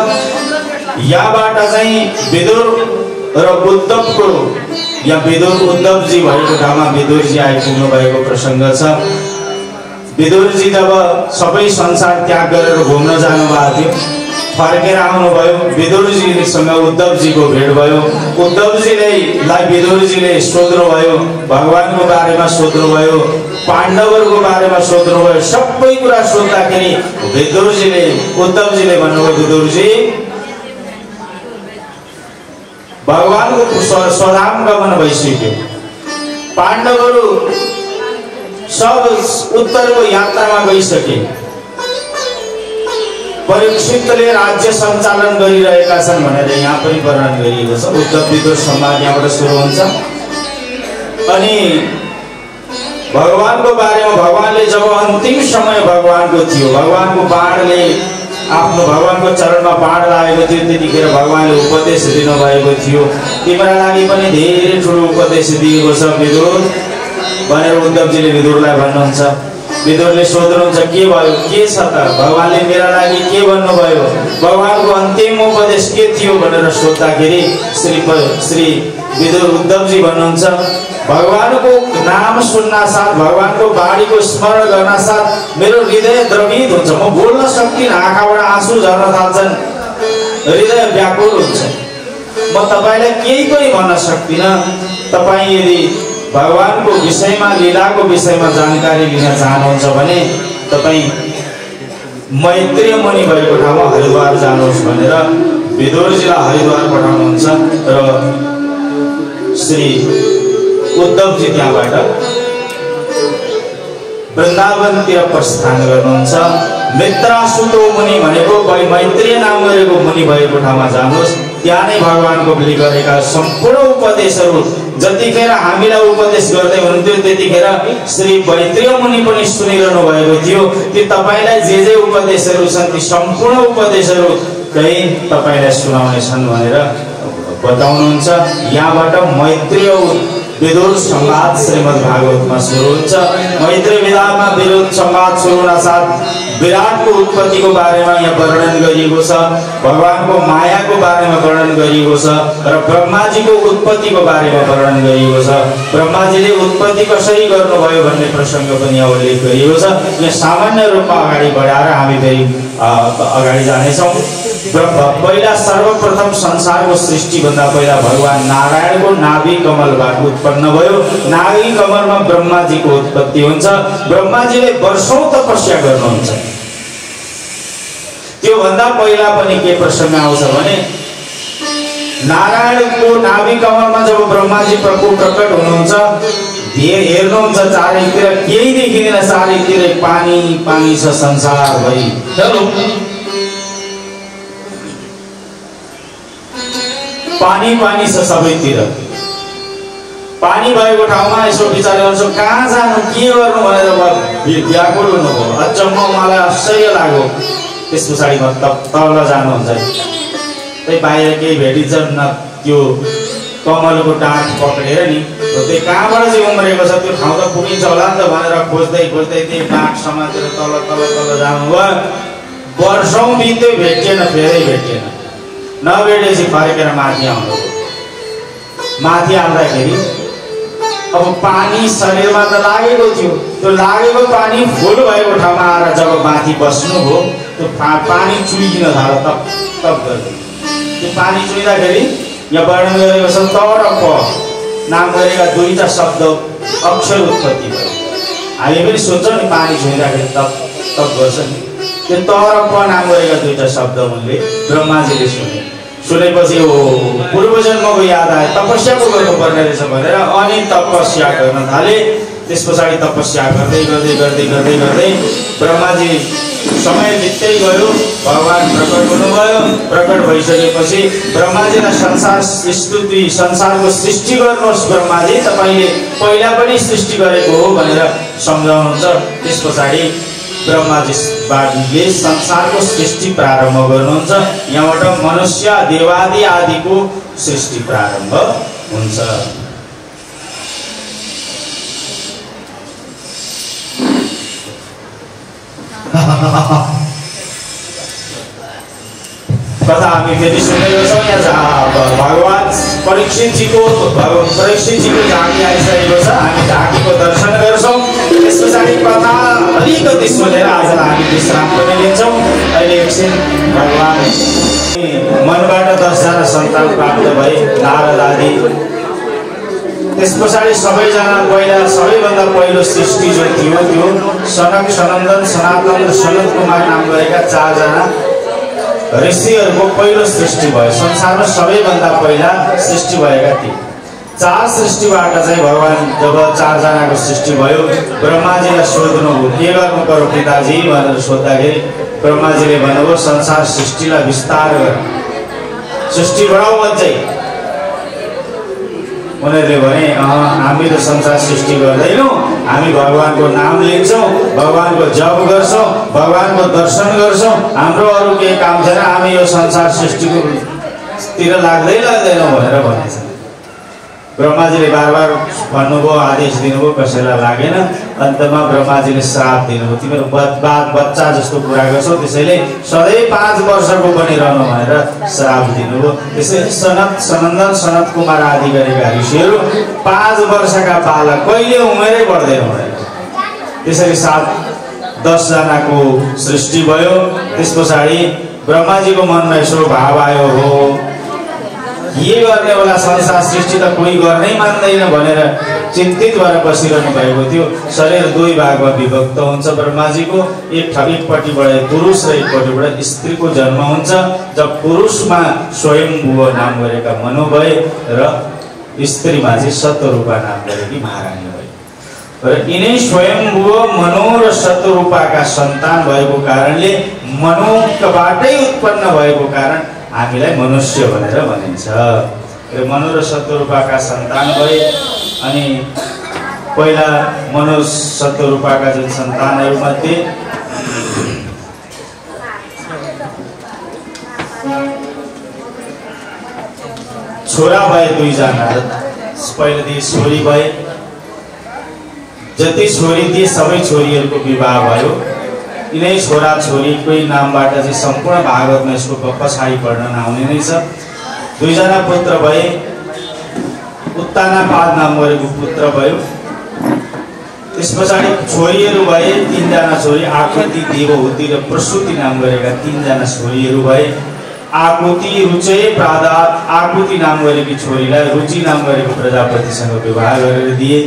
यहाँबाट चाहिँ विदुर र उद्धवको या विदुर उद्धवजी भएको ठाउँमा विदुरजी आइपुग्नु भएको प्रसङ्ग छ। विदुरजी जब सबै संसार त्याग गरेर घुम्न जानुभएको थियो, फर्केर आउनुभयो। विदुरजीसँग उद्धवजीको भेट भयो। उद्धवजीलाई विदुरजीले सोध्नुभयो, भगवानको बारेमा सोध्नुभयो, पाण्डवहरूको बारेमा सोध्नुभयो। सबै कुरा सोद्धाखेरि उद्धवजीले भन्नुभयो, विदुरजी भगवानको स्वधाम गमन भइसक्यो, पाण्डवहरू सब उत्तरको यात्रामा गइसके, परीक्षितले राज्य सञ्चालन गरिरहेका छन् भनेर यहाँ पनि वर्णन गरिएको छ। उद्धव विदुर संवाद यहाँबाट सुरु हुन्छ। अनि भगवानको बारेमा भगवानले जब अन्तिम समय भगवानको थियो, भगवानको बाणले आफ्नो भगवानको चरणमा बाण लागेको थियो, त्यतिखेर भगवानले उपदेश दिनुभएको थियो। तिम्रो लागि पनि धेरै ठुलो उपदेश दिएको छ विदुर भनेर उद्धवजीले विदुरलाई भन्नुहुन्छ। विदुरले सोध्नुहुन्छ के भयो, के छ त, भगवानले मेरा लागि के भन्नुभयो, भगवानको अन्तिम उपदेश के थियो भनेर सोद्धाखेरि श्री विदुर उद्धवजी भन्नुहुन्छ भगवानको नाम सुन्न साथ, भगवानको बाणीको स्मरण गर्न साथ मेरो हृदय द्रवित हुन्छ। म बोल्न सक्दिनँ, आँखाबाट आँसु झर्न थाल्छन्, हृदय व्याकुल हुन्छ। म तपाईलाई केही पनि भन्न सक्दिनँ। तपाईँ यदि भगवानको विषयमा, लीलाको विषयमा जानकारी लिन चाहनुहुन्छ भने तपाईँ मैत्रेय मुनि भएको ठाउँमा हरिद्वार जानुहोस् भनेर विदुरजीलाई हरिद्वार पठाउनुहुन्छ र श्री उद्धवजी त्यहाँबाट वृन्दावनतिर प्रस्थान गर्नुहुन्छ। मित्रासुतो मुनि भनेको मैत्रेय नाम गरेको मुनि भएको ठाउँमा जानुहोस्। त्यहाँ नै भगवानको बोली गरेका सम्पूर्ण उपदेशहरू जतिखेर हामीलाई उपदेश गर्दै हुनुहुन्थ्यो त्यतिखेर श्री मैत्रेय मुनि पनि सुनिरहनु भएको थियो। ती तपाईलाई जे उपदेशहरू छन् ती सम्पूर्ण उपदेशहरू कहीँ तपाईलाई सुनाउनेछन् भनेर बताउनुहुन्छ। यहाँबाट मैत्रेय विदुर संवाद श्रीमद् भागवतमा सुरु हुन्छ। मैत्रेय विधामा विदुर संवाद सुरु हुन साथ विराटको उत्पत्तिको बारेमा यहाँ वर्णन गरिएको छ, भगवानको मायाको बारेमा वर्णन गरिएको छ र ब्रह्माजीको उत्पत्तिको बारेमा वर्णन गरिएको छ। ब्रह्माजीले उत्पत्ति कसरी गर्नुभयो भन्ने प्रसङ्ग पनि यहाँ उल्लेख गरिएको छ। यहाँ सामान्य रूपमा अगाडि बढाएर हामी फेरि अगाडि जानेछौँ। पहिला सर्वप्रथम संसारको सृष्टिभन्दा पहिला भगवान नारायणको नाभि कमलबाट उत्पन्न भयो। नाभि कमलमा ब्रह्माजीको उत्पत्ति हुन्छ। ब्रह्माजीले वर्षौं तपस्या गर्नुहुन्छ। त्यो भन्दा पहिला पनि के प्रसङ्ग आउँछ भने नारायणको नाभि कमलमा जब ब्रह्माजी प्रभु प्रकट हुनुहुन्छ, हेर्नुहुन्छ चारैतिर केही देखिँदैन, चारैतिर पानी पानी छ संसार भई। पानी पानी छ सबैतिर। पानी भएको ठाउँमा यसो विचार गर्छु कहाँ जानु, के गर्नु भनेर व्याकुल हुनुभयो। अचम्म मलाई आश्चर्य लाग्यो। त्यस पछाडि म तल जानुहुन्छ, त्यही बाहिर केही भेटिन्छ न, त्यो कमलको डाँठ पक्रेर नि त्यही कहाँबाट चाहिँ उम्रेको छ त्यो ठाउँ त पुगिन्छ होला नि त भनेर खोज्दै खोज्दै त्यही डाँठ समातेर तल तल तल जानुभयो। वर्षौं बित्यो, भेटिएन, फेरि भेटिएन। नभेटेपछि फर्केर माथि आउनुभयो। माथि आउँदाखेरि अब पानी शरीरमा त लागेको थियो, त्यो लागेको पानी फुल भएको ठाउँमा आएर जब माथि बस्नुभयो त्यो पानी चुइकिन थाल्यो, तप तप गर्दै। त्यो पानी चुइँदाखेरि यहाँ वर्णन गरेको छ तर प नाम गरेका दुईटा शब्द अक्षर उत्पत्ति भयो। हामी पनि सोच्छौँ नि पानी छुइँदाखेरि तप तप गर्छ नि, त्यो तर प नाम गरेका दुईटा शब्द उनले ब्रह्माजीले सुनेपछि हो पूर्वजन्मको याद आयो, तपस्या पो गर्नुपर्ने रहेछ भनेर अनि तपस्या गर्न थाले। त्यस पछाडि तपस्या गर्दै गर्दै गर्दै गर्दै गर्दै ब्रह्माजी समय बित्दै गयो, भगवान प्रकट हुनुभयो। प्रकट भइसकेपछि ब्रह्माजीलाई संसारको सृष्टि गर्नुहोस् ब्रह्माजी, तपाईँले पहिला पनि सृष्टि गरेको हो भनेर सम्झाउनुहुन्छ। त्यस पछाडि ब्रह्माजीले संसारको सृष्टि प्रारम्भ गर्नुहुन्छ। यहाँबाट मनुष्य देवादि आदिको सृष्टि प्रारम्भ हुन्छ। कथा हामी फेरि सुन्दै गर्छौँ। यहाँ भगवान परीक्षितजीको झाँकी आइसकेको छ। हामी झाँकीको दर्शन गर्छौँ। त्यस पछाडि कथा अलिकति सुनेर आजलाई हामी विश्राम पनि लिन्छौँ। अहिले एकछिन भगवान मनबाट 10 जना सन्तान प्राप्त भए, नारद आदि। त्यस पछाडि सबैजना सबैभन्दा पहिलो सृष्टि जो थियो त्यो सनक, सनन्दन, सनातन र सनत कुमार नाम गरेका 4 जना ऋषिहरूको पहिलो सृष्टि भयो। संसारमा सबैभन्दा पहिला सृष्टि भएका ती 4 सृष्टिबाट चाहिँ भगवान जब 4 जनाको सृष्टि भयो, ब्रह्माजीलाई सोध्नुभयो के गर्नु पर्यो पिताजी भनेर सोद्धाखेरि ब्रह्माजीले भन्नुभयो संसार सृष्टिलाई विस्तार गर। सृष्टि बढाऊ अझै। उनीहरूले भने हामी त संसार सृष्टि गर्दैनौँ, हामी भगवानको नाम लिन्छौँ, भगवानको जप गर्छौँ, भगवानको दर्शन गर्छौँ, हाम्रो अरू केही काम छैन, हामी यो संसार सृष्टिको तिर लाग्दैनौँ भनेर भनेछ। ब्रह्माजीले बार बार भन्नुभयो, आदेश दिनुभयो, कसैलाई लागेन। अन्तमा ब्रह्माजीले श्राप दिनुभयो, तिमीहरू बच्चा जस्तो कुरा गर्छौ, त्यसैले सधैँ 5 वर्षको बनिरहनु भनेर श्राप दिनुभयो। त्यसैले सनन्दन सनत कुमार आदि गरेका ऋषिहरू 5 वर्षका बालक कहिले उमेरै बढ्दैन भनेर, त्यसरी 10 जनाको सृष्टि भयो। त्यस पछाडि ब्रह्माजीको मनमा यसो भाव आयो, हो ये गर्ने बेला संसार सृष्टि त कोही गर्नै मान्दैन भनेर चिन्तित भएर बसिरहनु भएको थियो। शरीर 2 भागमा विभक्त हुन्छ ब्रह्माजीको, एकपट्टिबाट पुरुष र एकपट्टिबाट स्त्रीको जन्म हुन्छ। जब पुरुषमा स्वयम्भुव नाम गरेका मनु भए र स्त्रीमा चाहिँ शतरूपा नाम गरेकी महारानी भए र यिनै स्वयम्भुव मनु र शतरूपाका सन्तान भएको कारणले मनुबाटै उत्पन्न भएको कारण हामीलाई मनुष्य भनेर भनिन्छ। र मनु र शतरूपाका सन्तान भए। अनि पहिला मनु शतरूपाका जुन सन्तानहरू मध्ये छोरा भए 2 जना, पहिलेदेखि छोरी भए। जति छोरी थिए सबै छोरीहरूको विवाह भयो। यिनै छोरा छोरीकै नामबाट चाहिँ सम्पूर्ण भागवतमा यसको पछाडि पढ्न नआउने नै छ। 2 जना पुत्र भए। उत्तानापाद नाम गरेको पुत्र भयो। त्यस पछाडि छोरीहरू भए 3 जना छोरी, आकृति, देवहूति र प्रसूति नाम गरेका 3 जना छोरीहरू भए। आकृति, रुचे, प्रादात, आकृति नाम गरेकी छोरीलाई रुचि नाम गरेको प्रजापतिसँग विवाह गरेर दिए।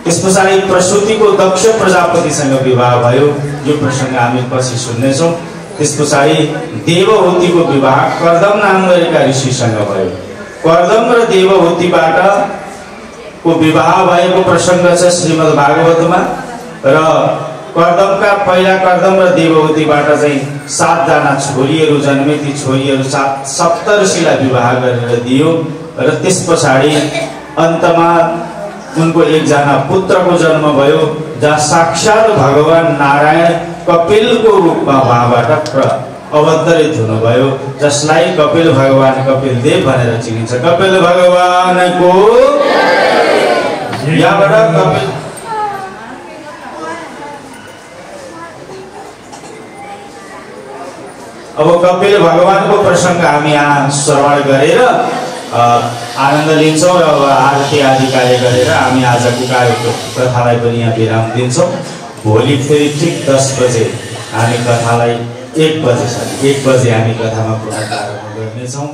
त्यस पछाडि प्रसूतिको दक्ष प्रजापतिसँग विवाह भयो। यो प्रसङ्ग हामी पछि सुन्नेछौँ। त्यस पछाडि देवहूतिको विवाह कर्दम नाम गरेका ऋषिसँग भयो। कर्दम र देवहूतिबाट को विवाह भएको प्रसङ्ग छ श्रीमद् भागवतमा। र पहिला कर्दम र देवहूतिबाट चाहिँ 7 जना छोरीहरू जन्मे। ती छोरीहरू सप्तऋषिलाई विवाह गरेर दियो। र त्यस पछाडि अन्तमा उनको 1 जना पुत्रको जन्म भयो, जहाँ साक्षात भगवान नारायण कपिलको रूपमा उहाँबाट अवतरित हुनुभयो, जसलाई कपिल भगवान कपिल देव भनेर चिनिन्छ। कपिल भगवानको यहाँबाट कपिल अब कपिल भगवानको प्रसङ्ग हामी यहाँ श्रवण गरेर आनन्द लिन्छौँ र आरती आदि कार्य गरेर हामी आजको कथालाई पनि यहाँ विराम दिन्छौँ। भोलि फेरि ठिक 10 बजे हामी कथालाई 1 बजे हामी कथामा पुनः प्रारम्भ गर्नेछौँ।